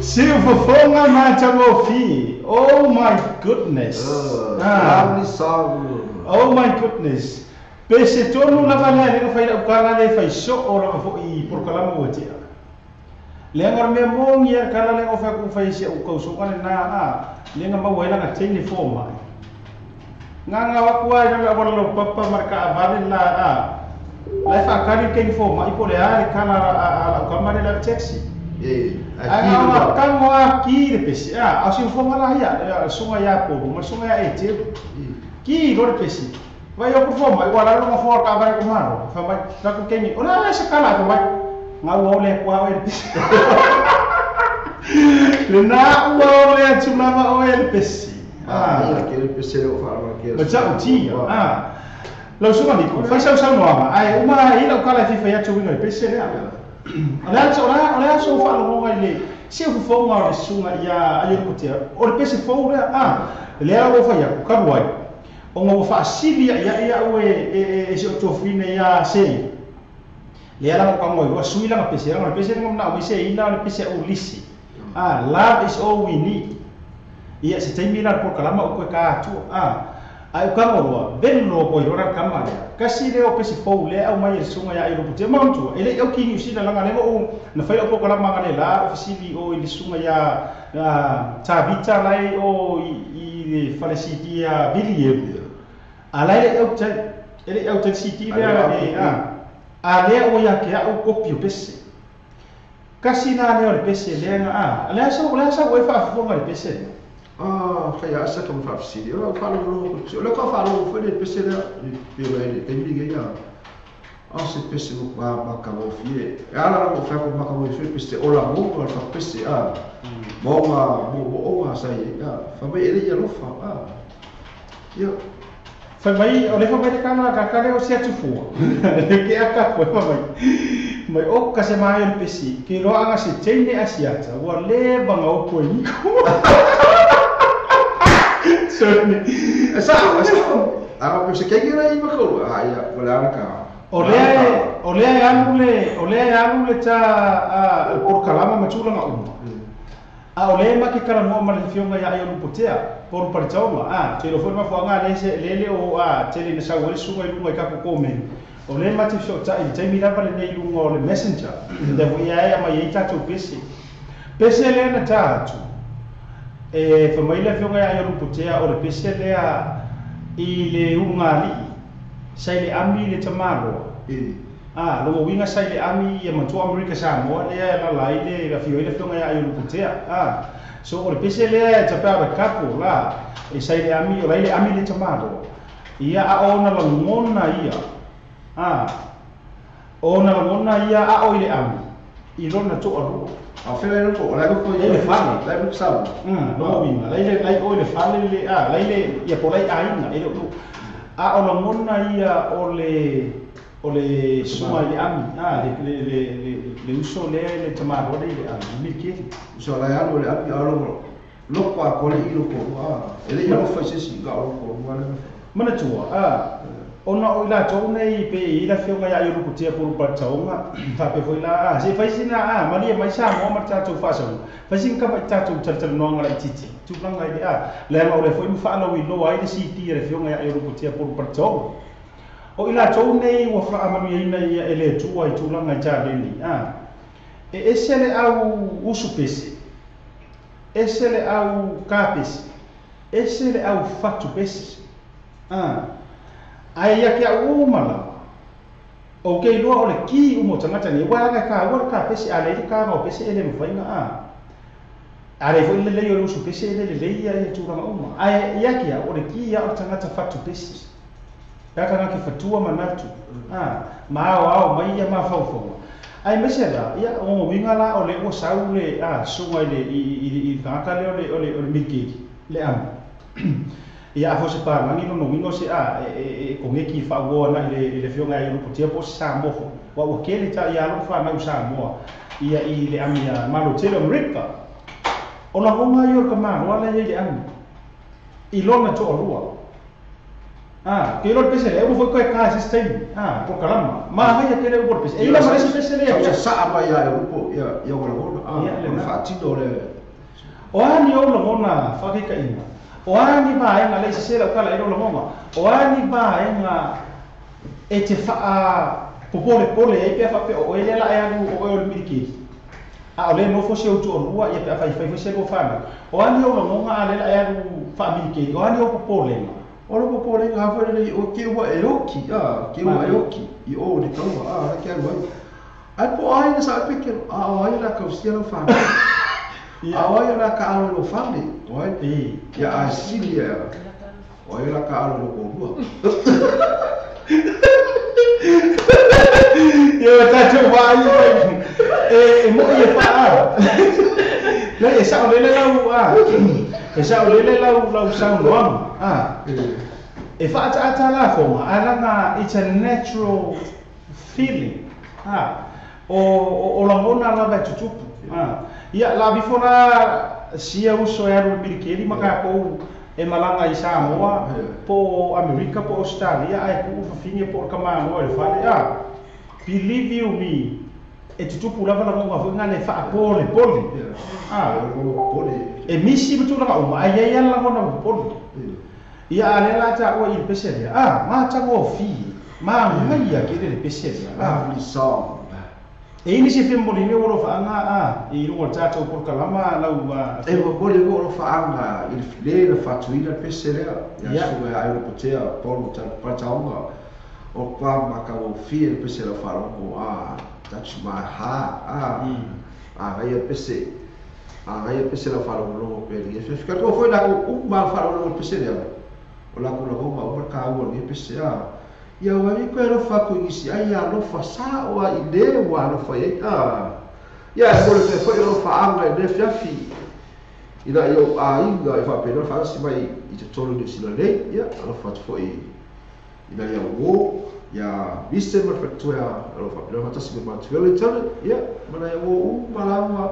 Siufofoga matagofie. Oh my goodness. Lovely song. Oh my goodness. Pese tonu lava lea le fai lau kala le fai so'o lava fo'i polokalama ua tea. Leaga o le mea mogi a le kala lea o fai ku fai se u kausoga lenā a lega maua ai laga teine fōmaʻi. Gagau aku ai lale auala laupapa ma le kaʻavale la a lae faakali le teine fōmaʻi po o le a le kala a lau kama le la taxi. Ae kago a ki le pesi a au siufoga la ia suga iā polu ma le suga iā eteu. Ki lo le pesi. Vai o ku fōmaʻi ua lalo loga foa o le kaʻavale ko malo. Fai mai laku keini o le a se kala ai mai. Gau au le kua oe le pesi. Lenā ua o le atu lava oe le pesi. Ia ke le pesi le o whaalawa ke. Ma tau tia. Lau suga niko, fai sau sau noaga. Ai uma i lau kala e fifa ia tuinga le pesi lea. O le aso whaalawa i le siufofoga o le suga ia aio kutea. O le pesi fou lea. Lea ua fai aku, karu ai. O ngā whaasili ia ia ue e se o tofine ia sei. Lea langa ka ngoi, ua sui langa pesi, langa le pesi langa mna o mise ina le pesi o lisi. Love is all we need. Ia se taimi la por kalama o koe ka atu. Ai o ka ngoroa, velo ko i rora kama lea. Kasi lea o pesi fou lea au mai e sunga ia i ropu te mauntua. Ele au ki New Zealand langa lea o na whai o kalama nga le la ofisili o i le sunga ia Tavita lai o i le falesiti ia Billy e. A lai le au tai, ele au tai siti lea le a lea o ia ke au kopi o pese. Kasi nā lea o le pese lea nga a. Lea sau e whaafufonga le pese. Kai asa ka mawhafisiri. O whaalongo, o le ka whaalongo whai le pese lea. Pio e le taimi nge ia. A se pese mo maka mofie. E ala rango whai ko maka mofie pese o la mo o le pese a. Mo nga mo o nga sa i a. Wha mai ele ia lofa a. Ia. Whai mai, o le wha mai le kana ka kare o se atu fua. Le ke aka koe wha mai. Mai o ka se mai o le pesi. Ke roa anga se teine asiata. Ua le banga o koe niko. Sorry. Sa, a ko se ke ngira i makolu. A ia, wala ana ka. O lea alu le ta por kalama matulanga uma. A o lea ma ke kala moa ma le fionga ia ai o lupotea. Por paritaonga. A, te lo foi mafuanga le se lele o a tele na sau le sunga i lunga i kako komen. O lea ma te fio ta i taimi lava le nei lunga o le messenger. Le voi ai a mai i tatou pese. Pese lea na ta atu. E whamaila fionga ia ai o lupotea o le pese lea i le unga alii. Sai le ami le tamaloa. Longo winga sai le ami ia matua Amerika Samoa lea la lai le la fio i le fionga ia ai o lupotea. So o le pese lea e tapea o le kapo la e sai le ami o lai le ami le tamaloa. Ia a ona langona ia. Ona langona ia a o i le ami. I lona toa roa. A whela e roto, lai roto i le fale. Lai roto samu. Longo winga. Lai o i le fale le, lai le, ia po lai ainga, e le a o langona ia o le sunga i le ami. Le uso lea le tamaloa le i le ami. Milketi. Uso lai alu le ami, a longo. Loko a kore i loko. E le ia lofai sesi ka o loko. Manatua, ona o ila tau nei pe i la fionga ia i lukutia puru paritaonga. Whape foi la, se whaisina, maria mai sa moa ma tātou whasau. Whaisina ka mai tātou tarataranoanga lai titi. Tūplanga i le a. Lea o le foi mwhaalau i loa ai le siti le fionga ia i lukutia puru paritaonga. O ila tau nei ua whaamanu ia ia e le tua i tūlanga i tā leni. E ese le au usu pese. Ese le au ka pese. Ese le au whatu pese. Ai ia kia umala. O ke loa o le ki umo tangata ni wa nga ka wa ka pese a le ka ngo pese ele mfainga a. A le foi le le yo usu pese ele le ia e turanga uma. Ai ia kia o le ki ia o tangata fatu pese. Ka ka ke fatua manatu. Ma o au mai ia ma fau fau. Ai mese la ia o winga la o le o sau le a sunga le i tagata le o le mikiki le am. Ia a fose pa langi no wingo se a e kongeki fa wo na le fionga i lupo po sa mo wa o kele ta ia lo fa na sa mo ia i le amia malo tele Amerika o la honga i o ka malo ala i le ami i lona to lua ah ke lo pese le o foi ko ka system ah por kalama ma haia ke le o pese e la ma se pese le ia sa ma ia e rupo ia ia o la ah o fa tino le o ani o lo ngona fa ke ka ina o ani ba e nga le se la kala e lo ngona o ani ba e nga e te fa a popole pole e pe fa pe o ele la e alu o o miliki a o le no fo se o tu lua ia pe fa fa se go fa o ani o lo ngona ale la e alu fa miliki o ani o popole o lo popole nga fa le o ke wa e oki a ke wa e oki i o de tau a ke alu ai po ai na sa pe ke a o ai la ka sia lo fa a o ai la ka alo lo fa le o ai ia a silia o ai la ka alo lo ko lua ia ta te vai e mo ia fa le e sa o le la u a e sa o le la u la u sa no a e fa ata la fo ala na it's a natural feeling a o la ngona la va tutupu a ia la bifora sia uso e alu mirikeli maka ko e malanga i Samoa po Amerika po Australia ai ku fafinge po ka mano e fale a believe you me e tutupu lava la ngonga foi ngale fa pole pole a pole e misi mutula uma ai ai la ngona pole ia ale la ta o i pese a ma ta go fi ma ngai ia ke le pese a li song e ni se fem boli me o fa anga a i ro ta to por kalama la u e o boli o fa anga il fle la fatuina pese le ia su ai o potea polo ta pa ta onga o pa ma ka o fi el pese la fa o a touch my heart a a ia pese a ia pese la fa o pe ia fica ko foi la o ma fa o pese le o la ko la ma o ka o ni pese a ia o ami ko ero fa ko isi ai a lo fa sa o a ide o a lo fa e a ia e mo le foi lo fa anga le fia fi ina io a inga e fa pe lo fa si mai i te tolo ni sila le ia a lo fa foi ina ia o ia viste ma fa tu ia lo fa pe lo fa ta si ma tu le tele ia ma na ia o ma la ma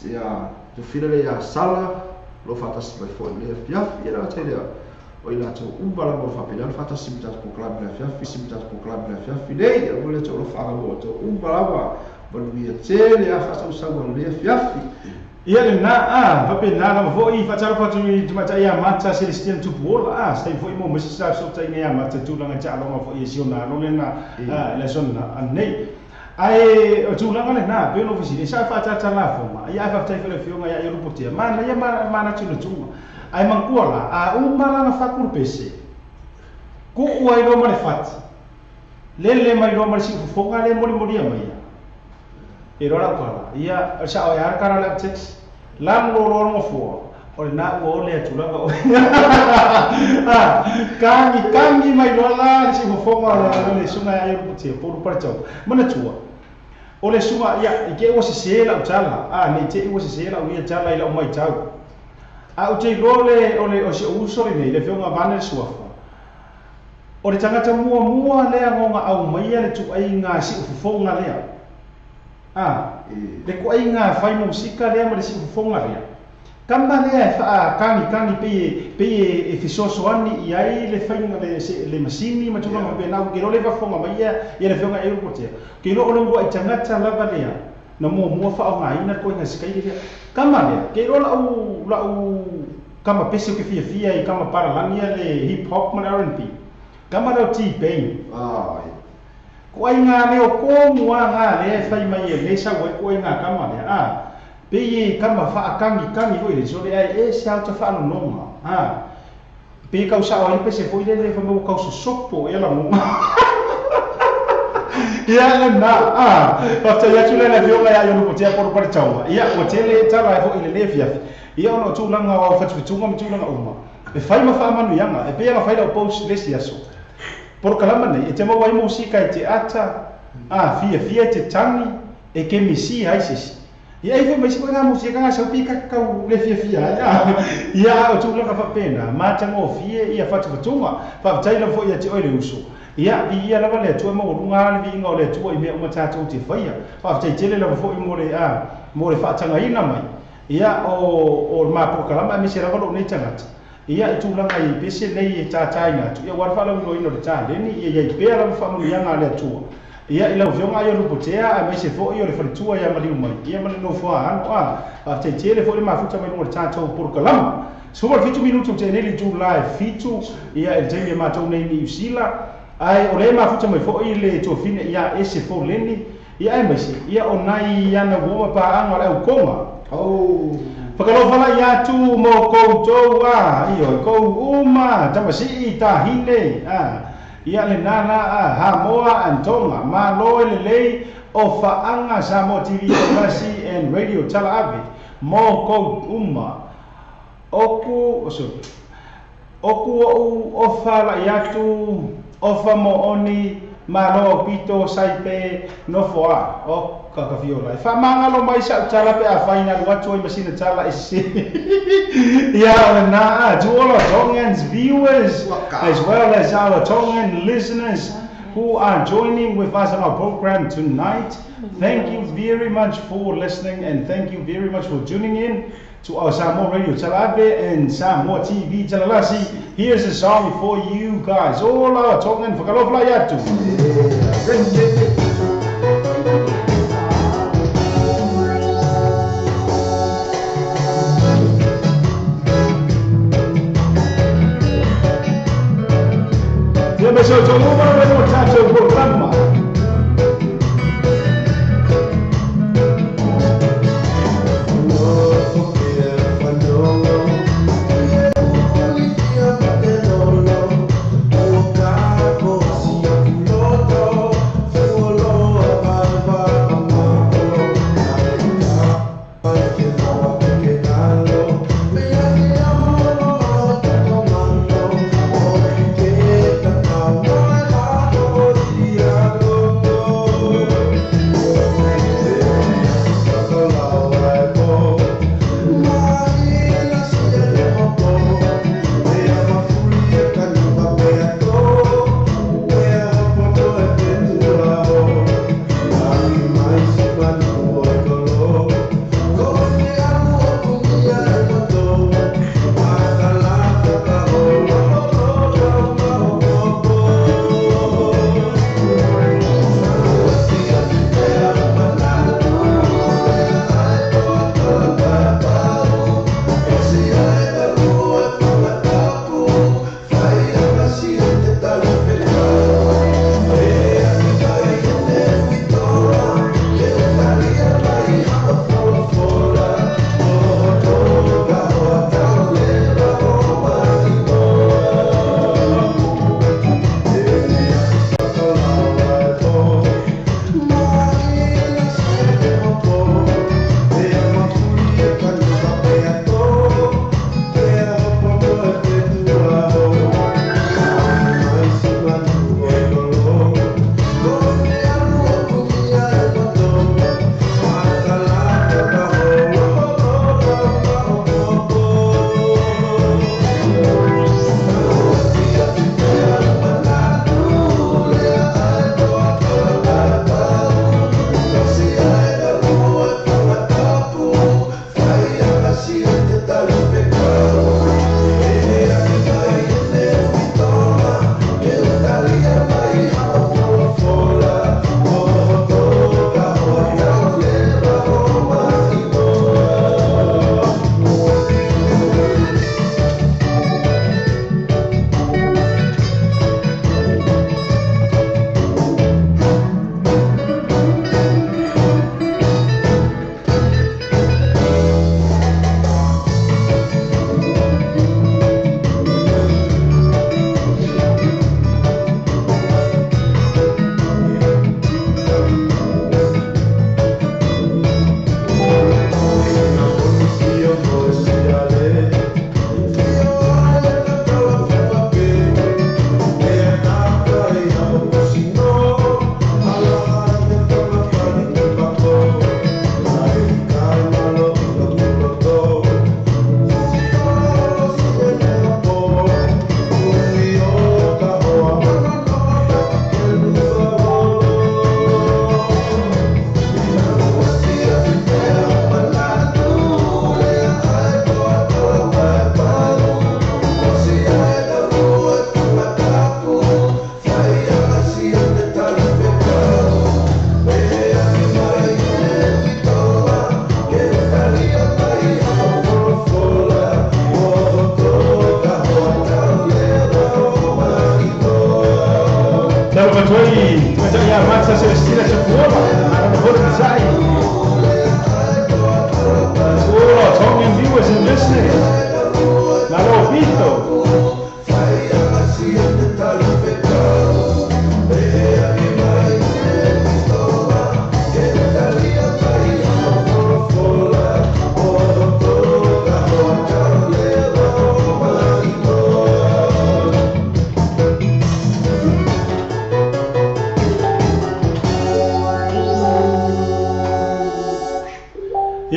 ia tu fila le ia sala lo fa ta si mai foi le fia ia la tele o ila to umbala mo fa pela fa ta simta ko klab la fia fi simta ko klab la fia fi nei o le to lo fa mo to umbala ba bo ia tele a fa sa sa le fia fi ia le na a fa pe na la vo i fa ta fa tu i mata ia mata Celestine tu bo a sta vo i mo mesi sa so ta ia mata tu la nga lo ma vo i si na lo le na la zona a nei ai o tu la nga na pe no fi sa fa ta ta la fo ma ia fa ta fa le fi nga ia lo potia ma na ia ma na tu tu ai mankuala a umala na fakul pese ku o ai lo male fat le le mai lo male si fofonga le moli moli mai e ro la kala ia sa o ya kara la tex lam lo lo lo fo o na o le tu la o ah kangi kangi mai lo la si fofonga le sunga ya ro te por par chau mana chua o le sunga ia ke o se se la chala a ni te o se se la o ia chala ila o mai chau a o te lo le o le o se uso le le fionga vane suafa o le tangata mua mua le ngonga au mai le tu ai nga si fofonga le a le ko ai nga fai musika le ma le si fofonga le kamba le fa kangi kangi pe pe e fisoso ani i ai le fai le le masini ma tu ma be na ke lo le fofonga mai ia le fionga e ko te ke lo o lo ai tangata la va le na mo mo fa o ngai na ko nga skai le kama le ke lo la u kama pese ke fia fia i kama para langia le hip hop ma R&B kama lo ti pain ah ko ai nga le o ko mua nga le fai mai le sa wo ko ai nga kama le a pe ye kama fa kangi kangi ko le so le ai e sa ta fa no no a pe ka sa o ai pese foi le fa mo ka so sopo e la mo ia le na a pa ta ya tule na viola ya yo ko te por par chau ia o te le ta la fo ile le fia ia ono tu langa o fa tu ngam tu langa uma e fai ma fa manu yanga e pe ya fai la post le sia so por kalama nei e te mo wai musika e te ata a fia fia te tangi E ke misi ai se ia ai foi mai se nga musika nga sau pika kau le fia fia ia ia o tulaga faapena matagofie ia fatufatuga faafetai lava foi ia te oe le uso ia viia lava le Atua maualuga le viiga o le Atua i mea uma tatou te faia faafetai tele lava foi mo le mo le faatagaina mai ia o le mapolokalama aemaise lava lou nei tagata ia i tulaga i pese nei e tataina atu ia ua le faalauiloaina o le taleni ia iai pea lava faamanuiaga a le Atua ia i lau afioga ai o Lupotea aemaise foi o le faletua ia maliu mai ia ma le nofoa alo a faafetai tele foi le mafuta mai luga o le tatou polokalama 17 minutu tenei le itula e 7 ia e le taimi e matou nei Niu Sila ae o lea mafuta mai foi le tuafine ia ese Foleni ia aemaise ia o nai ana uoma paaga o le aukoga Whakalofa lai atu mo koutou a ioe kou uma tamasii tahine a ia le nana a Hamoa and Tonga malo e lelei o Whaanga Samoa TV Talalasi and Radio Talaave mo kou uma oku sorry oku o'u ofa lai atu ofa mo oni malo pito saipe nofo a o kakafiola e whamangalo mai sa tala pe a whaina atu ai masina tala e se ia o le na to all our Tongans viewers as well as our Tongan listeners who are joining with us on our program tonight. Thank you very much for listening and thank you very much for tuning in to our Samoa Radio Talaave and Samoa TV Talalasi. Here's a song for you guys, all our Tongan whakalofa lai atu. Ia me so tolu ma le mo tatou programa. Yeah.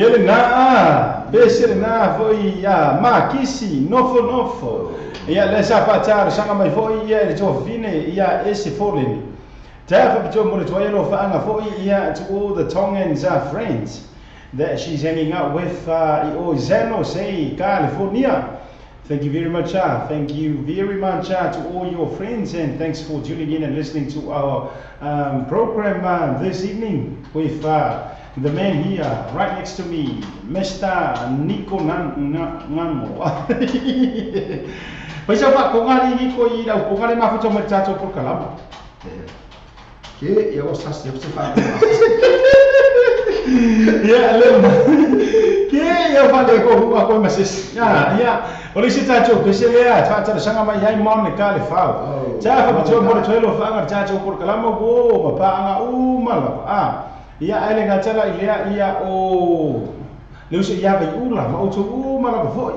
Ia lena pese lena fo'i ia makisi nofonofo. Ia le sa faatalosaga mai fo'i ia i le tuafafine ia ese foleni. Ta faapitoa mo le tuai alofaaga fo'i ia to all the Tongans friends that she's hanging out with i o San Jose, California. Thank you very much. Thank you very much to all your friends, and thanks for tuning in and listening to our program this evening with the man here right next to me, Mr. Nico Ngango. Paisa fa ko ngari ni ko i lau ko ngari mafuta mo tatou por kalama. Ke ia o sas ia se fa. Ia le ke ia fa le ko hua ko masis. Ya ya o le se tatou ke se lea fa ta sanga mai ai mon le ka le fa. Ta fa pa mo le tolo fa nga tatou por kalama go pa nga u mala. Ah ia ai le gatala i lea ia o le uso ia vai ula ma o tu ma la foi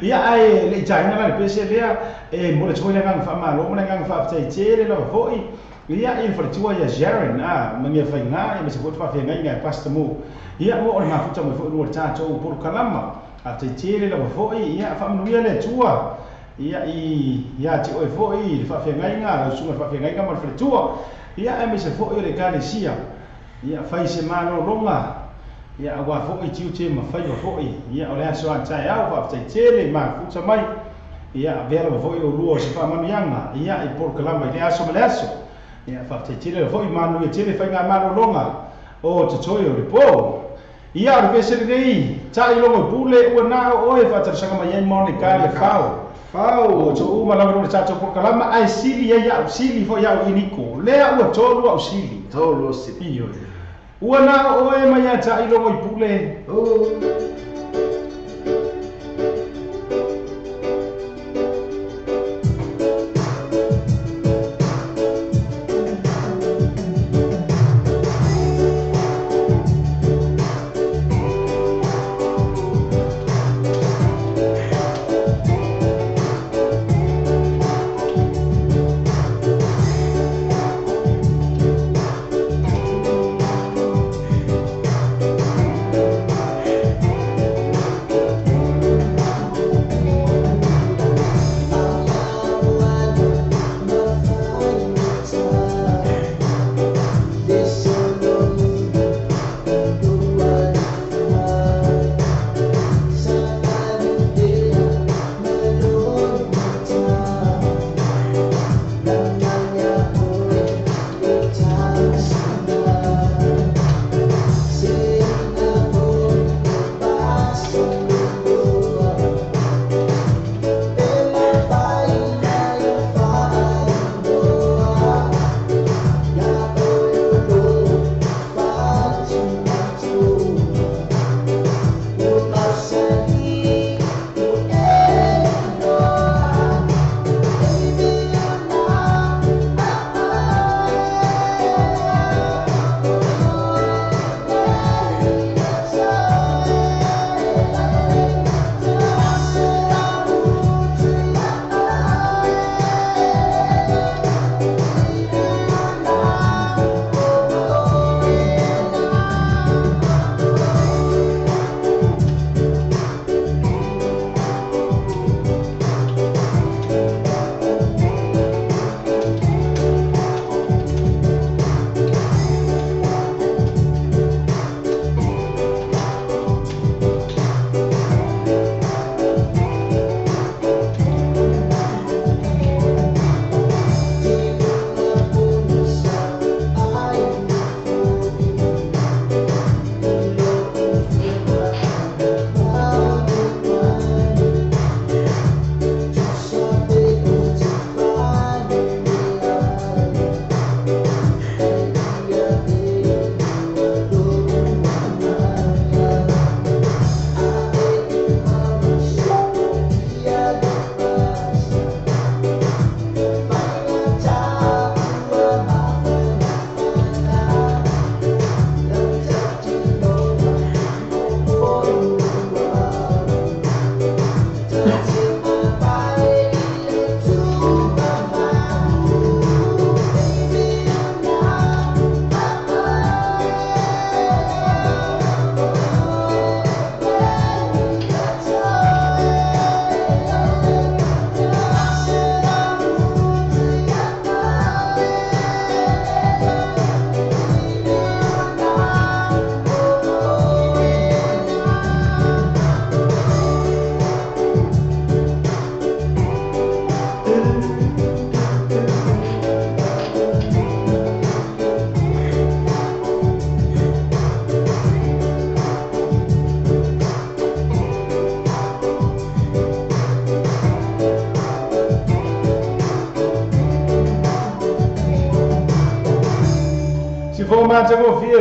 ia ai le taina la pese lea e mo le tsoile nga fa malo mo nga fa fa tele la foi ia i fa tua ia Jaren mangia fai nga e me se fa fa nga nga pastor mo ia mo o ma futa mo foi no ta to por kalama a te tele la foi ia fa mo ia le tua ia i ia te oi foi fa fa nga nga la sunga fa fa nga ma fa tua ia e me se foi le kalesia ia fai se malo longa ia aua fo'i tiute ma faiva fo'i ia o le aso a taeao faafetaitele mafuta mai ia avea lava fo'i o lua o se faamanuiaga ia i polokalama i le aso ma le aso ia faafetaitele lava fo'i manuia tele faigamalologa o totoe o le po ia o le pese lenei ta'ilogo i pule ua na o oe faatalosaga mai ai maoneka le fao fao o to'u ma lava le tatou polokalama ae sili ai a'u sili fo'i a'u i Niko lea ua tolu a'u sili tolu sili ioe ua na oe mai ia ta'ilogo i pule.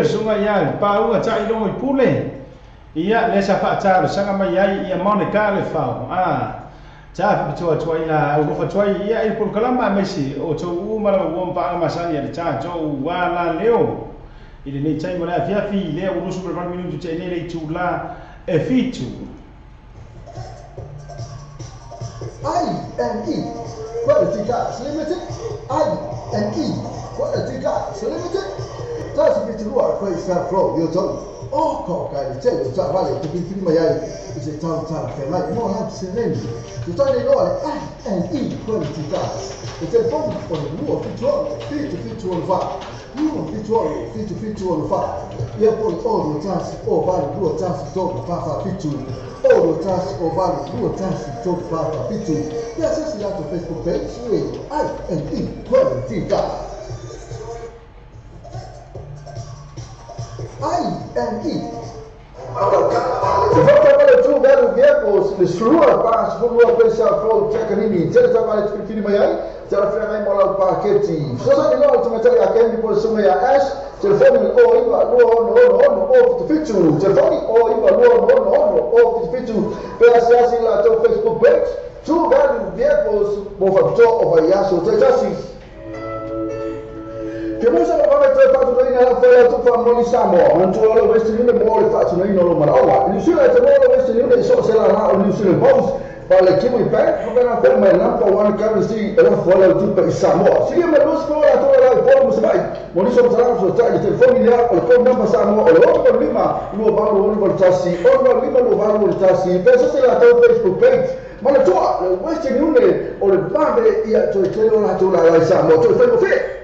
sunga ia paua tai longo i pule. Ia le sa faata le sanga mai ai ia Monica le fao. Ta tua tua ila au fa tua ia i pul kalama mesi o to u mala o pa masani le ta to wala leo. I le nei mo la fiafi le o rusu per minuto te ne le tula e fitu. I&E Quality Cars Limited. I&E Quality Cars Limited. Tasi fitu kwa flow yo to. O ko ka le te ta vale te fi mai ai se tau tau fe mai mo ha se ren. Tu ta ne lo I&E Quality Cars. Le telefone o le 2 7 7 7 fa. 2 7 7 7 fa. Ia po o tasi o vale 2 tasi to fa fa fitu. O tasi o vale 2 tasi to fa fa fitu. Ia se la to Facebook page I&E Quality Cars. I&E. Se volta para tu velo vehicles, le slua pas por pensa flow tecnini, tele trabalho de fini mai ai, tele frena mola paquete. Só só no tu meter a quem por suma ya S, telefone o iba no no no o fitu, telefone o iba no no no o fitu, PSS la teu Facebook page, tu velo vehicles, bom fator o vai aso, te Che musa no vai ter fatto bene la fera tu fa moli Samoa, non tu lo vesti ni mo le faccio noi non lo marawa. New Zealand te lo vesti ni so se la na New Zealand Post, pa le Kiwi Bank, fa na ferma number one currency e la fola tu per Samoa. Si me lo scola tu la fola musa mai. Moli so tra so tra il telefone lì o il number Samoa o lo otto lima, lo valo lo tasi, o lo lima lo valo tasi. Penso se la tua Facebook page. Ma la tua le Western Union o le bande ia tu te lo la tu la Samoa, tu fai fe.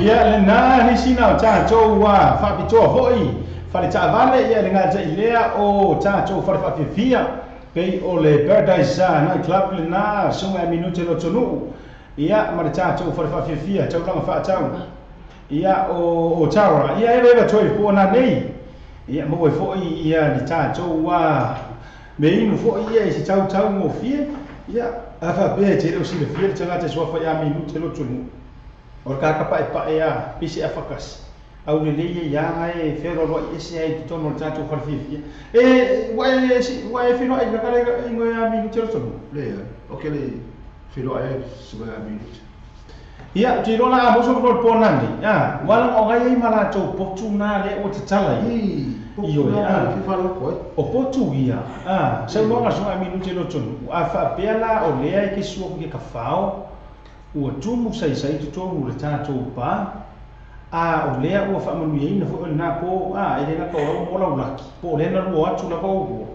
Ia le na ni sina ta to wa fa pi to hoi fa le ta vale ia le nga ilea o ta to fa fa fia pe o le Paradise Night Club le na sunga minute lo tonu ia ma le ta to fa fa fia ta langa fa ta ia o taura ia e le toi po na nei ia mo fo ia le ta to wa me inu fo ia i tau tau mo fia ia a fa be te lo si le fia te nga te so fa ia minute lo tonu o ka ka pa pa ia pisi afakas au le le ia ai fero ro ese ai tono tato fa fi e wa wa e fino ai ka le ingo ia mi tero tono le o ke le fino ai su ia mi ia ti rola mo so ko ponani ia wala o ngai mala to potuna le o te tala i io ia fi fa lo ko o potu ia a se lo nga so a mi tero tono a fa pela o le ai ke suo ke ka fao ua tumu sai sai tu tonu le tatou pa a o lea ua faamanuiaina foʻi o lenā po a e lē laka o lau mo laulaki po o lea na lua atu lava ua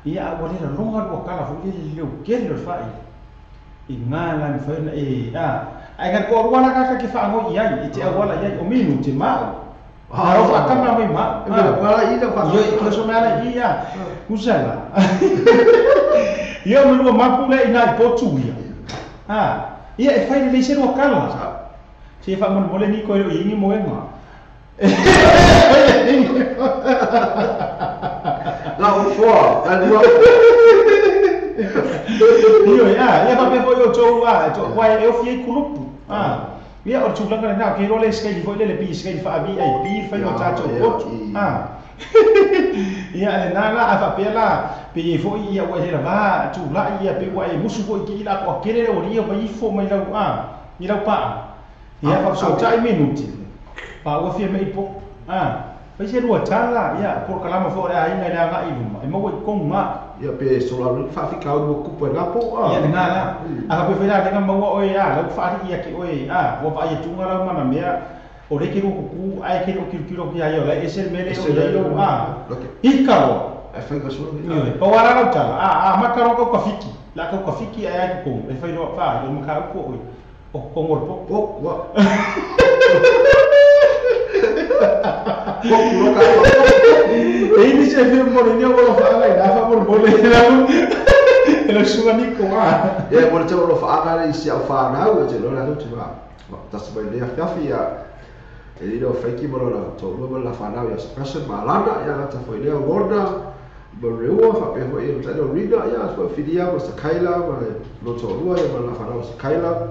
ia a ua le laloga lua kala foʻi le leukele o le faaili i gā la mafai ona e a ae ka koalua la kaka ke faagoi ai e te auala iai o minu te mao aro faakama mai mao io so meala ia usala Ia o lua mapu le ina i potu ia. Ia e fai le se lua kala. Se fa mo le ni ko i ni moenga. La o foa, la lua. Io ia fa pe foi o tou to wai e o fie kulupu. Ia o tulaga na ke role skai foi le pi skai fa VIP fai o tatou potu. Ia le na la afa pe la pe foi ia ua hele va tula ia pe ua e musu foi ki la ko kele o ria mai fo mai lau ni lau pa. Ia fa so tai minuti. Pa ua fia mai po. Fai se lua tala ia por kalama fo le ai ngai la ngai luma. E mo i konga. Ia pe so la fa fi ka o kupa na po. Ia na la. A pe fela le ma ua oi lau fa ia ki oi ua fa ia tunga lau mana mea. O le ke ku ai ke o kilo ki ai o la ese mele o le o ika o e fai ka so ni pa wara lau tala makaro ko kafiki la ko kafiki ai ai ko e fai ro fa o maka ko o kongor po po wa po lo ka e ni se fi mo ni o lo fa la fa mo mo le la e lo suga ni ko e mo te lo fa ga i se fa na o te lo la tu va tas mai le fiafi ia e lilo faiki mo la to mo la fa na ia special malana ia ta foi le gorda mo reua fa pe foi e ta no rida ia so fidia mo sa kaila mo lo to rua ia la fa na sa kaila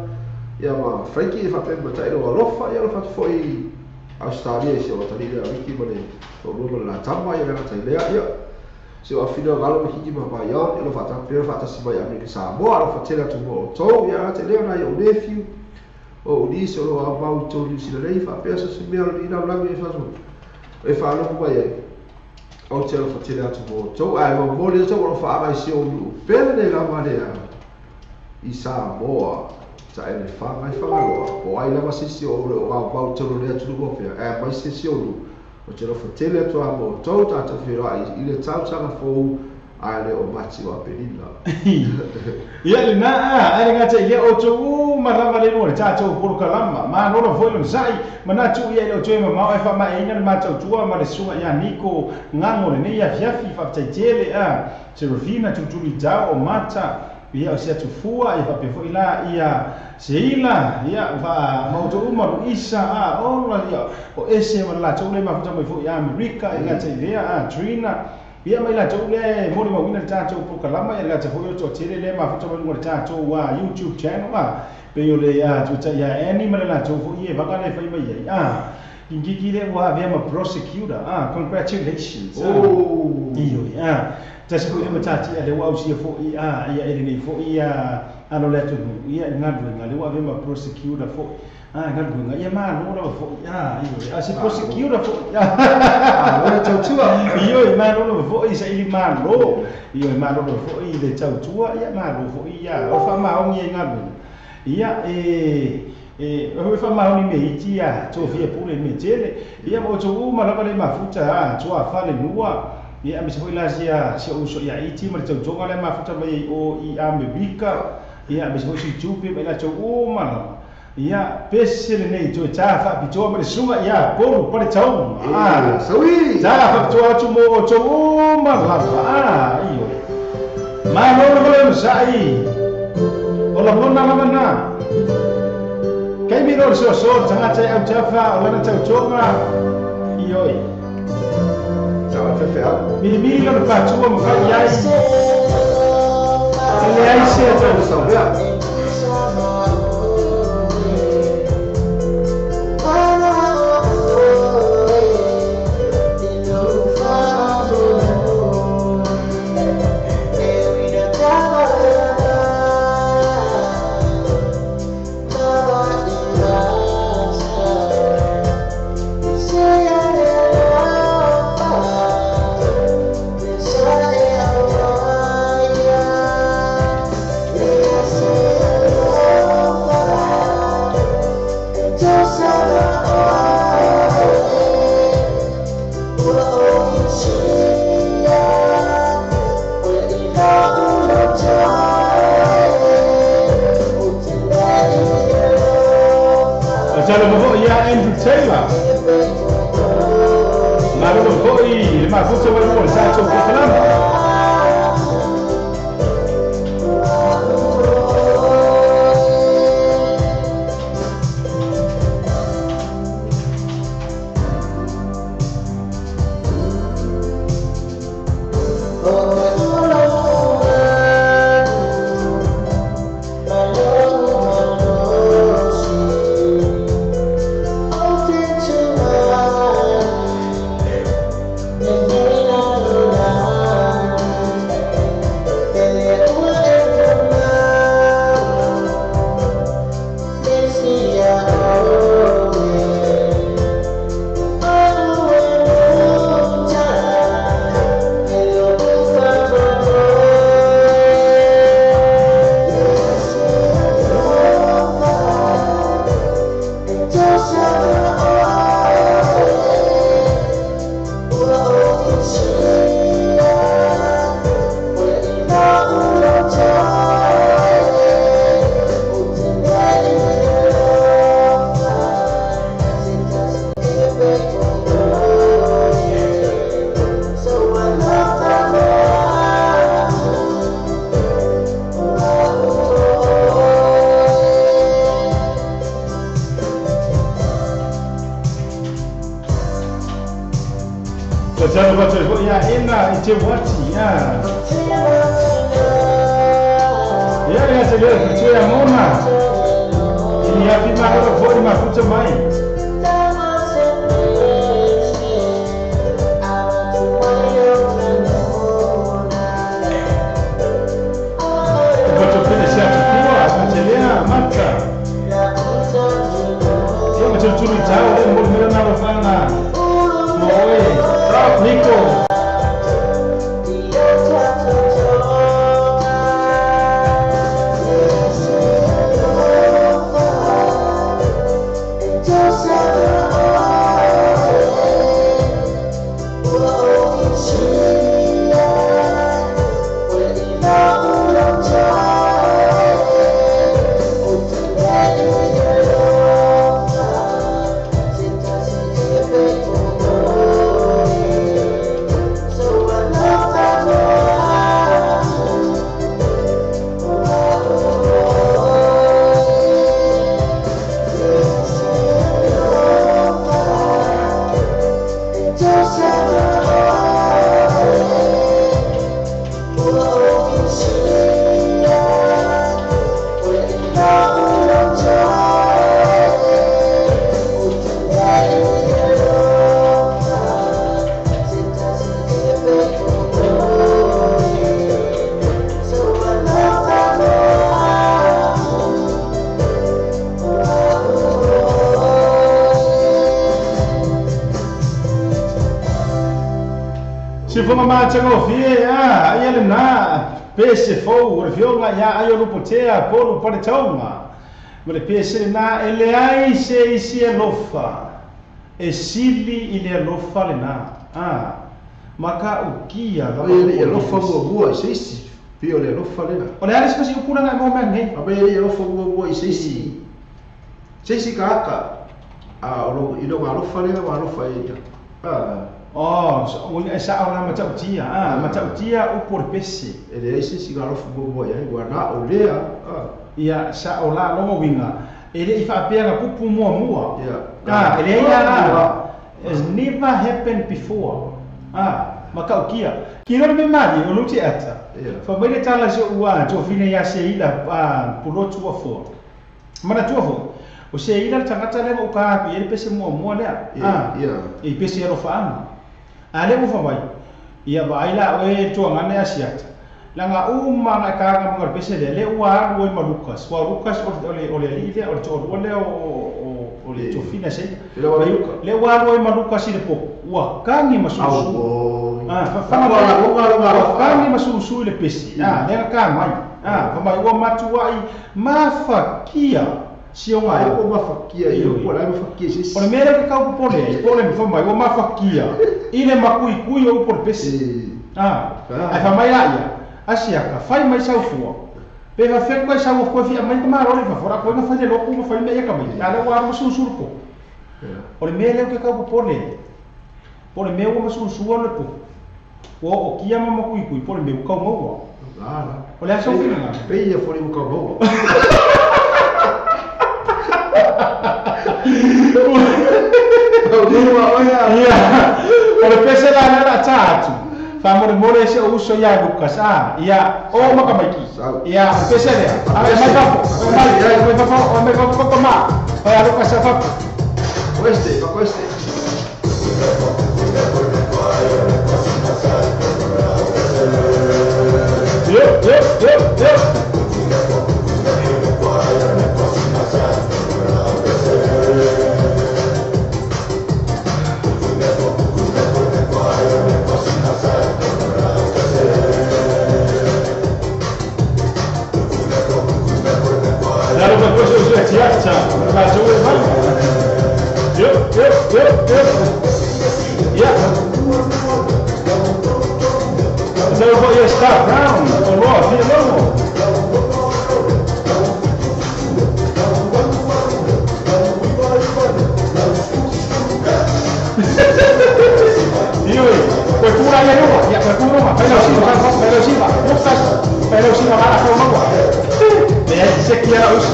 ia ma faiki fa pe mo ta ilo alofa ia fa foi Australia se o ta le wiki mo le to mo la tama ia la ta le ia se o filo galo hiki ma pa ia lo fa ta pe fa ta si mai Amerika Samoa lo fa tela tu mo to ia te le na ia o nephew o ni so lo au to ni si le fa pe so se mea ni na la mi fa so e fa lo mai e o te lo fa tela tu mo to ai mo mo le to lo fa ai si o lu pe le la ma le i Samoa sa e fa mai fa lo o ai la ma si si o lo au to le tu lo fe e mai si si o lu o te lo fa tela tu a mo to ta ta fi ra i le tau sa fo ai le o mati o apelila. Ia le na ai ngata ia o tu marava le no ta tu por kalama ma no lo foi lo sai mana tu ia o tu ma e fa ma ina ma tu tua ma le suga ia niko ngango le ne ia fiafi fa tele a Serafina tu tu li o mata ia o se tu fua ia fa pe foi la ia seila ia fa ma tu ma isa a o la ia o ese ma la tu le ma fa mai foi Amerika ia ngata ia a Trina ia mai la tau le mo le mawina ta tau pro kalama ia la ta foi to tele le ma futa mai ta tau wa YouTube channel a pe yo le a tu ta ia ani ma la tau foi e vaka le fai mai ia ingiki le wa via ma prosecutor congratulations oh iyo ia ta se foi ma ta ti le wa usi foi a ia ele ni foi ia ano le tu ia ngadu le wa via ma prosecutor foi ngadu ia ma no la foi iyo a se prosecutor foi a tau tua iyo ma no lo foi sa ili ma lo iyo ma no lo foi le tau tua ia ma lo foi ia o fa ma o ngi ngadu ia e o fa ma ni me itia to fia pule me tele ia mo tu ma la le ma futa tua fa le nua ia me se foi la sia se uso ia iti ma tau tonga le ma futa mai o i Amerika ia me se foi si tupe me la tau ma ia pese le nei to ta fa pitoa ma le suga ia polu pa le tau saui ta fa pitoa tu mo to ma la iyo ma no lo le sai o la mona la mana kai mi ro so so ta ta au ta fa o la tau tonga iyo ta fa fa mi mi lo pa tu mo fa ia le ai se ta so ya Andrew Taylor. Malo foi, ma futa mai mo sa to kalama. Fatalofa ia ena i te wati ia. Ia ia te leo te ia mona. Ia fi mahalo foi mafuta mai. Nico. Ma le pese na ele ai se isi alofa e sili i le alofa le na ah maka ukia la le alofa mua se isi pio le alofa le na o le ale se upuna ngai mo me a be le alofa mua se isi se isi ka ka a o lo ilo alofa le na alofa e ah oh o esa o na matautia ah matautia o por pese ele ai se isi alofa mua ia ua na o lea ah ia sa o la longo winga ele i faapea pupu mua mua ah ele ia has never happened before ah makaukia ki ro me mali o luti ata fa mai le tala se ua to fina ia se ila pulo tua fo mana tua fo o se ila tangata le o ka ele pese mua mua le ah e pese ro fa ama ale mo fa mai ia vai la o e tua ngane asiata langa uma na kaga mo pese le le ua alu ma Lucas wa Lucas o le o le ile o to o le o le to fina se le ua alu ma Lucas ile po ua kangi masusu ah fa fa kangi masusu ile pese ah le ka mai ah fa mai ua matua i mafakia si o mai o mafakia i o la mafakia se o le mere ka ka pole pole mi fa mai ua mafakia ile makui kui o por pese ah ai fa mai la asia ka fai mai sau fua pe fa fe mai sau fua fi mai ma ro le fa fora ko na fai le ko fai me ka mai ala wa mo su su ko o le me le ke ka po le me o mo su su le po o kia ma mo kui kui po le me ka mo ah o le aso fi na pe ia fo le ka mo o le pese la na ta fa more more se uso ia Lucas ah ia o makamaiki ia pese le a mai fa mai fa mai fa fa ma fa Lucas fa queste fa queste yo yo yo yo Star Brown, o Lord, filho novo. Io, qualcuno aí não, ya qualcuno ma, fai lo siva, fai lo siva, Lucas, fai lo siva, mala fai uma. Le se chi era us.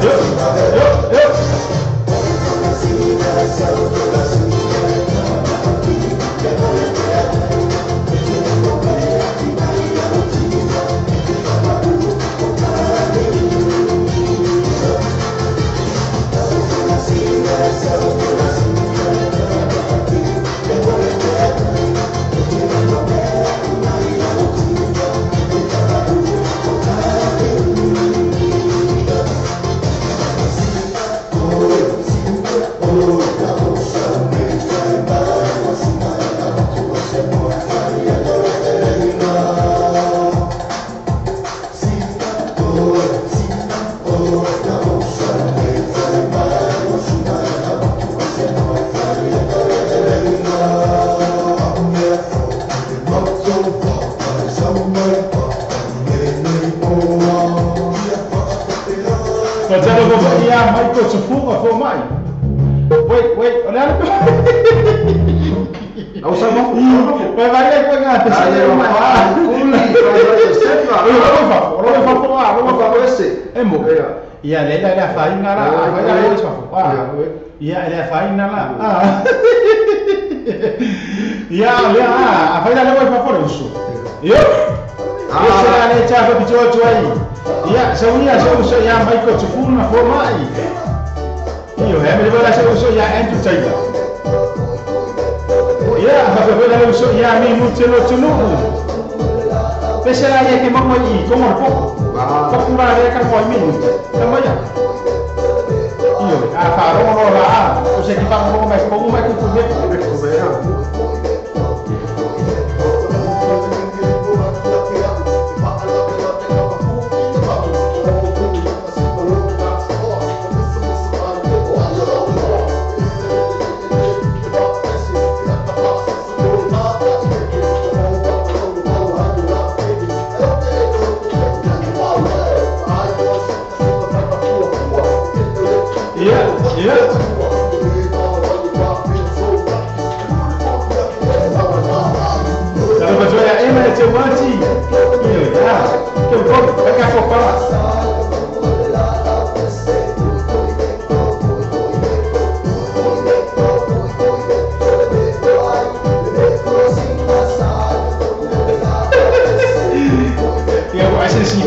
Yo, yo, yo. Fatalofa foi ia Michael Tufuga fo mai. Wait, wait, o le ala. Au sa mo. Vai vai le koe ngā te Ai se o mai. Kuli, vai sefa. O lo fa, o lo fa fo a, o lo fa Fa ese. E mo. Ia. Ia le le le fa inga la, fa ia le fa fo. Ia. Ia le fa inga la. Ah. Ia le a, fa ia le fa fo le usu. Io. Ah, se la le cha fa picho ai. Ia, se unia se uso ia Michael Tufuna fo mai. Io, he me la se uso ia Andrew Taylor. Ia, fa fa la uso ia mi mutelo tunu. Pese la ia ke mo i como po. Ah. Ko kura le ka ko mi. Ka mo ia. Io, a fa ro ro la, o se ki fa mo mai ko mai ku ku me. Ko be. Ia, ia. Talofa foi ia Emma te wati. Io, ia. Ke ko ka ko pa. Ia o ase si.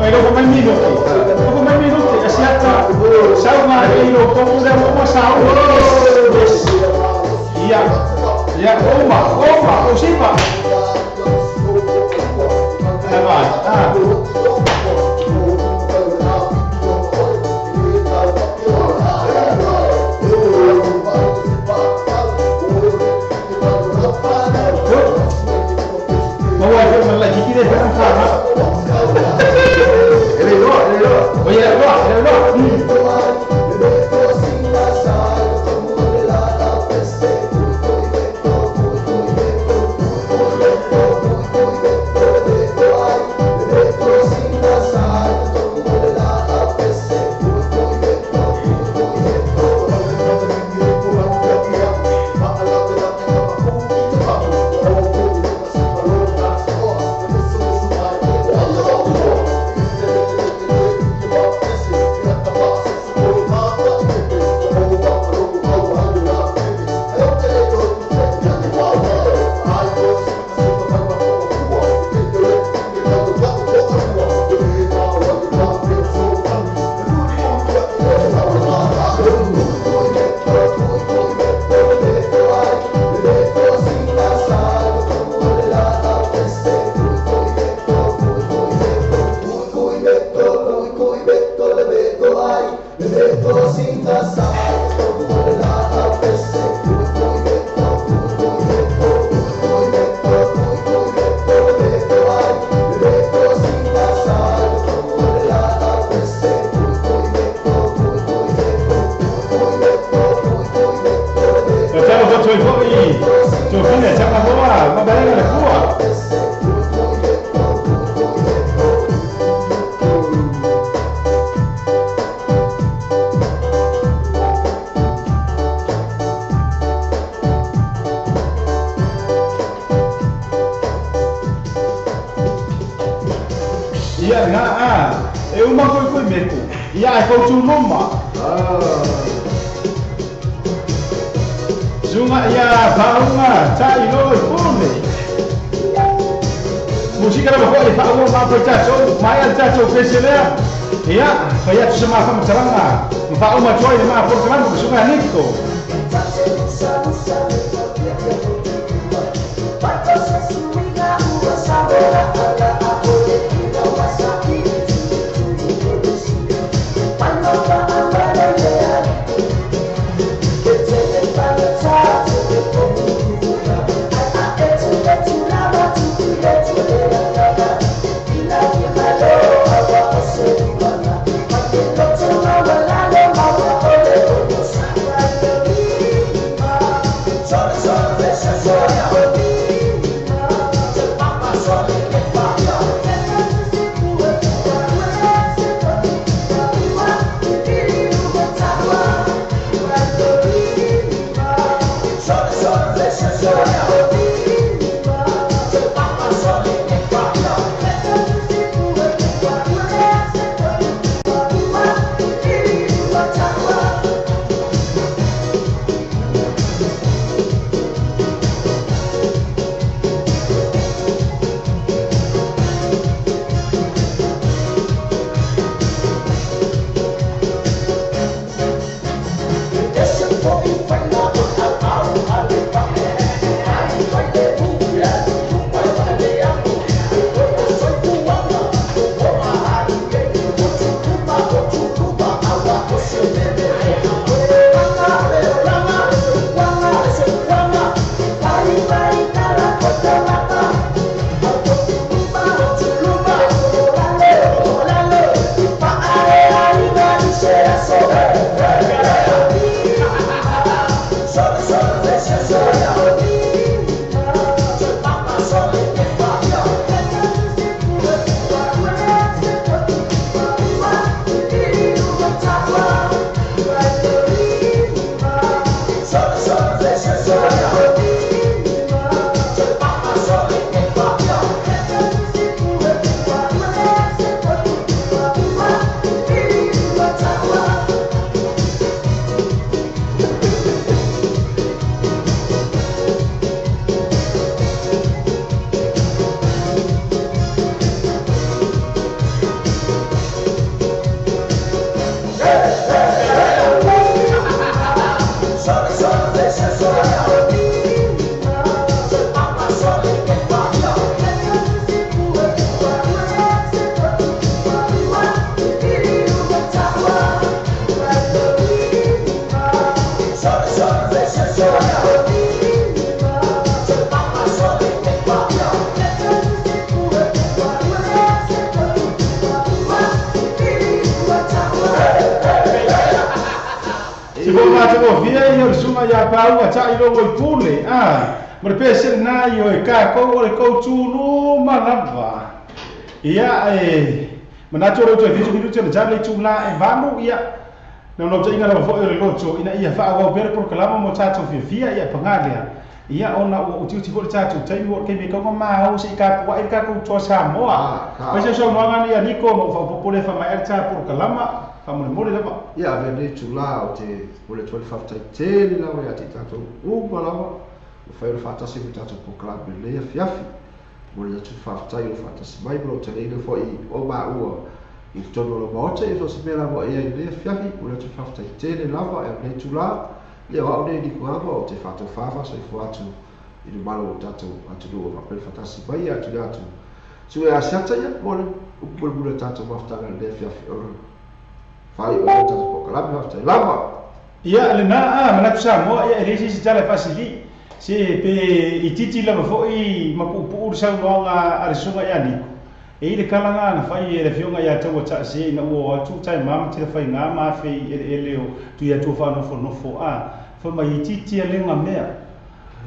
Ai lo mai mi no. Ko mai mi no ase ata. Sau ma e lo ko le mo sau. Ia. Ia oma, oma, o sipa. Ai vai. Ah. Ma wa ke ma la ki le fa fa. Ele lo, ele lo. Oye, lo, lo. Fatalofa toi foi. Tofina chapa boa, ma bela le kua. Ia na a, e uma koi koi meku. Ia e kau tu noma. Ah. Zunga ia paunga tai lo i pone. Musika na ko i fa o ma ko tato, mai al tato peselea. Ia, fa ia tu sama fa mataranga. Ma o ma toi ma ko tama ko sunga niko. Se vou lá te ouvir aí o suma ya pa ua ta ilo i pule a mo le pese na i o ka ko o le ko tulu malava ia e manatu ro te vitu vitu te jale tu la e valu ia no no te inga la fo le loto ina ia fa au pere por kalama mo tato fia ia pangalia ia ona o uti uti fo tato tai mo ke me ko ma o se ka po ai ka ko to sa moa mas eu sou ngani ia niko mo fa popole fa mai ta por kalama fa mo mo le lava ia vene tu la o te o le 25 tai tele la ia te tato o malava o fa o fa tasi mo tato por kalama le fiafi mo le 25 tai o fa tasi mai mo te le fo i o ma ua i tonu lo maota e so se mea mo ia le fiafi o le 25 tai tele lava e le tu la ia o nei ni kuama o te fato fafa so i atu i le malo o tatou atunuu o faapea faatasi mai atu le atu sue asiata ia mo le upu le tatou mafutaga le fiafi o fai o le tatou pokalame faafetai lava ia lena a manatu Samoa ia e le sisi tala faasili se pe ititi lava foʻi ma puupuu le saunoaga a le susuga ia Niko e i le kalaga na fai e le fioga ia taua taʻasē ina ua o atu taimama tele faigā ma afe i eleele o tui atua faanofonofo a fa mai ititi alega mea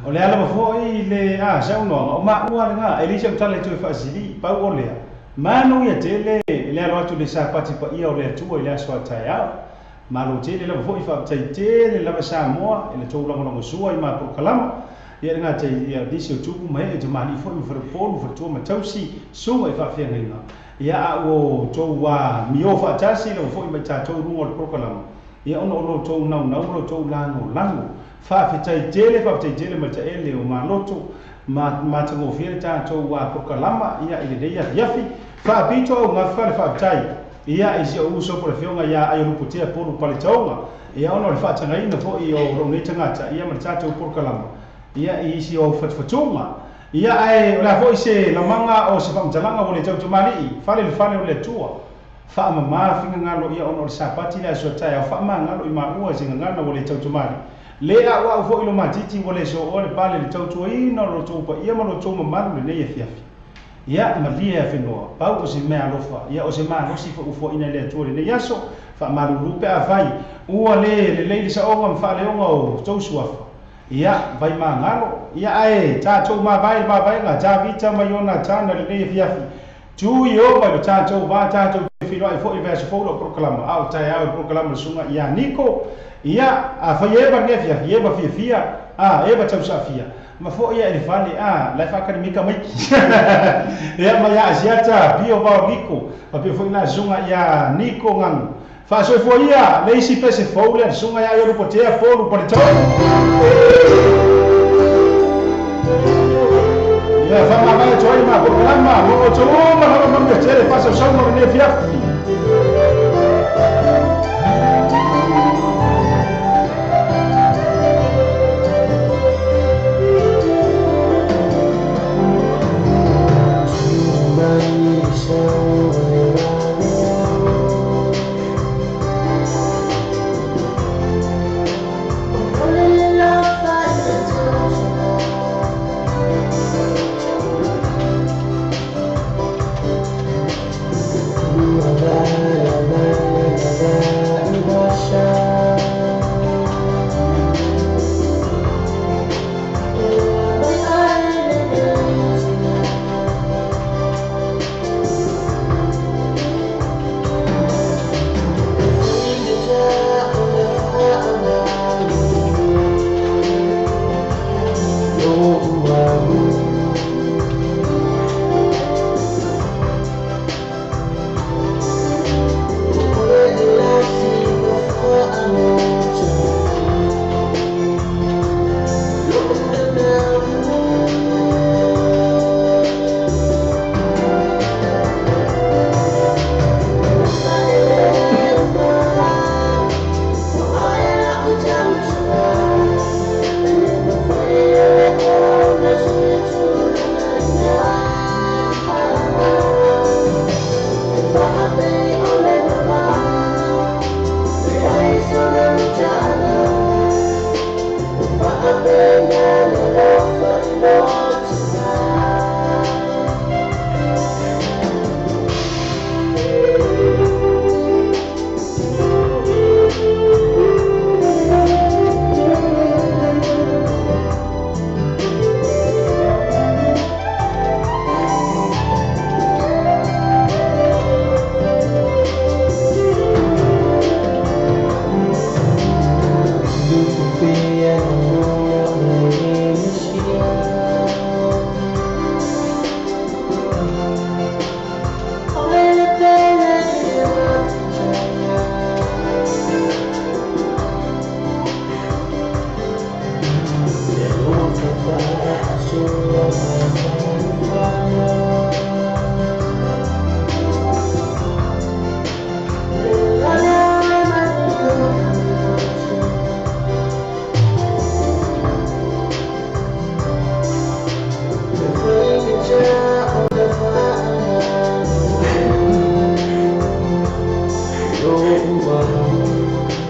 o le ala foʻi le a saunoaga o maʻua lega e leai sau tala e toe faasili pau o lea manu ia tele le alo atu le sapati paia o le Atua i le aso a taeao malo tele lava foʻi faafetai tele lava Samoa e le tou lagolagosua i mapolokalama ia le gatai ia nisi o tupu ma ee tamalii foʻi ma falepolu faletua ma tausi suga i faafeagaiga ia a ua tou mio faatasi lava foʻi mai tatou luga o le polokalama ia ona o lo tou naunau ma lo tou lagolago faafetai tele ma taele o maloto ma matagofie le tatou polokalama ia i lenei afiafi faapito au gafa le faafetai ia i si ou uso po le fioga ia Aiolupotea Polu Paletaoga ia ona o le faatagaina foʻi o lou nei tagata ia ma le tatou polokalama ia i isi o fatufatuga ia ae o le a foʻi se lamaga o se faamatalaga ua le tautumalii fale le fale o le Atua faamamā figagalo ia ona o le sapati le aso taeao faamagalo i maua se gagana ua le tautumali le a'ua'u foʻi lo matiti ua le sooa le pale le tautuaina o lo tou paia ma lo tou mamalu lenei afiafi ia malie afenoa pau o se mea alofa ia o se malosi faufoaina le Atua lenei aso faamalulu pe afai ua le lelei le saoga ma faaleoga o tou suafa ia vai magalo ia ae tatou mavae mavaega Tavita ma Iona tana lenei afiafi tui ova i lo tatou va tatou filoai foʻi le aso fou lo polokalama a o taeao i polokalama le susuga ia Niko ia afai eva lenei afiafi eva fiafia a eva tausaafia ma foʻi ia e le fale a lae faakalemika maiki ia ma ia asiata pio vao Niko faapea foʻi la susuga ia Niko Gagu faasoifua ia le isi pese fou lea le susuga ia Aiolupotea Polu Paletaoga ia faamavae atu ai ma polokalama mo outou uma lava manuia tele faasausauga lenei afiafi. Bye. my home.